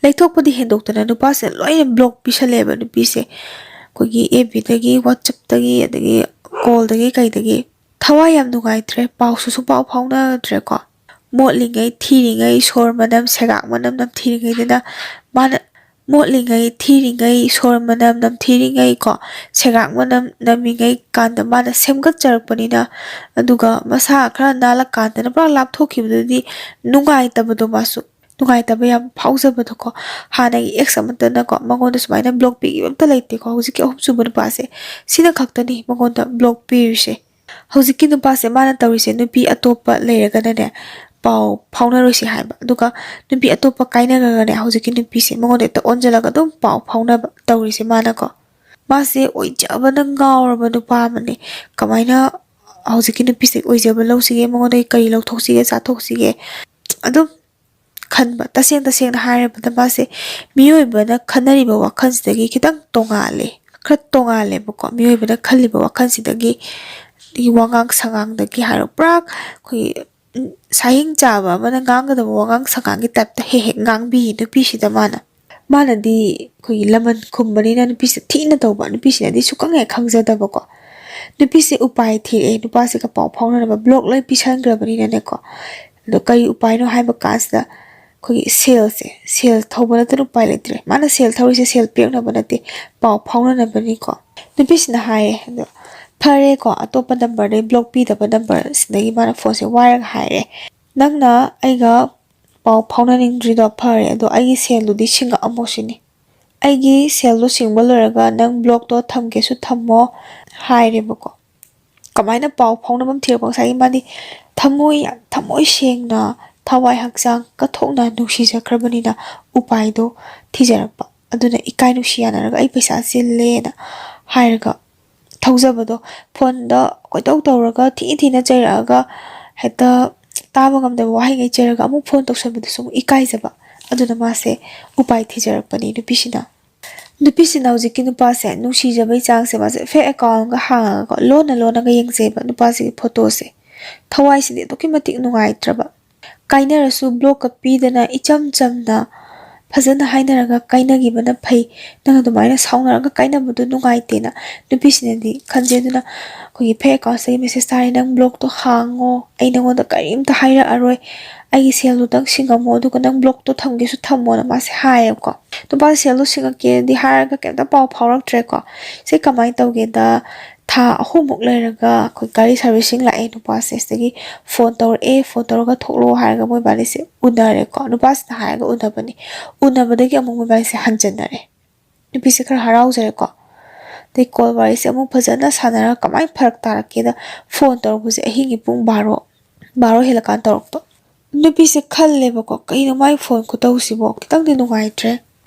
ꯂꯩꯊꯣꯛꯄꯗꯤ ꯍꯦꯟꯗꯣꯛꯇꯅ ꯅꯨꯄꯥꯁꯤꯅ ꯂꯣꯏꯅ ꯕ꯭ꯂꯣꯛ ꯄꯤꯁꯜꯂꯛꯑꯦꯕ ꯅꯨꯄꯤꯁꯦ꯫ ꯑꯩꯈꯣꯏꯒꯤ ꯑꯦꯐ ꯕꯤꯗꯒꯤ, ꯋꯥꯆꯞꯇꯒꯤ, ꯑꯗꯒꯤ ꯀꯣꯜꯗꯒꯤ ꯀꯩꯗꯒꯤ꯫ ꯊꯋꯥꯏ ꯌꯥꯝ ꯅꯨꯡꯉꯥꯏꯇ꯭ꯔꯦ, ꯄꯥꯎꯁꯨ ꯁꯨꯡꯄꯥꯎ ꯐꯥꯎꯅꯗ꯭ꯔꯦꯀꯣ꯫ ꯃꯣꯠꯂꯤꯉꯩ, ꯊꯤꯔꯤꯉꯩ, ꯁꯣꯔ ꯃꯅꯝ, ꯁꯦꯒꯥꯛ ꯃꯅꯝ ꯅꯝꯊꯤꯔꯤꯉꯩꯗꯨꯅ ꯃꯥꯅ, ꯃꯣꯠꯂꯤꯉꯩ, ꯊꯤꯔꯤꯉꯩ, ꯁꯣꯔ ꯃꯅꯝ ꯅꯝꯊꯤꯔꯤꯉꯩ ꯀꯣ, ꯁꯦꯒꯥꯛ ꯃꯅꯝ ꯅꯝꯃꯤꯉꯩ ꯀꯥꯟꯗ ꯃꯥꯅ ꯁꯦꯝꯒꯠꯆꯔꯛꯄꯅꯤꯅ, ꯑꯗꯨꯒ ꯃꯁꯥ ꯈꯔ ꯅꯥꯜꯂꯀꯥꯟꯗꯅ ꯄꯨꯔꯥ ꯂꯥꯞꯊꯣꯛꯈꯤꯕꯗꯨꯗꯤ ꯅꯨꯡꯉꯥꯏꯇꯕꯗꯣ, ꯃꯥꯁꯨ ꯅꯨꯡꯉꯥꯏꯇꯕ ꯌꯥꯝ ꯐꯥꯎꯖꯕꯗꯣꯀꯣ꯫ ꯍꯥꯟꯅꯒꯤ ꯑꯦꯛꯁ ꯑꯃꯠꯇꯅꯀꯣ ꯃꯉꯣꯟꯗ ꯁꯨꯃꯥꯏꯅ ꯕ꯭ꯂꯣꯛ ꯄꯤꯈꯤꯕ ꯑꯝꯇ ꯂꯩꯇꯦꯀꯣ꯫ ꯍꯧꯖꯤꯛꯀꯤ ꯑꯍꯨꯝꯁꯨꯕ ꯅꯨꯄꯥꯁꯦ, ꯁꯤꯅ ꯈꯛꯇꯅꯤ ꯃꯉꯣꯟꯗ ꯕ꯭ꯂꯣꯛ ꯄꯤꯔꯤꯁꯦ꯫ ꯍꯧꯖꯤꯛꯀꯤ ꯅꯨꯄꯥꯁꯦ ꯃꯥꯅ ꯇꯧꯔꯤꯁꯦ, ꯅꯨꯄꯤ ꯑꯇꯣꯞꯄ ꯂꯩꯔꯒꯅꯅꯦ ꯄꯥꯎ ꯐꯥꯎꯅꯔꯣꯏꯁꯤ ꯍꯥꯏꯕ, ꯑꯗꯨꯒ ꯅꯨꯄꯤ ꯑꯇꯣꯞꯄ ꯀꯥꯏꯅꯈ꯭ꯔꯒꯅꯦ ꯍꯧꯖꯤꯛꯀꯤ ꯅꯨꯄꯤꯁꯦ ꯃꯉꯣꯟꯗ ꯍꯦꯛꯇ ꯑꯣꯟꯁꯤꯜꯂꯒ ꯑꯗꯨꯝ ꯄꯥꯎ ꯐꯥꯎꯅꯕ ꯇꯧꯔꯤꯁꯦ ꯃꯥꯅꯀꯣ꯫ ꯃꯥꯁꯦ ꯑꯣꯏꯖꯕꯅ ꯉꯥꯎꯔꯕ ꯅꯨꯄꯥ ꯑꯃꯅꯦ꯫ ꯀꯃꯥꯏꯅ ꯍꯧꯖꯤꯛꯀꯤ ꯅꯨꯄꯤꯁꯦ ꯑꯣꯏꯖꯕ ꯂꯧꯁꯤꯒꯦ, ꯃꯉꯣꯟꯗꯒꯤ ꯀꯔꯤ ꯂꯧꯊꯣꯛꯁꯤꯒꯦ, ꯆꯥꯊꯣꯛꯁꯤꯒꯦ, ꯑꯗꯨꯝ ꯈꯟꯕ꯫ ꯇꯁꯦꯡ ꯇꯁꯦꯡꯅ ꯍꯥꯏꯔꯕꯗ ꯃꯥꯁꯦ ꯃꯤꯑꯣꯏꯕꯅ ꯈꯟꯅꯔꯤꯕ ꯋꯥꯈꯜꯁꯤꯗꯒꯤ ꯈꯤꯇꯪ ꯇꯣꯡꯉꯥꯜꯂꯦ꯫ ꯈꯔ ꯇꯣꯉꯥꯜꯂꯦꯕꯀꯣ꯫ ꯃꯤꯑꯣꯏꯕꯅ ꯈꯜꯂꯤꯕ ꯋꯥꯈꯜꯁꯤꯗꯒꯤ, ꯑꯗꯒꯤ ꯋꯥꯉꯥꯡ ꯁꯉꯥꯡꯗꯒꯤ ꯍꯥꯏꯔꯣ, ꯄꯨꯔꯥ ꯑꯩꯈꯣꯏꯒꯤ, ꯎꯝ, ꯁꯥꯍꯤꯡ ꯆꯥꯕ ꯑꯃꯅ ꯉꯥꯡꯒꯗꯕ ꯋꯥꯉꯥꯡ ꯁꯉꯥꯡꯒꯤ ꯇꯥꯏꯞꯇ ꯍꯦꯛ ꯍꯦꯛ ꯉꯥꯡꯕꯤ ꯅꯨꯄꯤꯁꯤꯗ ꯃꯥꯅ꯫ ꯃꯥꯅꯗꯤ ꯑꯩꯈꯣꯏꯒꯤ ꯂꯃꯟ ꯈꯨꯝꯕꯅꯤꯅ ꯅꯨꯄꯤꯁꯤꯗ ꯊꯤꯅ ꯇꯧꯕ, ꯅꯨꯄꯤꯁꯤꯅꯗꯤ ꯁꯨꯛꯈꯪ ꯍꯦꯛ ꯈꯪꯖꯗꯕꯀꯣ꯫ ꯅꯨꯄꯤꯁꯦ ꯎꯄꯥꯏ ꯊꯤꯔꯛꯑꯦ ꯅꯨꯄꯥꯁꯤꯒ ꯄꯥꯎ ꯐꯥꯎꯅꯅꯕ꯫ ꯕ꯭ꯂꯣꯛ ꯂꯣꯏ ꯄꯤꯁꯟꯈ꯭ꯔꯕꯅꯤꯅꯅꯦꯀꯣ꯫ ꯑꯗꯣ ꯀꯔꯤ ꯎꯄꯥꯏꯅꯣ ꯍꯥꯏꯕ ꯀꯥꯟꯁꯤꯗ ꯑꯩꯈꯣꯏꯒꯤ ꯁꯦꯜꯁꯦ, ꯁꯦꯜ ꯊꯧꯕ ꯅꯠꯇꯅ ꯎꯄꯥꯏ ꯂꯩꯇ꯭ꯔꯦ꯫ ꯃꯥꯅ ꯁꯦꯜ ꯊꯧꯔꯤꯁꯦ ꯁꯦꯜ ꯄꯤꯔꯛꯅꯕ ꯅꯠꯇꯦ, ꯄꯥꯎ ꯐꯥꯎꯅꯅꯕꯅꯤꯀꯣ꯫ ꯅꯨꯄꯤꯁꯤꯅ ꯍꯥꯏꯌꯦ, ꯑꯗꯣ ꯐꯔꯦꯀꯣ, ꯑꯇꯣꯞꯄ ꯅꯝꯕꯔꯗꯩ, ꯕ꯭ꯂꯣꯛ ꯄꯤꯗꯕ ꯅꯝꯕꯔꯁꯤꯗꯒꯤ ꯃꯥꯅ ꯐꯣꯟꯁꯦ ꯋꯥꯏꯔꯒ ꯍꯥꯏꯔꯦ, "ꯅꯪꯅ ꯑꯩꯒ ꯄꯥꯎ ꯐꯥꯎꯅꯅꯤꯡꯗ꯭ꯔꯤꯗꯣ ꯐꯔꯦ, ꯑꯗꯣ ꯑꯩꯒꯤ ꯁꯦꯜꯗꯨꯗꯤ ꯁꯤꯡꯉꯛꯑꯝꯃꯣ ꯁꯤꯅꯤ꯫ ꯑꯩꯒꯤ ꯁꯦꯜꯗꯣ ꯁꯤꯡꯕ ꯂꯣꯏꯔꯒ ꯅꯪ ꯕ꯭ꯂꯣꯛꯇꯣ ꯊꯝꯒꯦꯁꯨ ꯊꯝꯃꯣ" ꯍꯥꯏꯔꯦꯕꯀꯣ꯫ ꯀꯃꯥꯏꯅ ꯄꯥꯎ ꯐꯥꯎꯅꯐꯝ ꯊꯤꯔꯛꯄ? ꯉꯁꯥꯏꯒꯤ ꯃꯥꯗꯤ ꯊꯃꯣꯏ ꯌꯥꯝ, ꯊꯃꯣꯏ ꯁꯦꯡꯅ, ꯊꯋꯥꯏ ꯍꯛꯆꯥꯡ ꯀꯠꯊꯣꯛꯅ ꯅꯨꯡꯁꯤꯖꯈ꯭ꯔꯕꯅꯤꯅ ꯎꯄꯥꯏꯗꯣ ꯊꯤꯖꯔꯛꯄ꯫ ꯑꯗꯨꯅ ꯏꯀꯥꯏ ꯅꯨꯡꯁꯤ ꯌꯥꯅꯔꯒ "ꯑꯩ ꯄꯩꯁꯥ ꯆꯤꯜꯂꯦꯅ" ꯍꯥꯏꯔꯒ ꯊꯧꯖꯕꯗꯣ, ꯐꯣꯟꯗ ꯀꯣꯏꯇꯧ ꯇꯧꯔꯒ, ꯊꯤ ꯊꯤꯅ ꯆꯩꯔꯛꯑꯒ, ꯍꯦꯛꯇ ꯇꯥꯕ ꯉꯝꯗꯕ ꯋꯥꯍꯩꯉꯩ ꯆꯩꯔꯒ ꯑꯃꯨꯛ ꯐꯣꯟ ꯇꯧꯁꯟꯕꯗꯨꯁꯨ ꯑꯃꯨꯛ ꯏꯀꯥꯏꯖꯕ꯫ ꯑꯗꯨꯅ ꯃꯥꯁꯦ ꯎꯄꯥꯏ ꯊꯤꯖꯔꯛꯄꯅꯤ ꯅꯨꯄꯤꯁꯤꯅ꯫ ꯅꯨꯄꯤꯁꯤꯅ ꯍꯧꯖꯤꯛꯀꯤ ꯅꯨꯄꯥꯁꯦ ꯅꯨꯡꯁꯤꯖꯕꯩ ꯆꯥꯡꯁꯦ ꯃꯥꯁꯦ ꯐꯦꯛ ꯑꯦꯀꯥꯎꯟꯒ ꯍꯥꯡꯉꯒꯀꯣ, ꯂꯣꯟꯅ ꯂꯣꯟꯅꯒ ꯌꯦꯡꯖꯩꯕ ꯅꯨꯄꯥꯁꯤꯒꯤ ꯐꯣꯇꯣꯁꯦ꯫ ꯊꯋꯥꯏꯁꯤꯗꯤ ꯑꯗꯨꯛꯀꯤ ꯃꯇꯤꯛ ꯅꯨꯡꯉꯥꯏꯇ꯭ꯔꯕ꯫ ꯀꯥꯏꯅꯔꯁꯨ ꯕ꯭ꯂꯣꯛꯀ ꯄꯤꯗꯅ ꯏꯆꯝ ꯆꯝꯅ ꯐꯖꯅ ꯍꯥꯏꯅꯔꯒ ꯀꯥꯏꯅꯈꯤꯕꯅ ꯐꯩ꯫ ꯅꯪ ꯑꯗꯨꯃꯥꯏꯅ ꯁꯥꯎꯅꯔꯒ ꯀꯥꯏꯅꯕꯗꯣ ꯅꯨꯡꯉꯥꯏꯇꯦꯅ ꯅꯨꯄꯤꯁꯤꯅꯗꯤ ꯈꯟꯖꯩ꯫ ꯑꯗꯨꯅ ꯑꯩꯈꯣꯏꯒꯤ ꯐꯦꯛ ꯑꯦꯀꯥꯎꯟꯁꯇꯒꯤ ꯃꯦꯁꯦꯁ ꯊꯥꯔꯦ, "ꯅꯪ ꯕ꯭ꯂꯣꯛꯇꯣ ꯍꯥꯡꯉꯣ, ꯑꯩ ꯅꯪꯉꯣꯟꯗ ꯀꯔꯤꯝꯇ ꯍꯥꯏꯔꯛꯑꯔꯣꯏ, ꯑꯩꯒꯤ ꯁꯦꯜꯗꯨꯗꯪ ꯁꯤꯡꯉꯝꯃꯣ, ꯑꯗꯨꯒ ꯅꯪ ꯕ꯭ꯂꯣꯛꯇꯣ ꯊꯝꯒꯦꯁꯨ ꯊꯝꯃꯣꯅ" ꯃꯥꯁꯦ ꯍꯥꯏꯌꯦꯕꯀꯣ꯫ ꯅꯨꯄꯥꯁꯦ ꯁꯦꯜꯗꯣ ꯁꯤꯡꯉꯛꯀꯦꯅꯗꯤ ꯍꯥꯏꯔꯒ ꯀꯩꯝꯇ ꯄꯥꯎ ꯐꯥꯎꯔꯛꯇ꯭ꯔꯦꯀꯣ꯫ ꯁꯤ ꯀꯃꯥꯏꯅ ꯇꯧꯒꯦꯗ, ꯊꯥ ꯑꯍꯨꯝꯃꯨꯛ ꯂꯩꯔꯒ ꯑꯩꯈꯣꯏ ꯒꯥꯔꯤ ꯁꯥꯔꯚꯤꯁꯤꯡ ꯂꯥꯛꯑꯦ ꯅꯨꯄꯥꯁꯦ꯫ ꯁꯤꯗꯒꯤ ꯐꯣꯟ ꯇꯧꯔꯛꯑꯦ, ꯐꯣꯟ ꯇꯧꯔꯒ "ꯊꯣꯛꯂꯛꯑꯣ" ꯍꯥꯏꯔꯒ ꯃꯣꯏꯕꯥꯅꯤꯁꯦ ꯎꯅꯔꯦꯀꯣ꯫ ꯅꯨꯄꯥꯁꯤꯅ ꯍꯥꯏꯔꯒ ꯎꯅꯕꯅꯤ꯫ ꯎꯅꯕꯗꯒꯤ ꯑꯃꯨꯛ ꯃꯣꯏꯕꯥꯅꯤꯁꯦ ꯍꯟꯖꯟꯅꯔꯦ꯫ ꯅꯨꯄꯤꯁꯦ ꯈꯔ ꯍꯔꯥꯎꯖꯔꯦꯀꯣ꯫ ꯑꯗꯩ ꯀꯣꯜ ꯋꯥꯔꯤꯁꯦ ꯑꯃꯨꯛ ꯐꯖꯅ ꯁꯥꯟꯅꯔꯒ, ꯀꯃꯥꯏꯅ ꯐꯔꯛ ꯇꯥꯔꯛꯀꯦꯗ, ꯐꯣꯟ ꯇꯧꯔꯛꯄꯁꯦ ꯑꯍꯤꯡꯒꯤ ꯄꯨꯡ ꯕꯥꯔꯣ, ꯕꯥꯔꯣ ꯍꯦꯜꯂꯀꯥꯟꯗ ꯇꯧꯔꯛꯄ꯫ ꯅꯨꯄꯤꯁꯦ ꯈꯜꯂꯦꯕꯀꯣ, "ꯀꯩꯅꯣ ꯃꯥꯏ ꯐꯣꯟ ꯈꯨꯇꯧꯁꯤꯕꯣ? ꯈꯤꯇꯪꯗꯤ ꯅꯨꯡꯉꯥꯏꯇ꯭ꯔꯦ"꯫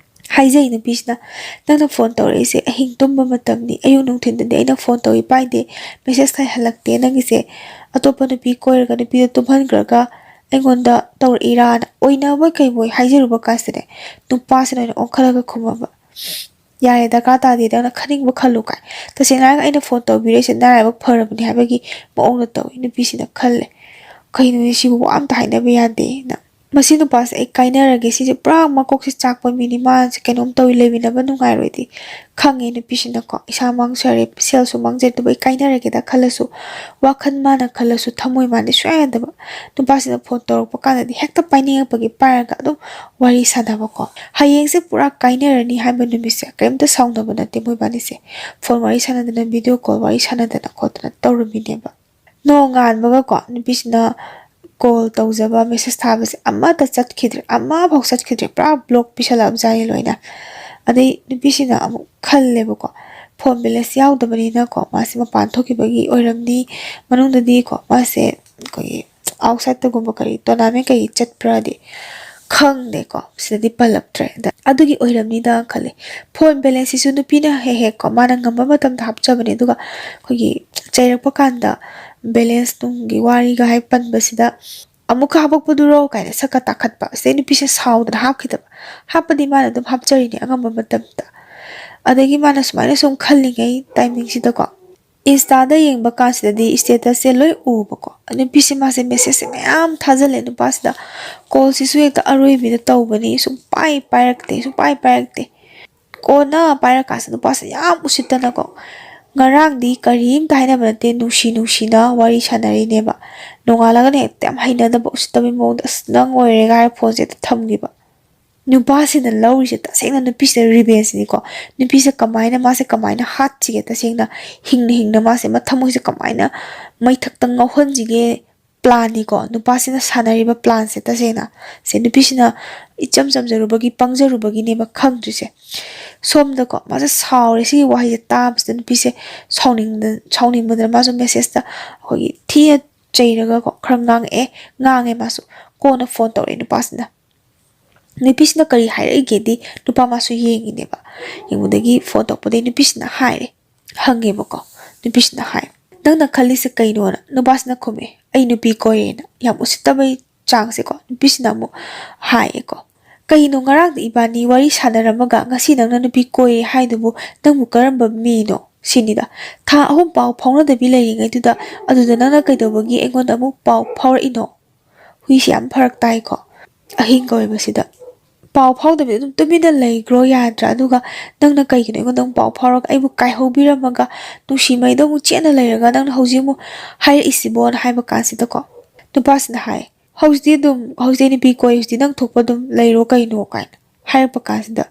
ꯍꯥꯏꯖꯩ ꯅꯨꯄꯤꯁꯤꯅ, "ꯅꯪꯅ ꯐꯣꯟ ꯇꯧꯔꯛꯏꯁꯦ ꯑꯍꯤꯡ ꯇꯨꯝꯕ ꯃꯇꯝꯅꯤ, ꯑꯌꯨꯛ ꯅꯨꯡꯊꯤꯟꯗꯗꯤ ꯑꯩꯅ ꯐꯣꯟ ꯇꯧꯏ ꯄꯥꯏꯗꯦ, ꯃꯦꯁꯦꯁ ꯊꯥꯏ ꯍꯜꯂꯛꯇꯦ, ꯅꯪꯒꯤꯁꯦ ꯑꯇꯣꯞꯄ ꯅꯨꯄꯤ ꯀꯣꯏꯔꯒ ꯅꯨꯄꯤꯗꯣ ꯇꯨꯝꯍꯟꯈ꯭ꯔꯒ ꯑꯩꯉꯣꯟꯗ ꯇꯧꯔꯛꯏꯔꯥꯅ?" ꯑꯣꯏꯅꯕꯣꯏ ꯀꯩꯕꯣꯏ ꯍꯥꯏꯖꯔꯨꯕ ꯀꯥꯟꯁꯤꯗꯅꯦ, ꯅꯨꯄꯥꯁꯤꯅ ꯑꯣꯏꯅ ꯑꯣꯟꯈꯠꯂꯒ ꯈꯨꯝꯃꯕ, "ꯌꯥꯔꯦ, ꯗꯔꯀꯥꯔ ꯇꯥꯗꯦ, ꯅꯪꯅ ꯈꯟꯅꯤꯡꯕ ꯈꯜꯂꯨ" ꯀꯥꯏ꯫ ꯇꯁꯦꯡꯅ ꯍꯥꯏꯔꯒ ꯑꯩꯅ ꯐꯣꯟ ꯇꯧꯕꯤꯔꯛꯏꯁꯦ ꯅꯔꯥꯏꯕꯛ ꯐꯔꯕꯅꯤ ꯍꯥꯏꯕꯒꯤ ꯃꯑꯣꯡꯗ ꯇꯧꯏ꯫ ꯅꯨꯄꯤꯁꯤꯅ ꯈꯜꯂꯦ, "ꯀꯩꯅꯣꯅꯦ ꯁꯤꯕꯨ, ꯋꯥ ꯑꯝꯇ ꯍꯥꯏꯅꯕ ꯌꯥꯗꯦꯅ꯫ ꯃꯁꯤ ꯅꯨꯄꯥꯁꯦ ꯑꯩ ꯀꯥꯏꯅꯔꯒꯦ, ꯁꯤꯁꯦ ꯄꯨꯔꯥ ꯃꯀꯣꯛꯁꯦ ꯆꯥꯛꯄ ꯃꯤꯅꯤ, ꯃꯥꯁꯦ ꯀꯩꯅꯣꯝ ꯇꯧꯏ, ꯂꯩꯃꯤꯟꯅꯕ ꯅꯨꯡꯉꯥꯏꯔꯣꯏꯗꯤ ꯈꯪꯉꯦ ꯅꯨꯄꯤꯁꯤꯅꯀꯣ꯫ ꯏꯁꯥ ꯃꯥꯡꯖꯔꯦ, ꯁꯦꯜꯁꯨ ꯃꯥꯡꯖꯔꯦ, ꯑꯗꯨꯕꯨ ꯑꯩ ꯀꯥꯏꯅꯔꯒꯦꯗ ꯈꯜꯂꯁꯨ, ꯋꯥꯈꯜ ꯃꯥꯅ ꯈꯜꯂꯁꯨ ꯊꯃꯣꯏ ꯃꯥꯅꯗꯤ ꯁꯨꯡꯌꯥ ꯌꯥꯗꯕ꯫ ꯅꯨꯄꯥꯁꯤꯅ ꯐꯣꯟ ꯇꯧꯔꯛꯄ ꯀꯥꯟꯗꯗꯤ ꯍꯦꯛꯇ ꯄꯥꯏꯅꯤꯡꯉꯛꯄꯒꯤ ꯄꯥꯏꯔꯒ ꯑꯗꯨꯝ ꯋꯥꯔꯤ ꯁꯥꯟꯅꯕꯀꯣ꯫ ꯍꯌꯦꯡꯁꯦ ꯄꯨꯔꯥ ꯀꯥꯏꯅꯔꯅꯤ ꯍꯥꯏꯕ ꯅꯨꯃꯤꯠꯁꯦ ꯀꯔꯤꯝꯇ ꯁꯥꯎꯅꯕ ꯅꯠꯇꯦ ꯃꯣꯏꯕꯥꯅꯤꯁꯦ꯫ ꯐꯣꯟ ꯋꯥꯔꯤ ꯁꯥꯟꯅꯗꯅ, ꯚꯤꯗꯤꯑꯣ ꯀꯣꯜ ꯋꯥꯔꯤ ꯁꯥꯟꯅꯗꯅ ꯈꯣꯠꯇꯅ ꯇꯧꯔꯝꯃꯤꯅꯦꯕ꯫ ꯅꯣꯡꯉꯥꯟꯕꯒꯀꯣ ꯅꯨꯄꯤꯁꯤꯅ ꯀꯣꯜ ꯇꯧꯖꯕ, ꯃꯦꯁꯦꯖ ꯊꯥꯕꯁꯦ ꯑꯃꯠꯇ ꯆꯠꯈꯤꯗ꯭ꯔꯦ, ꯑꯃꯐꯥꯎ ꯆꯠꯈꯤꯗ꯭ꯔꯦ, ꯄꯨꯔꯥ ꯕ꯭ꯂꯣꯛ ꯄꯤꯁꯜꯂꯛꯑꯕꯖꯥꯠꯅꯤ ꯂꯣꯏꯅ꯫ ꯑꯗꯩ ꯅꯨꯄꯤꯁꯤꯅ ꯑꯃꯨꯛ ꯈꯜꯂꯦꯕꯀꯣ, ꯐꯣꯟ ꯕꯦꯂꯦꯟꯁ ꯌꯥꯎꯗꯕꯅꯤꯅꯀꯣ, ꯃꯥꯁꯦ ꯃꯄꯥꯟ ꯊꯣꯛꯈꯤꯕꯒꯤ ꯑꯣꯏꯔꯝꯅꯤ, ꯃꯅꯨꯡꯗꯗꯤꯀꯣ ꯃꯥꯁꯦ ꯑꯩꯈꯣꯏꯒꯤ ꯑꯥꯎꯠꯁꯥꯏꯠꯇꯒꯨꯝꯕ ꯀꯔꯤ ꯇꯣꯔꯅꯥꯃꯦꯟ ꯀꯩ ꯆꯠꯄ꯭ꯔꯗꯤ ꯈꯪꯗꯦꯀꯣ, ꯁꯤꯗꯗꯤ ꯄꯜꯂꯛꯇ꯭ꯔꯦ꯫ ꯑꯗ ꯑꯗꯨꯒꯤ ꯑꯣꯏꯔꯝꯅꯤꯗ ꯈꯜꯂꯦ꯫ ꯐꯣꯟ ꯕꯦꯂꯦꯟꯁꯁꯤꯁꯨ ꯅꯨꯄꯤꯅ ꯍꯦꯛ ꯍꯦꯛꯀꯣ ꯃꯥꯅ ꯉꯝꯕ ꯃꯇꯝꯗ ꯍꯥꯞꯆꯕꯅꯦ, ꯑꯗꯨꯒ ꯑꯩꯈꯣꯏꯒꯤ ꯆꯩꯔꯛꯄ ꯀꯥꯟꯗ ꯕꯦꯂꯦꯟꯁ ꯅꯨꯡꯒꯤ ꯋꯥꯔꯤꯒ ꯍꯥꯏ ꯄꯟꯕꯁꯤꯗ "ꯑꯃꯨꯛꯀ ꯍꯥꯄꯛꯄꯗꯨꯔꯣ?" ꯀꯥꯏꯅ ꯁꯛꯀ ꯇꯥꯈꯠꯄ꯫ ꯁꯤꯗꯩ ꯅꯨꯄꯤꯁꯦ ꯁꯥꯎꯗꯅ ꯍꯥꯞꯈꯤꯗꯕ꯫ ꯍꯥꯞꯄꯗꯤ ꯃꯥꯅ ꯑꯗꯨꯝ ꯍꯥꯞꯆꯔꯤꯅꯦ ꯑꯉꯝꯕ ꯃꯇꯝꯗ꯫ ꯑꯗꯒꯤ ꯃꯥꯅ ꯁꯨꯃꯥꯏꯅ ꯁꯨꯝ ꯈꯜꯂꯤꯉꯩ ꯇꯥꯏꯃꯤꯡꯁꯤꯗꯀꯣ, ꯏꯟꯁꯇꯥꯗ ꯌꯦꯡꯕ ꯀꯥꯟꯁꯤꯗꯗꯤ ꯏꯁꯇꯦꯇꯁꯁꯦ ꯂꯣꯏ ꯎꯕꯀꯣ꯫ ꯅꯨꯄꯤꯁꯦ ꯃꯥꯁꯦ ꯃꯦꯁꯦꯖꯁꯦ ꯃꯌꯥꯝ ꯊꯥꯖꯤꯜꯂꯦ ꯅꯨꯄꯥꯁꯤꯗ꯫ ꯀꯣꯜꯁꯤꯁꯨ ꯍꯦꯛꯇ ꯑꯔꯣꯏꯕꯤꯗ ꯇꯧꯕꯅꯤ, ꯁꯨꯡꯄꯥꯏ ꯄꯥꯏꯔꯛꯇꯦ, ꯁꯨꯡꯄꯥꯏ ꯄꯥꯏꯔꯛꯇꯦ꯫ ꯀꯣꯟꯅ ꯄꯥꯏꯔꯀꯥꯟꯁꯤꯗ ꯅꯨꯄꯥꯁꯦ ꯌꯥꯝ ꯎꯁꯤꯠꯇꯅꯀꯣ, ꯉꯔꯥꯡꯗꯤ ꯀꯔꯤꯝꯇ ꯍꯥꯏꯅꯕ ꯅꯠꯇꯦ, ꯅꯨꯡꯁꯤ ꯅꯨꯡꯁꯤꯅ ꯋꯥꯔꯤ ꯁꯥꯟꯅꯔꯤꯅꯦꯕ꯫ ꯅꯣꯡꯉꯥꯜꯂꯒꯅ ꯍꯦꯛꯇ ꯌꯥꯝ ꯍꯩꯅꯗꯕ, ꯎꯁꯤꯠꯇꯕꯒꯤ ꯃꯑꯣꯡꯗ, "ꯑꯁ, ꯅꯪ ꯑꯣꯏꯔꯦꯒ" ꯍꯥꯏꯔ ꯐꯣꯟꯁꯦ ꯍꯦꯛꯇ ꯊꯝꯈꯤꯕ꯫ ꯅꯨꯄꯥꯁꯤꯅ ꯂꯧꯔꯤꯁꯦ ꯇꯁꯦꯡꯅ ꯅꯨꯄꯤꯁꯤꯗ ꯔꯤꯚꯦꯟꯁꯅꯤꯀꯣ꯫ ꯅꯨꯄꯤꯁꯦ ꯀꯃꯥꯏꯅ, ꯃꯥꯁꯦ ꯀꯃꯥꯏꯅ ꯍꯥꯠꯁꯤꯒꯦ? ꯇꯁꯦꯡꯅ ꯍꯤꯡꯅ ꯍꯤꯡꯅ ꯃꯥꯁꯦ ꯃꯊꯃꯣꯏꯁꯦ ꯀꯃꯥꯏꯅ ꯃꯩꯊꯛꯇ ꯉꯧꯍꯟꯁꯤꯒꯦ? ꯄ꯭ꯂꯥꯟꯅꯤꯀꯣ, ꯅꯨꯄꯥꯁꯤꯅ ꯁꯥꯟꯅꯔꯤꯕ ꯄ꯭ꯂꯥꯟꯁꯦ ꯇꯁꯦꯡꯅ꯫ ꯁꯦ ꯅꯨꯄꯤꯁꯤꯅ ꯏꯆꯝ ꯆꯝꯖꯔꯨꯕꯒꯤ, ꯄꯪꯖꯔꯨꯕꯒꯤꯅꯦꯕ ꯈꯪꯗ꯭ꯔꯤꯁꯦ꯫ ꯁꯣꯝꯗꯀꯣ ꯃꯥꯁꯦ ꯁꯥꯎꯔꯦ, ꯁꯤꯒꯤ ꯋꯥꯍꯩꯁꯦ ꯇꯥꯕꯁꯤꯗ ꯅꯨꯄꯤꯁꯦ ꯁꯥꯎꯅꯤꯡꯗ-, ꯁꯥꯎꯅꯤꯡꯕꯗꯅ ꯃꯥꯁꯨ ꯃꯦꯁꯦꯖꯇ ꯑꯩꯈꯣꯏꯒꯤ ꯊꯤꯅ ꯆꯩꯔꯒꯀꯣ ꯈꯔ ꯉꯥꯡꯉꯛꯑꯦ, ꯉꯥꯡꯉꯦ ꯃꯥꯁꯨ꯫ ꯀꯣꯟꯅ ꯐꯣꯟ ꯇꯧꯔꯛꯑꯦ ꯅꯨꯄꯥꯁꯤꯅ꯫ ꯅꯨꯄꯤꯁꯤꯅ ꯀꯔꯤ ꯍꯥꯏꯔꯛꯏꯒꯦꯗꯤ ꯅꯨꯄꯥ ꯃꯥꯁꯨ ꯌꯦꯡꯉꯤꯅꯦꯕ꯫ ꯌꯦꯡꯕꯗꯒꯤ ꯐꯣꯟ ꯇꯧꯔꯛꯄꯗꯒꯤ ꯅꯨꯄꯤꯁꯤꯅ ꯍꯥꯏꯔꯦ, ꯍꯪꯉꯦꯕꯀꯣ꯫ ꯅꯨꯄꯤꯁꯤꯅ ꯍꯥꯏ, "ꯅꯪꯅ ꯈꯜꯂꯤꯁꯦ ꯀꯩꯅꯣꯅ?" ꯅꯨꯄꯥꯁꯤꯅ ꯈꯨꯝꯃꯦ, "ꯑꯩ ꯅꯨꯄꯤ ꯀꯣꯏꯔꯦꯅ", ꯌꯥꯝ ꯎꯁꯤꯠꯇꯕꯩ ꯆꯥꯡꯁꯦꯀꯣ꯫ ꯅꯨꯄꯤꯁꯤꯅ ꯑꯃꯨꯛ ꯍꯥꯏꯌꯦꯀꯣ, "ꯀꯩꯅꯣ, ꯉꯔꯥꯡꯗ ꯏꯕꯥꯅꯤ ꯋꯥꯔꯤ ꯁꯥꯟꯅꯔꯝꯃꯒ ꯉꯁꯤ ꯅꯪꯅ ꯅꯨꯄꯤ ꯀꯣꯏꯔꯦ ꯍꯥꯏꯗꯨꯕꯨ ꯅꯪꯕꯨ ꯀꯔꯝꯕ ꯃꯤꯅꯣ?" ꯁꯤꯅꯤꯗ꯫ "ꯊꯥ ꯑꯍꯨꯝ ꯄꯥꯎ ꯐꯥꯎꯅꯗꯕꯤ ꯂꯩꯔꯤꯉꯩꯗꯨꯗ ꯑꯗꯨꯗ ꯅꯪꯅ ꯀꯩꯗꯧꯕꯒꯤ ꯑꯩꯉꯣꯟꯗ ꯑꯃꯨꯛ ꯄꯥꯎ ꯐꯥꯎꯔꯛꯏꯅꯣ?" ꯍꯨꯏꯁꯦ ꯌꯥꯝ ꯐꯔꯛ ꯇꯥꯏꯀꯣ꯫ ꯑꯍꯤꯡ ꯀꯧꯔꯤꯕꯁꯤꯗ ꯄꯥꯎ ꯐꯥꯎꯗꯕꯤꯗ ꯑꯗꯨꯝ ꯇꯨꯃꯤꯟꯅ ꯂꯩꯈ꯭ꯔꯣ ꯌꯥꯗ꯭ꯔꯥ? ꯑꯗꯨꯒ ꯅꯪꯅ ꯀꯩꯒꯤꯅꯣ ꯑꯩꯉꯣꯟꯗ ꯑꯃꯨꯛ ꯄꯥꯎ ꯐꯥꯎꯔꯒ ꯑꯩꯕꯨ ꯀꯥꯏꯍꯧꯕꯤꯔꯝꯃꯒ ꯅꯨꯡꯁꯤꯃꯩꯗ ꯑꯃꯨꯛ ꯆꯦꯠꯅ ꯂꯩꯔꯒ ꯅꯪꯅ ꯍꯧꯖꯤꯛ ꯑꯃꯨꯛ ꯍꯥꯏꯔꯛꯏꯁꯤꯕꯣꯅ ꯍꯥꯏꯕ ꯀꯥꯟꯁꯤꯗꯀꯣ, ꯅꯨꯄꯥꯁꯤꯅ ꯍꯥꯏ, "ꯍꯧꯖꯤꯛꯇꯤ ꯑꯗꯨꯝ, ꯍꯧꯖꯤꯛꯇꯤ ꯅꯨꯄꯤ ꯀꯣꯏ, ꯍꯧꯖꯤꯛꯇꯤ ꯅꯪ ꯊꯣꯛꯄ ꯑꯗꯨꯝ ꯂꯩꯔꯣ ꯀꯩꯅꯣ?" ꯀꯥꯏꯅ ꯍꯥꯏꯔꯛꯄ ꯀꯥꯟꯁꯤꯗ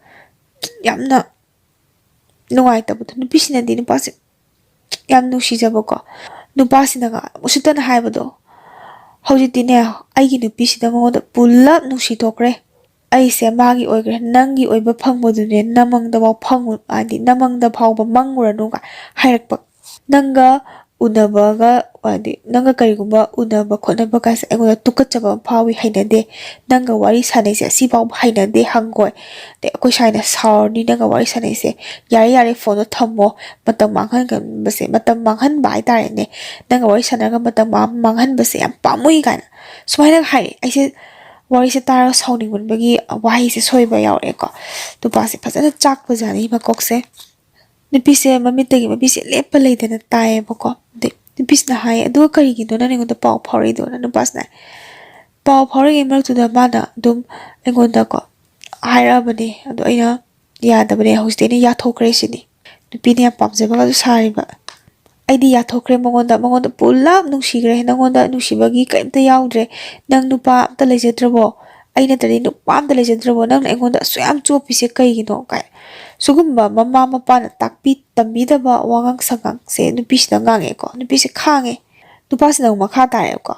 ꯌꯥꯝꯅ ꯅꯨꯡꯉꯥꯏꯇꯕꯗꯣ, ꯅꯨꯄꯤꯁꯤꯅꯗꯤ ꯅꯨꯄꯥꯁꯦ ꯌꯥꯝ ꯅꯨꯡꯁꯤꯖꯕꯀꯣ꯫ ꯅꯨꯄꯥꯁꯤꯅꯒ ꯎꯁꯤꯠꯇꯅ ꯍꯥꯏꯕꯗꯣ, "ꯍꯧꯖꯤꯛꯇꯤꯅꯦ, ꯑꯩꯒꯤ ꯅꯨꯄꯤꯁꯤꯗ ꯃꯉꯣꯟꯗ ꯄꯨꯂꯞ ꯅꯨꯡꯁꯤ ꯊꯣꯛꯈ꯭ꯔꯦ꯫ ꯑꯩꯁꯦ ꯃꯥꯒꯤ ꯑꯣꯏꯈ꯭ꯔꯦ꯫ ꯅꯪꯒꯤ ꯑꯣꯏꯕ ꯐꯪꯕꯗꯨꯅꯦ ꯅꯃꯪꯗꯐꯥꯎ ꯐꯪꯉꯨ, ꯍꯥꯏꯗꯤ ꯅꯃꯪꯗ ꯐꯥꯎꯕ ꯃꯪꯉꯨꯔꯅꯨꯒ" ꯍꯥꯏꯔꯛꯄ꯫ "ꯅꯪꯒ ꯎꯅꯕꯒ, ꯍꯥꯏꯗꯤ ꯅꯪꯒ ꯀꯔꯤꯒꯨꯝꯕ ꯎꯅꯕ ꯈꯣꯠꯅꯕ ꯀꯥꯏꯁꯦ ꯑꯩꯉꯣꯟꯗ ꯇꯨꯀꯠꯆꯕ ꯑꯃ ꯐꯥꯎꯏ, ꯍꯩꯅꯗꯦ꯫ ꯅꯪꯒ ꯋꯥꯔꯤ ꯁꯥꯟꯅꯩꯁꯦ ꯑꯁꯤꯐꯥꯎꯕ ꯍꯩꯅꯗꯦ, ꯍꯪꯒꯣꯏ꯫ ꯑꯗꯩ ꯑꯩꯈꯣꯏ ꯁꯥꯏꯅ ꯁꯥꯎꯔꯅꯤ ꯅꯪꯒ ꯋꯥꯔꯤ ꯁꯥꯟꯅꯩꯁꯦ꯫ ꯌꯥꯔꯦ, ꯌꯥꯔꯦ, ꯐꯣꯟꯗꯣ ꯊꯝꯃꯣ꯫ ꯃꯇꯝ ꯃꯥꯡꯍꯟꯕꯁꯦ, ꯃꯇꯝ ꯃꯥꯡꯍꯟꯕ ꯍꯥꯏꯇꯥꯔꯦꯅꯦ꯫ ꯅꯪꯒ ꯋꯥꯔꯤ ꯁꯥꯟꯅꯔꯒ ꯃꯇꯝ ꯃꯥꯡ-, ꯃꯥꯡꯍꯟꯕꯁꯦ ꯌꯥꯝ ꯄꯥꯝꯃꯨꯏ" ꯀꯥꯏꯅ ꯁꯨꯃꯥꯏꯅ ꯍꯥꯏꯔꯛꯑꯦ꯫ ꯑꯩꯁꯦ ꯋꯥꯔꯤꯁꯦ ꯇꯥꯔꯒ ꯁꯥꯎꯅꯤꯡꯃꯟꯕꯒꯤ ꯋꯥꯍꯩꯁꯦ ꯁꯣꯏꯕ ꯌꯥꯎꯔꯛꯑꯦꯀꯣ꯫ ꯅꯨꯄꯥꯁꯦ ꯐꯖꯅ ꯆꯥꯛꯄꯖꯥꯠꯅꯤ ꯃꯀꯣꯛꯁꯦ꯫ ꯅꯨꯄꯤꯁꯦ ꯃꯃꯤꯠꯇꯒꯤ ꯃꯄꯤꯁꯦ ꯂꯦꯞꯄ ꯂꯩꯇꯅ ꯇꯥꯏꯌꯦꯕꯀꯣ꯫ ꯑꯗꯩ ꯅꯨꯄꯤꯁꯤꯅ ꯍꯥꯏꯌꯦ, "ꯑꯗꯨꯒ ꯀꯔꯤꯒꯤꯅꯣ ꯅꯪꯅ ꯑꯩꯉꯣꯟꯗ ꯄꯥꯎ ꯐꯥꯎꯔꯛꯏꯗꯣꯅ?" ꯅꯨꯄꯥꯁꯤꯅ ꯍꯥꯏ꯫ ꯄꯥꯎ ꯐꯥꯎꯔꯛꯏꯉꯩ ꯃꯔꯛꯇꯨꯗ ꯃꯥꯅ ꯑꯗꯨꯝ ꯑꯩꯉꯣꯟꯗꯀꯣ ꯍꯥꯏꯔꯛꯑꯕꯅꯦ, ꯑꯗꯣ ꯑꯩꯅ ꯌꯥꯗꯕꯅꯦ, ꯍꯧꯖꯤꯛꯇꯤ ꯑꯩꯅ ꯌꯥꯊꯣꯛꯈ꯭ꯔꯦ ꯁꯤꯅꯤ꯫ ꯅꯨꯄꯤꯅ ꯌꯥꯝ ꯄꯥꯝꯖꯕꯒꯁꯨ ꯁꯥꯔꯤꯕ꯫ "ꯑꯩꯗꯤ ꯌꯥꯊꯣꯛꯈ꯭ꯔꯦ ꯃꯉꯣꯟꯗ, ꯃꯉꯣꯟꯗ ꯄꯨꯂꯞ ꯅꯨꯡꯁꯤꯈ꯭ꯔꯦ, ꯅꯉꯣꯟꯗ ꯅꯨꯡꯁꯤꯕꯒꯤ ꯀꯔꯤꯝꯇ ꯌꯥꯎꯗ꯭ꯔꯦ꯫ ꯅꯪ ꯅꯨꯄꯥ ꯑꯝꯇ ꯂꯩꯖꯗ꯭ꯔꯕꯣ? ꯑꯩ ꯅꯠꯇ꯭ꯔꯗꯤ ꯅꯨꯄꯥ ꯑꯝꯇ ꯂꯩꯖꯗ꯭ꯔꯕꯣ? ꯅꯪꯅ ꯑꯩꯉꯣꯟꯗ ꯑꯁꯨꯛ ꯌꯥꯝ ꯆꯣꯞꯄꯤꯁꯦ ꯀꯩꯒꯤꯅꯣ?" ꯀꯥꯏ꯫ ꯁꯤꯒꯨꯝꯕ ꯃꯃꯥ ꯃꯄꯥꯅ ꯇꯥꯛꯄꯤ ꯇꯝꯕꯤꯗꯕ ꯋꯥꯉꯥꯡ ꯁꯉꯥꯡꯁꯦ ꯅꯨꯄꯤꯁꯤꯗ ꯉꯥꯡꯉꯦꯀꯣ꯫ ꯅꯨꯄꯤꯁꯦ ꯈꯥꯡꯉꯦ꯫ ꯅꯨꯄꯥꯁꯤꯅ ꯑꯃꯨꯛ ꯃꯈꯥ ꯇꯥꯔꯦꯕꯀꯣ꯫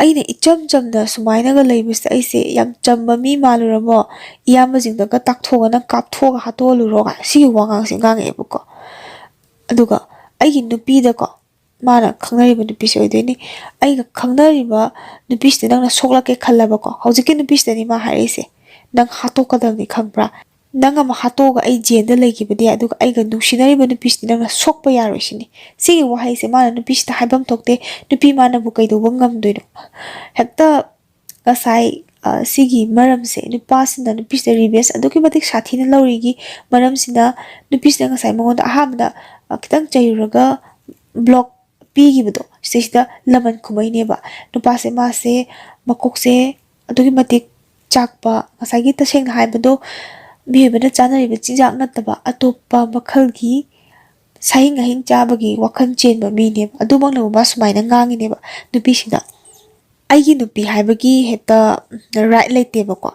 "ꯑꯩꯅ ꯏꯆꯝ ꯆꯝꯅ ꯁꯨꯃꯥꯏꯅꯒ ꯂꯩꯕꯁꯦ ꯑꯩꯁꯦ ꯌꯥꯝ ꯆꯝꯕ ꯃꯤ ꯃꯥꯜꯂꯨꯔꯕꯣ? ꯏꯌꯥꯝꯕꯁꯤꯡꯗꯒ ꯇꯥꯛꯊꯣꯛꯑꯒ ꯅꯪ ꯀꯥꯞꯊꯣꯛꯑꯒ ꯍꯥꯠꯇꯣꯛꯍꯜꯂꯨꯔꯣ?" ꯀꯥꯏ ꯁꯤꯒꯤ ꯋꯥꯉꯥꯡꯁꯦ ꯉꯥꯡꯉꯛꯑꯦꯕꯀꯣ꯫ ꯑꯗꯨꯒ ꯑꯩꯒꯤ ꯅꯨꯄꯤꯗꯀꯣ, ꯃꯥꯅ ꯈꯪꯅꯔꯤꯕ ꯅꯨꯄꯤꯁꯦ ꯑꯣꯏꯗꯣꯏꯅꯤ꯫ "ꯑꯩꯒ ꯈꯪꯅꯔꯤꯕ ꯅꯨꯄꯤꯁꯤꯗ ꯅꯪꯅ ꯁꯣꯛꯂꯛꯀꯦ ꯈꯜꯂꯕꯀꯣ, ꯍꯧꯖꯤꯛꯀꯤ ꯅꯨꯄꯤꯁꯤꯗꯅꯤ ꯃꯥ ꯍꯥꯏꯔꯛꯏꯁꯦ, ꯅꯪ ꯍꯥꯠꯇꯣꯛꯀꯗꯕꯅꯤ ꯈꯪꯕ꯭ꯔꯥ? ꯅꯪ ꯑꯃ ꯍꯥꯠꯇꯣꯛꯑꯒ ꯑꯩ ꯖꯦꯜꯗ ꯂꯩꯈꯤꯕꯗꯤ ꯌꯥꯏ, ꯑꯗꯨꯒ ꯑꯩꯒ ꯅꯨꯡꯁꯤꯅꯔꯤꯕ ꯅꯨꯄꯤꯁꯤꯗꯤ ꯅꯪꯅ ꯁꯣꯛꯄ ꯌꯥꯔꯣꯏ" ꯁꯤꯅꯤ꯫ ꯁꯤꯒꯤ ꯋꯥꯍꯩꯁꯦ ꯃꯥꯅ ꯅꯨꯄꯤꯁꯤꯗ ꯍꯥꯏꯐꯝ ꯊꯣꯛꯇꯦ꯫ ꯅꯨꯄꯤ ꯃꯥꯅꯕꯨ ꯀꯩꯗꯧꯕ ꯉꯝꯗꯣꯏꯅꯣ? ꯍꯦꯛꯇ ꯉꯁꯥꯏ ꯁꯤꯒꯤ ꯃꯔꯝꯁꯦ, ꯅꯨꯄꯥꯁꯤꯅ ꯅꯨꯄꯤꯁꯤꯗ ꯔꯤꯚꯦꯟꯖ ꯑꯗꯨꯛꯀꯤ ꯃꯇꯤꯛ ꯁꯥꯊꯤꯅ ꯂꯧꯔꯤꯒꯤ ꯃꯔꯝꯁꯤꯅ, ꯅꯨꯄꯤꯁꯤꯅ ꯉꯁꯥꯏ ꯃꯉꯣꯟꯗ ꯑꯍꯥꯟꯕꯗ ꯈꯤꯇꯪ ꯆꯩꯔꯨꯔꯒ ꯕ꯭ꯂꯣꯛ ꯄꯤꯈꯤꯕꯗꯣ, ꯁꯤꯗꯩꯁꯤꯗ ꯂꯃꯟ ꯈꯨꯝꯃꯛꯏꯅꯦꯕ꯫ ꯅꯨꯄꯥꯁꯦ, ꯃꯥꯁꯦ ꯃꯀꯣꯛꯁꯦ ꯑꯗꯨꯛꯀꯤ ꯃꯇꯤꯛ ꯆꯥꯛꯄ, ꯉꯁꯥꯏꯒꯤ ꯇꯁꯦꯡꯅ ꯍꯥꯏꯕꯗꯣ, ꯃꯤꯑꯣꯏꯕꯅ ꯆꯥꯅꯔꯤꯕ ꯆꯤꯟꯖꯥꯛ ꯅꯠꯇꯕ ꯑꯇꯣꯞꯄ ꯃꯈꯜꯒꯤ ꯁꯥꯍꯤꯡ ꯉꯥꯍꯤꯡ ꯆꯥꯕꯒꯤ ꯋꯥꯈꯜ ꯆꯦꯟꯕ ꯃꯤꯅꯦꯕ꯫ ꯑꯗꯨꯃꯛꯅꯕꯨ ꯃꯥ ꯁꯨꯃꯥꯏꯅ ꯉꯥꯡꯉꯤꯅꯦꯕ ꯅꯨꯄꯤꯁꯤꯗ꯫ "ꯑꯩꯒꯤ ꯅꯨꯄꯤ ꯍꯥꯏꯕꯒꯤ ꯍꯦꯛꯇ ꯔꯥꯏꯠ ꯂꯩꯇꯦꯕꯀꯣ꯫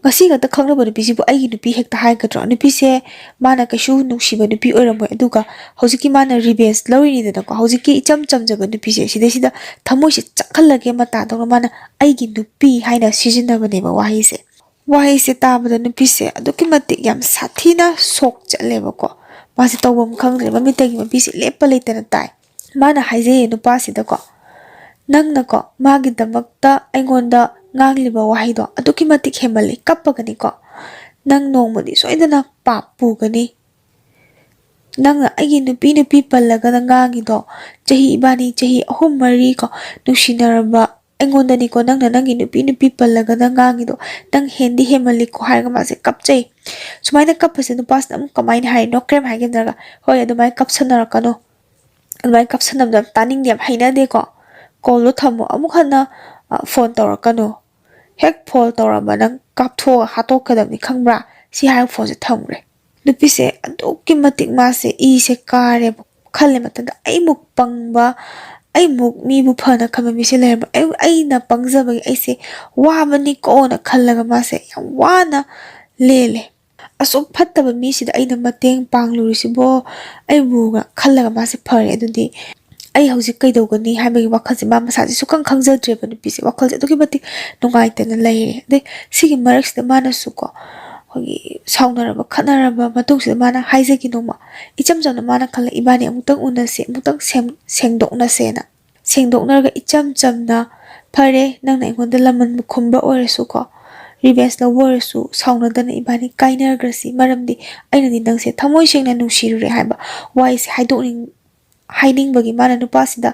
ꯉꯁꯤ ꯈꯛꯇ ꯈꯪꯅꯕ ꯅꯨꯄꯤꯁꯤꯕꯨ ꯑꯩꯒꯤ ꯅꯨꯄꯤ ꯍꯦꯛꯇ ꯍꯥꯏꯒꯗ꯭ꯔꯣ?" ꯅꯨꯄꯤꯁꯦ ꯃꯥꯅ ꯀꯩꯁꯨ ꯅꯨꯡꯁꯤꯕ ꯅꯨꯄꯤ ꯑꯣꯏꯔꯝꯃꯣꯏ꯫ ꯑꯗꯨꯒ ꯍꯧꯖꯤꯛꯀꯤ ꯃꯥꯅ ꯔꯤꯚꯦꯟꯖ ꯂꯧꯔꯤꯅꯤꯗꯅꯀꯣ꯫ ꯍꯧꯖꯤꯛꯀꯤ ꯏꯆꯝ ꯆꯝꯖꯕ ꯅꯨꯄꯤꯁꯦ, ꯁꯤꯗꯩꯁꯤꯗ ꯊꯃꯣꯏꯁꯦ ꯆꯥꯛꯍꯜꯂꯒꯦ ꯃꯇꯥꯗꯧꯅ ꯃꯥꯅ "ꯑꯩꯒꯤ ꯅꯨꯄꯤ" ꯍꯥꯏꯅ ꯁꯤꯖꯤꯟꯅꯕꯅꯦꯕ ꯋꯥꯍꯩꯁꯦ꯫ ꯋꯥꯍꯩꯁꯦ ꯇꯥꯕꯗ ꯅꯨꯄꯤꯁꯦ ꯑꯗꯨꯛꯀꯤ ꯃꯇꯤꯛ ꯌꯥꯝ ꯁꯥꯊꯤꯅ ꯁꯣꯛ ꯆꯠꯂꯦꯕꯀꯣ꯫ ꯃꯥꯁꯦ ꯇꯧꯐꯝ ꯈꯪꯗ꯭ꯔꯦ, ꯃꯃꯤꯠꯇꯒꯤ ꯃꯄꯤꯁꯦ ꯂꯦꯞꯄ ꯂꯩꯇꯅ ꯇꯥꯏ꯫ ꯃꯥꯅ ꯍꯥꯏꯖꯩꯌꯦ ꯅꯨꯄꯥꯁꯤꯗꯀꯣ, "ꯅꯪꯅꯀꯣ ꯃꯥꯒꯤꯗꯃꯛꯇ ꯑꯩꯉꯣꯟꯗ ꯉꯥꯡꯂꯤꯕ ꯋꯥꯍꯩꯗꯣ ꯑꯗꯨꯛꯀꯤ ꯃꯇꯤꯛ ꯍꯦꯟꯃꯜꯂꯤ, ꯀꯞꯄꯒꯅꯤꯀꯣ꯫ ꯅꯪ ꯅꯣꯡꯃꯗꯤ ꯁꯣꯏꯗꯅ ꯄꯥꯞ ꯄꯨꯒꯅꯤ꯫ ꯅꯪꯅ ꯑꯩꯒꯤ ꯅꯨꯄꯤ ꯅꯨꯄꯤ ꯄꯜꯂꯒꯅ ꯉꯥꯡꯉꯤꯗꯣ, ꯆꯍꯤ ꯏꯕꯥꯅꯤ ꯆꯍꯤ ꯑꯍꯨꯝ ꯃꯔꯤ ꯀꯣ ꯅꯨꯡꯁꯤꯅꯔꯕ ꯑꯩꯉꯣꯟꯗꯅꯤꯀꯣ ꯅꯪꯅ ꯅꯪꯒꯤ ꯅꯨꯄꯤ ꯅꯨꯄꯤ ꯄꯜꯂꯒꯅ ꯉꯥꯡꯉꯤꯗꯣ, ꯅꯪ ꯍꯦꯟꯗꯤ ꯍꯦꯟꯃꯜꯂꯤꯀꯣ" ꯍꯥꯏꯔꯒ ꯃꯥꯁꯦ ꯀꯞꯆꯩ꯫ ꯁꯨꯃꯥꯏꯅ ꯀꯞꯄꯁꯦ ꯅꯨꯄꯥꯁꯤꯅ ꯑꯃꯨꯛ ꯀꯃꯥꯏꯅ ꯍꯥꯏꯔꯤꯅꯣ? ꯀꯔꯤꯝ ꯍꯥꯏꯒꯦ ꯅꯠꯇ꯭ꯔꯒ, "ꯍꯣꯏ, ꯑꯗꯨꯃꯥꯏꯅ ꯀꯞꯁꯟꯅꯔꯛꯀꯅꯨ, ꯑꯗꯨꯃꯥꯏꯅ ꯀꯞꯁꯟꯅꯕꯗꯣ ꯌꯥꯝ ꯇꯥꯅꯤꯡꯗꯦ, ꯌꯥꯝ ꯍꯩꯅꯗꯦꯀꯣ, ꯀꯣꯜꯗꯣ ꯊꯝꯃꯣ, ꯑꯃꯨꯛ ꯍꯟꯅ ꯐꯣꯟ ꯇꯧꯔꯛꯀꯅꯨ, ꯍꯦꯛ ꯐꯣꯟ ꯇꯧꯔꯕ ꯅꯪ ꯀꯥꯞꯊꯣꯛꯑꯒ ꯍꯥꯠꯇꯣꯛꯀꯗꯕꯅꯤ, ꯈꯪꯕ꯭ꯔꯥ?" ꯁꯤ ꯍꯥꯏꯔꯒ ꯐꯣꯟꯁꯦ ꯊꯝꯈ꯭ꯔꯦ꯫ ꯅꯨꯄꯤꯁꯦ ꯑꯗꯨꯛꯀꯤ ꯃꯇꯤꯛ ꯃꯥꯁꯦ ꯏꯁꯦ ꯀꯥꯔꯦꯕ꯫ ꯈꯜꯂꯦ ꯃꯇꯝꯗ, "ꯑꯩꯃꯨꯛ ꯄꯪꯕ, ꯑꯩꯃꯨꯛ ꯃꯤꯕꯨ ꯐꯅ ꯈꯟꯕ ꯃꯤꯁꯦ ꯂꯩꯔꯝꯃꯣꯏ꯫ ꯑꯩ, ꯑꯩꯅ ꯄꯪꯖꯕꯒꯤ ꯑꯩꯁꯦ ꯋꯥꯕꯅꯤꯀꯣꯅ" ꯈꯜꯂꯒ ꯃꯥꯁꯦ ꯌꯥꯝ ꯋꯥꯅ ꯂꯦꯜꯂꯦ꯫ "ꯑꯁꯨꯛ ꯐꯠꯇꯕ ꯃꯤꯁꯤꯗ ꯑꯩꯅ ꯃꯇꯦꯡ ꯄꯥꯡꯂꯨꯔꯤꯁꯤꯕꯣ?" ꯑꯩꯕꯨꯒ ꯈꯜꯂꯒ ꯃꯥꯁꯦ ꯐꯔꯦ꯫ ꯑꯗꯨꯗꯤ ꯑꯩ ꯍꯧꯖꯤꯛ ꯀꯩꯗꯧꯒꯅꯤ ꯍꯥꯏꯕꯒꯤ ꯋꯥꯈꯜꯁꯦ ꯃꯥ ꯃꯁꯥꯁꯦ ꯁꯨꯛꯈꯪ ꯈꯪꯖꯗ꯭ꯔꯦꯕ꯫ ꯅꯨꯄꯤꯁꯦ ꯋꯥꯈꯜꯁꯦ ꯑꯗꯨꯛꯀꯤ ꯃꯇꯤꯛ ꯅꯨꯡꯉꯥꯏꯇꯅ ꯂꯩꯔꯦ꯫ ꯑꯗꯩ ꯁꯤꯒꯤ ꯃꯔꯛꯁꯤꯗ ꯃꯥꯅꯁꯨꯀꯣ, ꯑꯩꯈꯣꯏꯒꯤ ꯁꯥꯎꯅꯔꯕ ꯈꯠꯅꯔꯕ ꯃꯇꯨꯡꯁꯤꯗ ꯃꯥꯅ ꯍꯥꯏꯖꯒꯦ ꯅꯣꯡꯃ, ꯏꯆꯝ ꯆꯝꯅ ꯃꯥꯅ ꯈꯜꯂꯦ, "ꯏꯕꯥꯅꯤ ꯑꯃꯨꯛꯇꯪ ꯎꯅꯁꯦ, ꯑꯃꯨꯛꯇꯪ ꯁꯦꯝ-, ꯁꯦꯡꯗꯣꯛꯅꯁꯦꯅ"꯫ ꯁꯦꯡꯗꯣꯛꯅꯔꯒ ꯏꯆꯝ ꯆꯝꯅ, "ꯐꯔꯦ, ꯅꯪꯅ ꯑꯩꯉꯣꯟꯗ ꯂꯃꯟ ꯈꯨꯝꯕ ꯑꯣꯏꯔꯁꯨꯀꯣ, ꯔꯤꯚꯦꯟꯖ ꯂꯧꯕ ꯑꯣꯏꯔꯁꯨ, ꯁꯥꯎꯅꯗꯅ ꯏꯕꯥꯅꯤ ꯀꯥꯏꯅꯈ꯭ꯔꯁꯤ, ꯃꯔꯝꯗꯤ ꯑꯩꯅꯗꯤ ꯅꯪꯁꯦ ꯊꯃꯣꯏ ꯁꯦꯡꯅ ꯅꯨꯡꯁꯤꯔꯨꯔꯦ" ꯍꯥꯏꯕ ꯋꯥꯍꯩꯁꯦ ꯍꯥꯏꯗꯣꯛꯅꯤꯡ-, ꯍꯥꯏꯅꯤꯡꯕꯒꯤ ꯃꯥꯅ ꯅꯨꯄꯥꯁꯤꯗ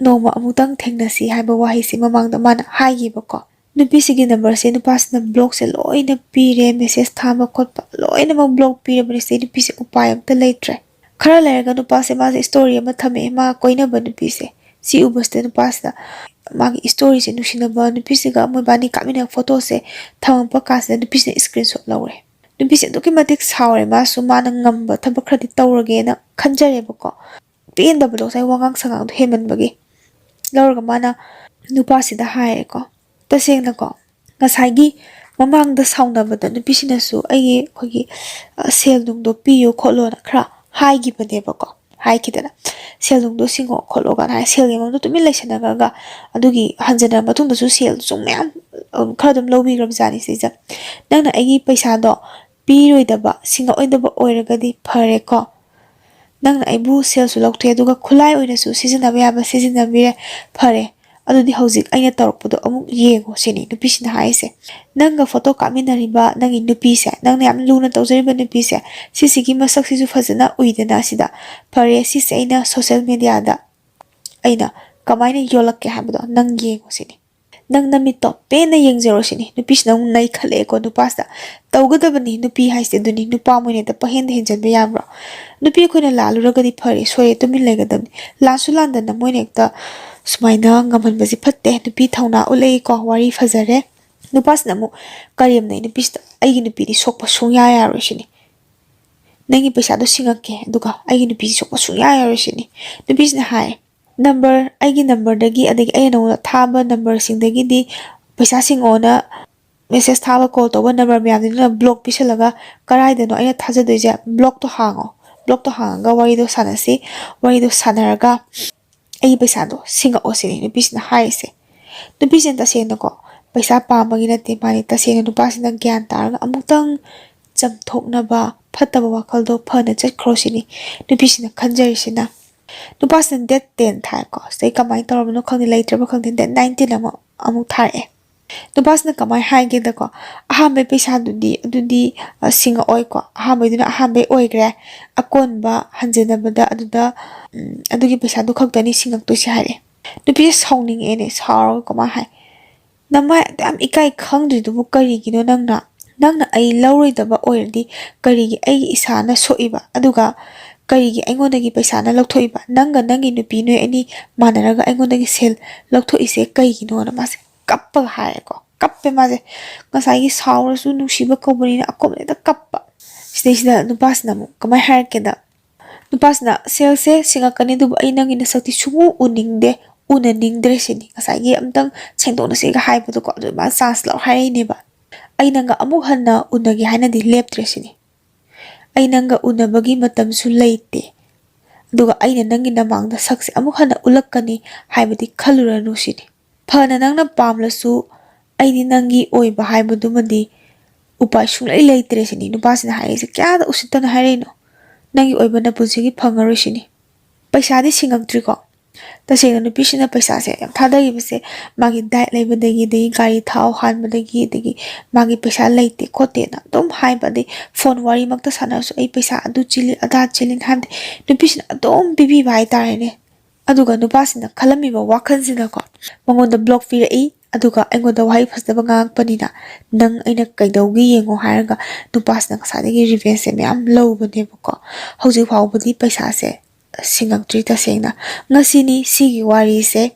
"ꯅꯣꯡꯃ ꯑꯃꯨꯛꯇꯪ ꯊꯦꯡꯅꯁꯤ" ꯍꯥꯏꯕ ꯋꯥꯍꯩꯁꯦ ꯃꯃꯥꯡꯗ ꯃꯥꯅ ꯍꯥꯏꯈꯤꯕꯀꯣ꯫ ꯅꯨꯄꯤꯁꯤꯒꯤ ꯅꯝꯕꯔꯁꯦ ꯅꯨꯄꯥꯁꯤꯅ ꯕ꯭ꯂꯣꯛꯁꯦ ꯂꯣꯏꯅ ꯄꯤꯔꯦ, ꯃꯦꯁꯦꯖ ꯊꯥꯕ ꯈꯣꯠꯄ ꯂꯣꯏꯅꯃꯛ ꯕ꯭ꯂꯣꯛ ꯄꯤꯔꯕꯅꯤ꯫ ꯁꯤꯗꯩ ꯅꯨꯄꯤꯁꯦ ꯎꯄꯥꯏ ꯑꯝꯇ ꯂꯩꯇ꯭ꯔꯦ꯫ ꯈꯔ ꯂꯩꯔꯒ ꯅꯨꯄꯥꯁꯦ ꯃꯥꯁꯦ ꯁ꯭ꯇꯣꯔꯤ ꯑꯃ ꯊꯝꯃꯛꯑꯦ, ꯃꯥ ꯀꯣꯏꯅꯕ ꯅꯨꯄꯤꯁꯦ꯫ ꯁꯤ ꯎꯕꯁꯤꯗ ꯅꯨꯄꯥꯁꯤꯅ ꯃꯥꯒꯤ ꯁ꯭ꯇꯣꯔꯤꯁꯦ, ꯅꯨꯡꯁꯤꯅꯕ ꯅꯨꯄꯤꯁꯤꯒ ꯃꯣꯏꯕꯥꯅꯤ ꯀꯥꯞꯃꯤꯟꯅꯕ ꯐꯣꯇꯣꯁꯦ ꯊꯝꯃꯛꯄ ꯀꯥꯟꯁꯤꯗ ꯅꯨꯄꯤꯁꯤꯅ ꯁ꯭ꯀ꯭ꯔꯤꯟ ꯁꯣꯠ ꯂꯧꯔꯦ꯫ ꯅꯨꯄꯤꯁꯦ ꯑꯗꯨꯛꯀꯤ ꯃꯇꯤꯛ ꯁꯥꯎꯔꯦ, ꯃꯥꯁꯨ ꯃꯥꯅ ꯉꯝꯕ ꯊꯕꯛ ꯈꯔꯗꯤ ꯇꯧꯔꯒꯦꯅ ꯈꯟꯖꯔꯦꯕꯀꯣ꯫ ꯄꯦꯟꯗꯕꯗꯣ ꯉꯁꯥꯏ ꯋꯥꯉꯥꯡ ꯁꯉꯥꯡꯗꯣ ꯍꯦꯟꯃꯟꯕꯒꯤ꯫ ꯂꯧꯔꯒ ꯃꯥꯅ ꯅꯨꯄꯥꯁꯤꯗ ꯍꯥꯏꯔꯦꯀꯣ, ꯇꯁꯦꯡꯅꯀꯣ, ꯉꯁꯥꯏꯒꯤ ꯃꯃꯥꯡꯗ ꯁꯥꯎꯅꯕꯗ ꯅꯨꯄꯤꯁꯤꯅꯁꯨ ꯑꯩꯒꯤ, ꯑꯩꯈꯣꯏꯒꯤ, ꯑ, ꯁꯦꯜ ꯅꯨꯡꯗꯣ ꯄꯤꯌꯨ ꯈꯣꯠꯂꯣꯅ ꯈꯔ ꯍꯥꯏꯈꯤꯕꯅꯦꯕꯀꯣ, ꯍꯥꯏꯈꯤꯗꯅ, "ꯁꯦꯜ ꯅꯨꯡꯗꯣ ꯁꯤꯡꯉꯣ ꯈꯣꯠꯂꯣ" ꯀꯥꯏꯅ ꯍꯥꯏ꯫ ꯁꯦꯜꯒꯤ ꯃꯔꯝꯗꯣ ꯇꯨꯃꯤꯟ ꯂꯩꯁꯟꯅꯈ꯭ꯔꯒ, ꯑꯗꯨꯒꯤ ꯍꯟꯖꯤꯟꯅꯔ ꯃꯇꯨꯡꯗꯁꯨ ꯁꯦꯜꯁꯨ ꯃꯌꯥꯝ, ꯑ, ꯈꯔ ꯑꯗꯨꯝ ꯂꯧꯕꯤꯈ꯭ꯔꯕ ꯖꯥꯠꯅꯤ ꯁꯤꯁꯦ꯫ "ꯅꯪꯅ ꯑꯩꯒꯤ ꯄꯩꯁꯥꯗꯣ ꯄꯤꯔꯣꯏꯗꯕ, ꯁꯤꯡꯉꯛꯑꯣꯏꯗꯕ ꯑꯣꯏꯔꯒꯗꯤ ꯐꯔꯦꯀꯣ꯫ ꯅꯪꯅ ꯑꯩꯕꯨ ꯁꯦꯜꯁꯨ ꯂꯧꯊꯣꯛꯑꯦ, ꯑꯗꯨꯒ ꯈꯨꯠꯂꯥꯏ ꯑꯣꯏꯅꯁꯨ ꯁꯤꯖꯤꯟꯅꯕ ꯌꯥꯕ ꯁꯤꯖꯤꯟꯅꯕꯤꯔꯦ꯫ ꯐꯔꯦ, ꯑꯗꯨꯗꯤ ꯍꯧꯖꯤꯛ ꯑꯩꯅ ꯇꯧꯔꯛꯄꯗꯣ ꯑꯃꯨꯛ ꯌꯦꯡꯉꯣ" ꯁꯤꯅꯤ ꯅꯨꯄꯤꯁꯤꯅ ꯍꯥꯏꯔꯤꯁꯦ꯫ "ꯅꯪꯒ ꯐꯣꯇꯣ ꯀꯥꯞꯃꯤꯟꯅꯔꯤꯕ ꯅꯪꯒꯤ ꯅꯨꯄꯤꯁꯦ, ꯅꯪꯅ ꯌꯥꯝ ꯂꯨꯅ ꯇꯧꯖꯔꯤꯕ ꯅꯨꯄꯤꯁꯦ, ꯁꯤꯁꯤꯒꯤ ꯃꯁꯛꯁꯤꯁꯨ ꯐꯖꯅ ꯎꯏꯗꯅ ꯁꯤꯗ꯫ ꯐꯔꯦ, ꯁꯤꯁꯦ ꯑꯩꯅ ꯁꯣꯁꯦꯜ ꯃꯦꯗꯤꯌꯥꯗ ꯑꯩꯅ ꯀꯃꯥꯏꯅ ꯌꯣꯜꯂꯛꯀꯦ ꯍꯥꯏꯕꯗꯣ ꯅꯪ ꯌꯦꯡꯉꯣ" ꯁꯤꯅꯤ꯫ "ꯅꯪ ꯅꯃꯤꯠꯇꯣ ꯄꯦꯟꯅ ꯌꯦꯡꯖꯔꯣ" ꯁꯤꯅꯤ꯫ ꯅꯨꯄꯤꯁꯤꯅ ꯑꯃꯨꯛ ꯅꯩꯈꯠꯂꯛꯑꯦꯀꯣ ꯅꯨꯄꯥꯁꯤꯗ꯫ "ꯇꯧꯒꯗꯕꯅꯤ, ꯅꯨꯄꯤ ꯍꯥꯏꯁꯦ ꯑꯗꯨꯅꯤ, ꯅꯨꯄꯥ ꯃꯣꯏꯅ ꯍꯦꯛꯇ ꯄꯪꯍꯦꯟꯗ ꯍꯦꯟꯖꯟꯕ ꯌꯥꯕ꯭ꯔꯣ? ꯅꯨꯄꯤ ꯑꯩꯈꯣꯏꯅ ꯂꯥꯜꯂꯨꯔꯒꯗꯤ ꯐꯔꯦ, ꯁꯣꯏꯔꯦ, ꯇꯨꯃꯤꯟ ꯂꯩꯒꯗꯕꯅꯤ꯫ ꯂꯥꯟꯁꯨ ꯂꯥꯟꯗꯅ ꯃꯣꯏꯅ ꯍꯦꯛꯇ ꯁꯨꯃꯥꯏꯅ ꯉꯝꯍꯟꯕꯁꯦ ꯐꯠꯇꯦ꯫ ꯅꯨꯄꯤ ꯊꯧꯅꯥ ꯎꯠꯂꯛꯏꯀꯣ, ꯋꯥꯔꯤ ꯐꯖꯔꯦ"꯫ ꯅꯨꯄꯥꯁꯤꯅ ꯑꯃꯨꯛ ꯀꯔꯦꯝꯅꯩ ꯅꯨꯄꯤꯁꯤꯗ, "ꯑꯩꯒꯤ ꯅꯨꯄꯤꯗꯤ ꯁꯣꯛꯄ ꯁꯨꯡꯌꯥ ꯌꯥꯔꯣꯏ" ꯁꯤꯅꯤ꯫ "ꯅꯪꯒꯤ ꯄꯩꯁꯥꯗꯣ ꯁꯤꯡꯉꯛꯀꯦ, ꯑꯗꯨꯒ ꯑꯩꯒꯤ ꯅꯨꯄꯤꯁꯤ ꯁꯣꯛꯄ ꯁꯨꯡꯌꯥ ꯌꯥꯔꯣꯏ" ꯁꯤꯅꯤ꯫ ꯅꯨꯄꯤꯁꯤꯅ ꯍꯥꯏ, "ꯅꯝꯕꯔ, ꯑꯩꯒꯤ ꯅꯝꯕꯔꯗꯒꯤ, ꯑꯗꯒꯤ ꯑꯩꯅ ꯅꯉꯣꯟꯗ ꯊꯥꯕ ꯅꯝꯕꯔꯁꯤꯡꯗꯒꯤꯗꯤ ꯄꯩꯁꯥ ꯁꯤꯡꯉꯛꯑꯣꯅ ꯃꯦꯁꯦꯖ ꯊꯥꯕ, ꯀꯣꯜ ꯇꯧꯕ ꯅꯝꯕꯔ ꯃꯌꯥꯝꯗꯨ ꯅꯪꯅ ꯕ꯭ꯂꯣꯛ ꯄꯤꯁꯜꯂꯒ ꯀꯔꯥꯏꯗꯅꯣ ꯑꯩꯅ ꯊꯥꯖꯗꯣꯏꯁꯦ? ꯕ꯭ꯂꯣꯛꯇꯣ ꯍꯥꯡꯉꯣ꯫ ꯕ꯭ꯂꯣꯛꯇꯣ ꯍꯥꯡꯉꯒ ꯋꯥꯔꯤꯗꯣ ꯁꯥꯟꯅꯁꯤ꯫ ꯋꯥꯔꯤꯗꯣ ꯁꯥꯟꯅꯔꯒ ꯑꯩꯒꯤ ꯄꯩꯁꯥꯗꯣ ꯁꯤꯡꯉꯛꯑꯣ" ꯁꯤꯅꯤ ꯅꯨꯄꯤꯁꯤꯅ ꯍꯥꯏꯔꯤꯁꯦ꯫ ꯅꯨꯄꯤꯁꯤꯅ ꯇꯁꯦꯡꯅꯀꯣ ꯄꯩꯁꯥ ꯄꯥꯝꯕꯒꯤ ꯅꯠꯇꯦ, ꯃꯥꯅꯤ ꯇꯁꯦꯡꯅ ꯅꯨꯄꯥꯁꯤꯅ ꯒ꯭ꯌꯥꯟ ꯇꯥꯔꯒ ꯑꯃꯨꯛꯇꯪ ꯆꯝꯊꯣꯛꯅꯕ, ꯐꯠꯇꯕ ꯋꯥꯈꯜꯗꯣ ꯐꯅ ꯆꯠꯈ꯭ꯔꯣ ꯁꯤꯅꯤ ꯅꯨꯄꯤꯁꯤꯅ ꯈꯟꯖꯔꯤꯁꯤꯅ꯫ ꯅꯨꯄꯥꯁꯤꯅ ꯗꯦꯠ ꯇꯦꯟ ꯊꯥꯏꯀꯣ꯫ ꯁꯤꯗꯩ ꯀꯃꯥꯏꯅ ꯇꯧꯔꯕꯅꯣ ꯈꯪꯗꯦ, ꯂꯩꯇ꯭ꯔꯕ ꯈꯪꯗꯦ, ꯗꯦꯠ ꯅꯥꯏꯟꯇꯤꯟ ꯑꯃ ꯑꯃꯨꯛ ꯊꯥꯔꯛꯑꯦ꯫ ꯅꯨꯄꯥꯁꯤꯅ ꯀꯃꯥꯏꯅ ꯍꯥꯏꯒꯦꯗꯀꯣ, "ꯑꯍꯥꯟꯕꯩ ꯄꯩꯁꯥꯗꯨꯗꯤ, ꯑꯗꯨꯗꯤ, ꯑ, ꯁꯤꯡꯉꯛꯑꯣꯏꯀꯣ, ꯑꯍꯥꯟꯕꯩꯗꯨꯅ ꯑꯍꯥꯟꯕꯩ ꯑꯣꯏꯈ꯭ꯔꯦ, ꯑꯀꯣꯟꯕ ꯍꯟꯖꯤꯟꯅꯕꯗ ꯑꯗꯨꯗ, ꯎꯝ, ꯑꯗꯨꯒꯤ ꯄꯩꯁꯥꯗꯨ ꯈꯛꯇꯅꯤ ꯁꯤꯡꯉꯛꯇꯣꯏꯁꯦ" ꯍꯥꯏꯔꯛꯑꯦ꯫ ꯅꯨꯄꯤꯁꯦ ꯁꯥꯎꯅꯤꯡꯉꯛꯑꯦꯅꯦ, ꯁꯥꯎꯔꯒ ꯀꯃꯥꯏꯅ ꯍꯥꯏ, ꯅꯃꯥꯏ ꯑꯗꯨ ꯌꯥꯝ ꯏꯀꯥꯏ ꯈꯪꯗ꯭ꯔꯤꯗꯨꯕꯨ ꯀꯔꯤꯒꯤꯅꯣ? ꯅꯪꯅ ꯅꯪꯅ ꯑꯩ ꯂꯧꯔꯣꯏꯗꯕ ꯑꯣꯏꯔꯗꯤ ꯀꯔꯤꯒꯤ ꯑꯩꯒꯤ ꯏꯁꯥꯅ ꯁꯣꯛꯏꯕ? ꯑꯗꯨꯒ ꯀꯔꯤꯒꯤ ꯑꯩꯉꯣꯟꯗꯒꯤ ꯄꯩꯁꯥꯅ ꯂꯧꯊꯣꯛꯏꯕ? ꯅꯪꯒ ꯅꯪꯒꯤ ꯅꯨꯄꯤ ꯅꯣꯏ ꯑꯅꯤ ꯃꯥꯟꯅꯔꯒ ꯑꯩꯉꯣꯟꯗꯒꯤ ꯁꯦꯜ ꯂꯧꯊꯣꯛꯏꯁꯦ ꯀꯩꯒꯤꯅꯣꯅ ꯃꯥꯁꯦ ꯀꯞꯄꯒ ꯍꯥꯏꯔꯦꯀꯣ꯫ ꯀꯞꯄꯦ ꯃꯥꯁꯦ꯫ ꯉꯁꯥꯏꯒꯤ ꯁꯥꯎꯔꯁꯨ ꯅꯨꯡꯁꯤꯕ ꯀꯧꯕꯅꯤꯅ ꯑꯀꯣꯝꯗ ꯍꯦꯛꯇ ꯀꯞꯄ꯫ ꯁꯤꯗꯩꯁꯤꯗ ꯅꯨꯄꯥꯁꯤꯅ ꯑꯃꯨꯛ ꯀꯃꯥꯏꯅ ꯍꯥꯏꯔꯛꯀꯦꯗ, ꯅꯨꯄꯥꯁꯤꯅ, "ꯁꯦꯜꯁꯦ ꯁꯤꯡꯉꯛꯀꯅꯤ, ꯑꯗꯨꯕꯨ ꯑꯩ ꯅꯪꯒꯤ ꯅꯁꯛꯇꯤ ꯁꯨꯡꯎ ꯎꯅꯤꯡꯗꯦ, ꯎꯅꯅꯤꯡꯗ꯭ꯔꯦ ꯁꯤꯅꯤ꯫ ꯉꯁꯥꯏꯒꯤ ꯑꯝꯇꯪ ꯁꯦꯡꯗꯣꯛꯅꯁꯤꯒ ꯍꯥꯏꯕꯗꯣꯀꯣ, ꯑꯗꯨ ꯃꯥ ꯆꯥꯟꯁ ꯂꯧ ꯍꯥꯏꯔꯛꯏꯅꯦꯕ꯫ ꯑꯩ ꯅꯪꯒ ꯑꯃꯨꯛ ꯍꯟꯅ ꯎꯅꯒꯦ ꯍꯥꯏꯅꯗꯤ ꯂꯦꯞꯇ꯭ꯔꯦ ꯁꯤꯅꯤ꯫ ꯑꯩ ꯅꯪꯒ ꯎꯅꯕꯒꯤ ꯃꯇꯝꯁꯨ ꯂꯩꯇꯦ꯫ ꯑꯗꯨꯒ ꯑꯩꯅ ꯅꯪꯒꯤ ꯅꯃꯥꯡꯗ ꯁꯛꯁꯦ ꯑꯃꯨꯛ ꯍꯟꯅ ꯎꯠꯂꯛꯀꯅꯤ ꯍꯥꯏꯕꯗꯤ ꯈꯜꯂꯨꯔꯅꯨ ꯁꯤꯅꯤ꯫ ꯐꯅ ꯅꯪꯅ ꯄꯥꯝꯂꯁꯨ ꯑꯩꯗꯤ ꯅꯪꯒꯤ ꯑꯣꯏꯕ ꯍꯥꯏꯕꯗꯨꯃꯗꯤ ꯎꯄꯥꯏ ꯁꯨꯡꯂꯩ ꯂꯩꯇ꯭ꯔꯦ ꯁꯤꯅꯤ ꯅꯨꯄꯥꯁꯤꯅ ꯍꯥꯏꯔꯤꯁꯦ꯫ ꯀꯌꯥꯗ ꯎꯁꯤꯠꯇꯅ ꯍꯥꯏꯔꯛꯏꯅꯣ? ꯅꯪꯒꯤ ꯑꯣꯏꯕ ꯅꯄꯨꯟꯁꯤꯒꯤ ꯐꯪꯉꯔꯣꯏ ꯁꯤꯅꯤ꯫ ꯄꯩꯁꯥꯗꯤ ꯁꯤꯡꯉꯛꯇ꯭ꯔꯤꯀꯣ꯫ ꯇꯁꯦꯡꯅ ꯅꯨꯄꯤꯁꯤꯅ ꯄꯩꯁꯥꯁꯦ ꯌꯥꯝ ꯊꯥꯗꯈꯤꯕꯁꯦ ꯃꯥꯒꯤ ꯗꯥꯏꯠ ꯂꯩꯕꯗꯒꯤ, ꯑꯗꯒꯤ ꯒꯥꯔꯤ ꯊꯥꯎ ꯍꯥꯟꯕꯗꯒꯤ, ꯑꯗꯒꯤ ꯃꯥꯒꯤ ꯄꯩꯁꯥ ꯂꯩꯇꯦ ꯈꯣꯠꯇꯦꯅ ꯑꯗꯨꯝ ꯍꯥꯏꯕ, ꯑꯗꯩ ꯐꯣꯟ ꯋꯥꯔꯤꯃꯛꯇ ꯁꯥꯟꯅꯔꯁꯨ "ꯑꯩ ꯄꯩꯁꯥ ꯑꯗꯨ ꯆꯤꯜꯂꯤ, ꯑꯗꯥ ꯆꯤꯜꯂꯤꯅ" ꯍꯥꯏꯕꯗꯤ ꯅꯨꯄꯤꯁꯤꯅ ꯑꯗꯨꯝ ꯄꯤꯕꯤꯕ ꯍꯥꯏꯇꯥꯔꯦꯅꯦ꯫ ꯑꯗꯨꯒ ꯅꯨꯄꯥꯁꯤꯅ ꯈꯜꯂꯝꯃꯤꯕ ꯋꯥꯈꯜꯁꯤꯅꯀꯣ, ꯃꯉꯣꯟꯗ ꯕ꯭ꯂꯣꯛ ꯄꯤꯔꯛꯏ, ꯑꯗꯨꯒ ꯑꯩꯉꯣꯟꯗ ꯋꯥꯍꯩ ꯐꯖꯗꯕ ꯉꯥꯡꯉꯛꯄꯅꯤꯅ ꯅꯪ ꯑꯩꯅ ꯀꯩꯗꯧꯒꯦ ꯌꯦꯡꯉꯣ ꯍꯥꯏꯔꯒ ꯅꯨꯄꯥꯁꯤꯅ ꯉꯁꯥꯏꯗꯒꯤ ꯔꯤꯚꯦꯟꯖꯁꯦ ꯃꯌꯥꯝ ꯂꯧꯕꯅꯦꯕꯀꯣ꯫ ꯍꯧꯖꯤꯛ ꯐꯥꯎꯕꯗꯤ ꯄꯩꯁꯥꯁꯦ ꯁꯤꯡꯉꯛꯇ꯭ꯔꯤ ꯇꯁꯦꯡꯅ꯫ ꯉꯁꯤꯅꯤ ꯁꯤꯒꯤ ꯋꯥꯔꯤꯁꯦ꯫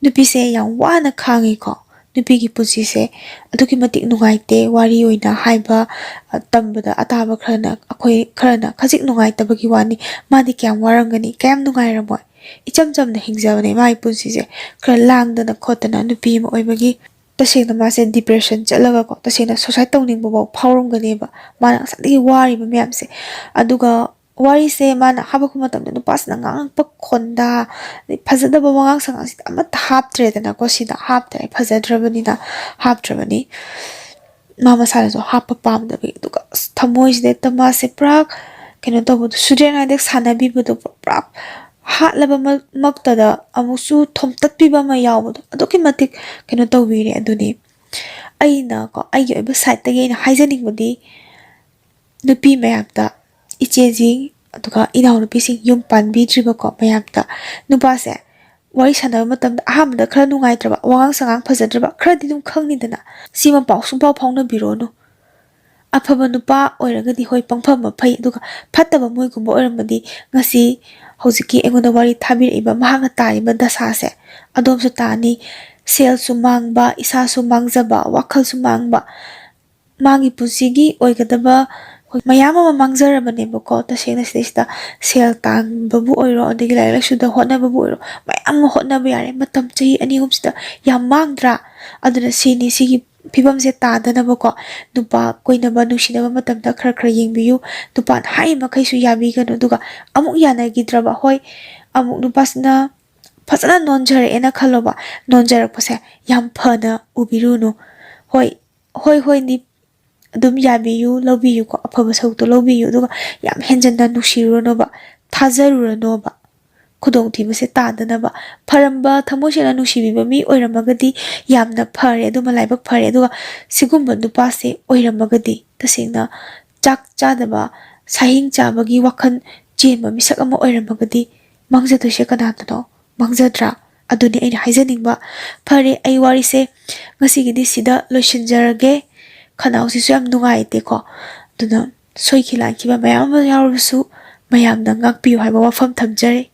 ꯅꯨꯄꯤꯁꯦ ꯌꯥꯝ ꯋꯥꯅ ꯈꯥꯡꯉꯤꯀꯣ꯫ ꯅꯨꯄꯤꯒꯤ ꯄꯨꯟꯁꯤꯁꯦ ꯑꯗꯨꯛꯀꯤ ꯃꯇꯤꯛ ꯅꯨꯡꯉꯥꯏꯇꯦ꯫ ꯋꯥꯔꯤ ꯑꯣꯏꯅ ꯍꯥꯏꯕ, ꯑ, ꯇꯝꯕꯗ ꯑꯇꯥꯕ ꯈꯔꯅ, ꯑꯩꯈꯣꯏ ꯈꯔꯅ ꯈꯖꯤꯛ ꯅꯨꯡꯉꯥꯏꯇꯕꯒꯤ ꯋꯥꯅꯤ꯫ ꯃꯥꯗꯤ ꯀꯌꯥꯝ ꯋꯥꯔꯝꯒꯅꯤ, ꯀꯌꯥꯝ ꯅꯨꯡꯉꯥꯏꯔꯝꯃꯣꯏ꯫ ꯏꯆꯝ ꯆꯝꯅ ꯍꯤꯡꯖꯕꯅꯦ ꯃꯥꯒꯤ ꯄꯨꯟꯁꯤꯁꯦ꯫ ꯈꯔ ꯂꯥꯡꯗꯅ ꯈꯣꯠꯇꯅ ꯅꯨꯄꯤ ꯑꯃ ꯑꯣꯏꯕꯒꯤ꯫ ꯇꯁꯦꯡꯅ ꯃꯥꯁꯦ ꯗꯤꯄ꯭ꯔꯦꯁꯟ ꯆꯠꯂꯒꯀꯣ, ꯇꯁꯦꯡꯅ ꯁꯨꯁꯥꯏꯠ ꯇꯧꯅꯤꯡꯕꯐꯥꯎ ꯐꯥꯎꯔꯝꯒꯅꯦꯕ꯫ ꯃꯥꯅ ꯉꯁꯥꯏꯗꯒꯤ ꯋꯥꯔꯤꯕ ꯃꯌꯥꯝꯁꯦ꯫ ꯑꯗꯨꯒ ꯋꯥꯔꯤꯁꯦ ꯃꯥꯅ ꯍꯥꯄꯛꯄ ꯃꯇꯝꯗ ꯅꯨꯄꯥꯁꯤꯅ ꯉꯥꯡꯉꯛꯄ ꯈꯣꯟꯗꯥ, ꯑꯗꯩ ꯐꯖꯗꯕ ꯋꯥꯉꯥꯡ ꯁꯉꯥꯡꯁꯤꯗꯤ ꯑꯃꯠꯇ ꯍꯥꯞꯇ꯭ꯔꯦꯗꯅꯀꯣ꯫ ꯁꯤꯗ ꯍꯥꯞꯇ꯭ꯔꯦ, ꯐꯖꯗ꯭ꯔꯕꯅꯤꯅ ꯍꯥꯞꯇ꯭ꯔꯕꯅꯤ꯫ ꯃꯥ ꯃꯁꯥꯅꯁꯨ ꯍꯥꯞꯄ ꯄꯥꯝꯗꯕꯒꯤ꯫ ꯑꯗꯨꯒ ꯑꯁ, ꯊꯃꯣꯏꯁꯤꯗ ꯍꯦꯛꯇ ꯃꯥꯁꯦ ꯄꯨꯔꯥ ꯀꯩꯅꯣ ꯇꯧꯕꯗꯣ, ꯁꯨꯗ꯭ꯔꯦꯟ ꯍꯥꯏꯗꯤ ꯁꯥꯟꯅꯕꯤꯕꯗꯣ ꯄꯨꯔꯥ ꯍꯥꯠꯂꯕ ꯃꯛ-, ꯃꯛꯇꯗ ꯑꯃꯨꯛꯁꯨ ꯊꯣꯝꯇꯠꯄꯤꯕ ꯑꯃ ꯌꯥꯎꯕꯗꯣ, ꯑꯗꯨꯛꯀꯤ ꯃꯇꯤꯛ ꯀꯩꯅꯣ ꯇꯧꯕꯤꯔꯦ꯫ ꯑꯗꯨꯅꯤ ꯑꯩꯅꯀꯣ, ꯑꯩꯒꯤ ꯑꯣꯏꯕ ꯁꯥꯏꯠꯇꯒꯤ ꯑꯩꯅ ꯍꯥꯏꯖꯅꯤꯡꯕꯗꯤ, ꯅꯨꯄꯤ ꯃꯌꯥꯝꯗ, ꯏꯆꯦꯁꯤꯡ, ꯑꯗꯨꯒ ꯏꯅꯥꯎꯅꯨꯄꯤꯁꯤꯡ ꯌꯨꯝ ꯄꯥꯟꯕꯤꯗ꯭ꯔꯤꯕꯀꯣ ꯃꯌꯥꯝꯗ, ꯅꯨꯄꯥꯁꯦ ꯋꯥꯔꯤ ꯁꯥꯟꯅꯕ ꯃꯇꯝꯗ ꯑꯍꯥꯟꯕꯗ ꯈꯔ ꯅꯨꯡꯉꯥꯏꯇ꯭ꯔꯕ, ꯋꯥꯉꯥꯡ ꯁꯉꯥꯡ ꯐꯖꯗ꯭ꯔꯕ ꯈꯔꯗꯤ ꯑꯗꯨꯝ ꯈꯪꯅꯤꯗꯅ꯫ ꯁꯤꯃ ꯄꯥꯎ ꯁꯨꯡꯐꯥꯎ ꯐꯥꯎꯅꯕꯤꯔꯣꯅꯨ꯫ ꯑꯐꯕ ꯅꯨꯄꯥ ꯑꯣꯏꯔꯒꯗꯤ ꯍꯣꯏ, ꯄꯪꯐ ꯑꯃ ꯐꯩ, ꯑꯗꯨꯒ ꯐꯠꯇꯕ ꯃꯣꯏꯒꯨꯝꯕ ꯑꯣꯏꯔꯝꯃꯗꯤ ꯉꯁꯤ ꯍꯧꯖꯤꯛꯀꯤ ꯑꯩꯉꯣꯟꯗ ꯋꯥꯔꯤ ꯊꯥꯕꯤꯔꯛꯏꯕ ꯃꯍꯥꯛꯅ ꯇꯥꯔꯤꯕ ꯗꯁꯥꯁꯦ ꯑꯗꯣꯝꯁꯨ ꯇꯥꯅꯤ꯫ ꯁꯦꯜꯁꯨ ꯃꯥꯡꯕ, ꯏꯁꯥꯁꯨ ꯃꯥꯡꯖꯕ, ꯋꯥꯈꯜꯁꯨ ꯃꯥꯡꯕ, ꯃꯥꯒꯤ ꯄꯨꯟꯁꯤꯒꯤ ꯑꯣꯏꯒꯗꯕ ꯃꯌꯥꯝ ꯑꯃ ꯃꯥꯡꯖꯔꯕꯅꯦꯕꯀꯣ꯫ ꯇꯁꯦꯡꯅ ꯁꯤꯗꯩꯁꯤꯗ ꯁꯦꯜ ꯇꯥꯟꯕꯕꯨ ꯑꯣꯏꯔꯣ, ꯑꯗꯒꯤ ꯂꯥꯏꯔꯤꯛ ꯂꯥꯏꯁꯨꯗ ꯍꯣꯠꯅꯕꯕꯨ ꯑꯣꯏꯔꯣ, ꯃꯌꯥꯝ ꯑꯃ ꯍꯣꯠꯅꯕ ꯌꯥꯔꯦ꯫ ꯃꯇꯝ ꯆꯍꯤ ꯑꯅꯤ ꯑꯍꯨꯝꯁꯤꯗ ꯌꯥꯝ ꯃꯥꯡꯗ꯭ꯔꯥ? ꯑꯗꯨꯅ ꯁꯤꯅꯤ, ꯁꯤꯒꯤ ꯐꯤꯕꯝꯁꯦ ꯇꯥꯗꯅꯕꯀꯣ, ꯅꯨꯄꯥ ꯀꯣꯏꯅꯕ, ꯅꯨꯡꯁꯤꯅꯕ ꯃꯇꯝꯗ ꯈꯔ ꯈꯔ ꯌꯦꯡꯕꯤꯌꯨ꯫ ꯅꯨꯄꯥꯅ ꯍꯥꯏꯔꯤ ꯃꯈꯩꯁꯨ ꯌꯥꯕꯤꯒꯅꯨ꯫ ꯑꯗꯨꯒ ꯑꯃꯨꯛ ꯌꯥꯅꯈꯤꯗ꯭ꯔꯕ, ꯍꯣꯏ, ꯑꯃꯨꯛ ꯅꯨꯄꯥꯁꯤꯅ ꯐꯖꯅ ꯅꯣꯟꯖꯔꯛꯑꯦꯅ ꯈꯜꯂꯣꯕ, ꯅꯣꯟꯖꯔꯛꯄꯁꯦ ꯌꯥꯝ ꯐꯅ ꯎꯕꯤꯔꯨꯅꯨ꯫ ꯍꯣꯏ, ꯍꯣꯏ, ꯍꯣꯏꯅꯤ, ꯑꯗꯨꯝ ꯌꯥꯕꯤꯌꯨ, ꯂꯧꯕꯤꯌꯨꯀꯣ, ꯑꯐꯕ ꯁꯔꯨꯛꯇꯣ ꯂꯧꯕꯤꯌꯨ꯫ ꯑꯗꯨꯒ ꯌꯥꯝ ꯍꯦꯟꯖꯟꯅ ꯅꯨꯡꯁꯤꯔꯨꯔꯅꯣꯕ, ꯊꯥꯖꯔꯨꯔꯅꯣꯕ, ꯈꯨꯗꯣꯡꯊꯤꯕꯁꯦ ꯇꯥꯗꯅꯕ꯫ ꯐꯔꯝꯕ, ꯊꯃꯣꯏ ꯁꯦꯡꯅ ꯅꯨꯡꯁꯤꯕꯤꯕ ꯃꯤ ꯑꯣꯏꯔꯝꯃꯒꯗꯤ ꯌꯥꯝꯅ ꯐꯔꯦ, ꯑꯗꯨꯃ ꯂꯥꯏꯕꯛ ꯐꯔꯦ꯫ ꯑꯗꯨꯒ ꯁꯤꯒꯨꯝꯕ ꯅꯨꯄꯥꯁꯦ ꯑꯣꯏꯔꯝꯃꯒꯗꯤ, ꯇꯁꯦꯡꯅ ꯆꯥꯛ ꯆꯥꯗꯕ, ꯁꯥꯍꯤꯡ ꯆꯥꯕꯒꯤ ꯋꯥꯈꯜ ꯆꯦꯟꯕ ꯃꯤꯁꯛ ꯑꯃ ꯑꯣꯏꯔꯝꯃꯒꯗꯤ, ꯃꯥꯡꯖꯗꯣꯏꯁꯦ ꯀꯅꯥꯗꯅꯣ? ꯃꯥꯡꯖꯗ꯭ꯔꯥ? ꯑꯗꯨꯅꯤ ꯑꯩꯅ ꯍꯥꯏꯖꯅꯤꯡꯕ꯫ ꯐꯔꯦ, ꯑꯩ ꯋꯥꯔꯤꯁꯦ ꯉꯁꯤꯒꯤꯗꯤ ꯁꯤꯗ ꯂꯣꯏꯁꯤꯟꯖꯔꯒꯦ꯫ ꯈꯅꯥꯎꯁꯤꯁꯨ ꯌꯥꯝ ꯅꯨꯡꯉꯥꯏꯇꯦꯀꯣ, ꯑꯗꯨꯅ ꯁꯣꯏꯈꯤ ꯂꯥꯟꯈꯤꯕ ꯃꯌꯥꯝ ꯑꯃ ꯌꯥꯎꯔꯕꯁꯨ ꯃꯌꯥꯝꯅ ꯉꯥꯛꯄꯤꯌꯨ ꯍꯥꯏꯕ ꯋꯥꯐꯝ ꯊꯝꯖꯔꯤ꯫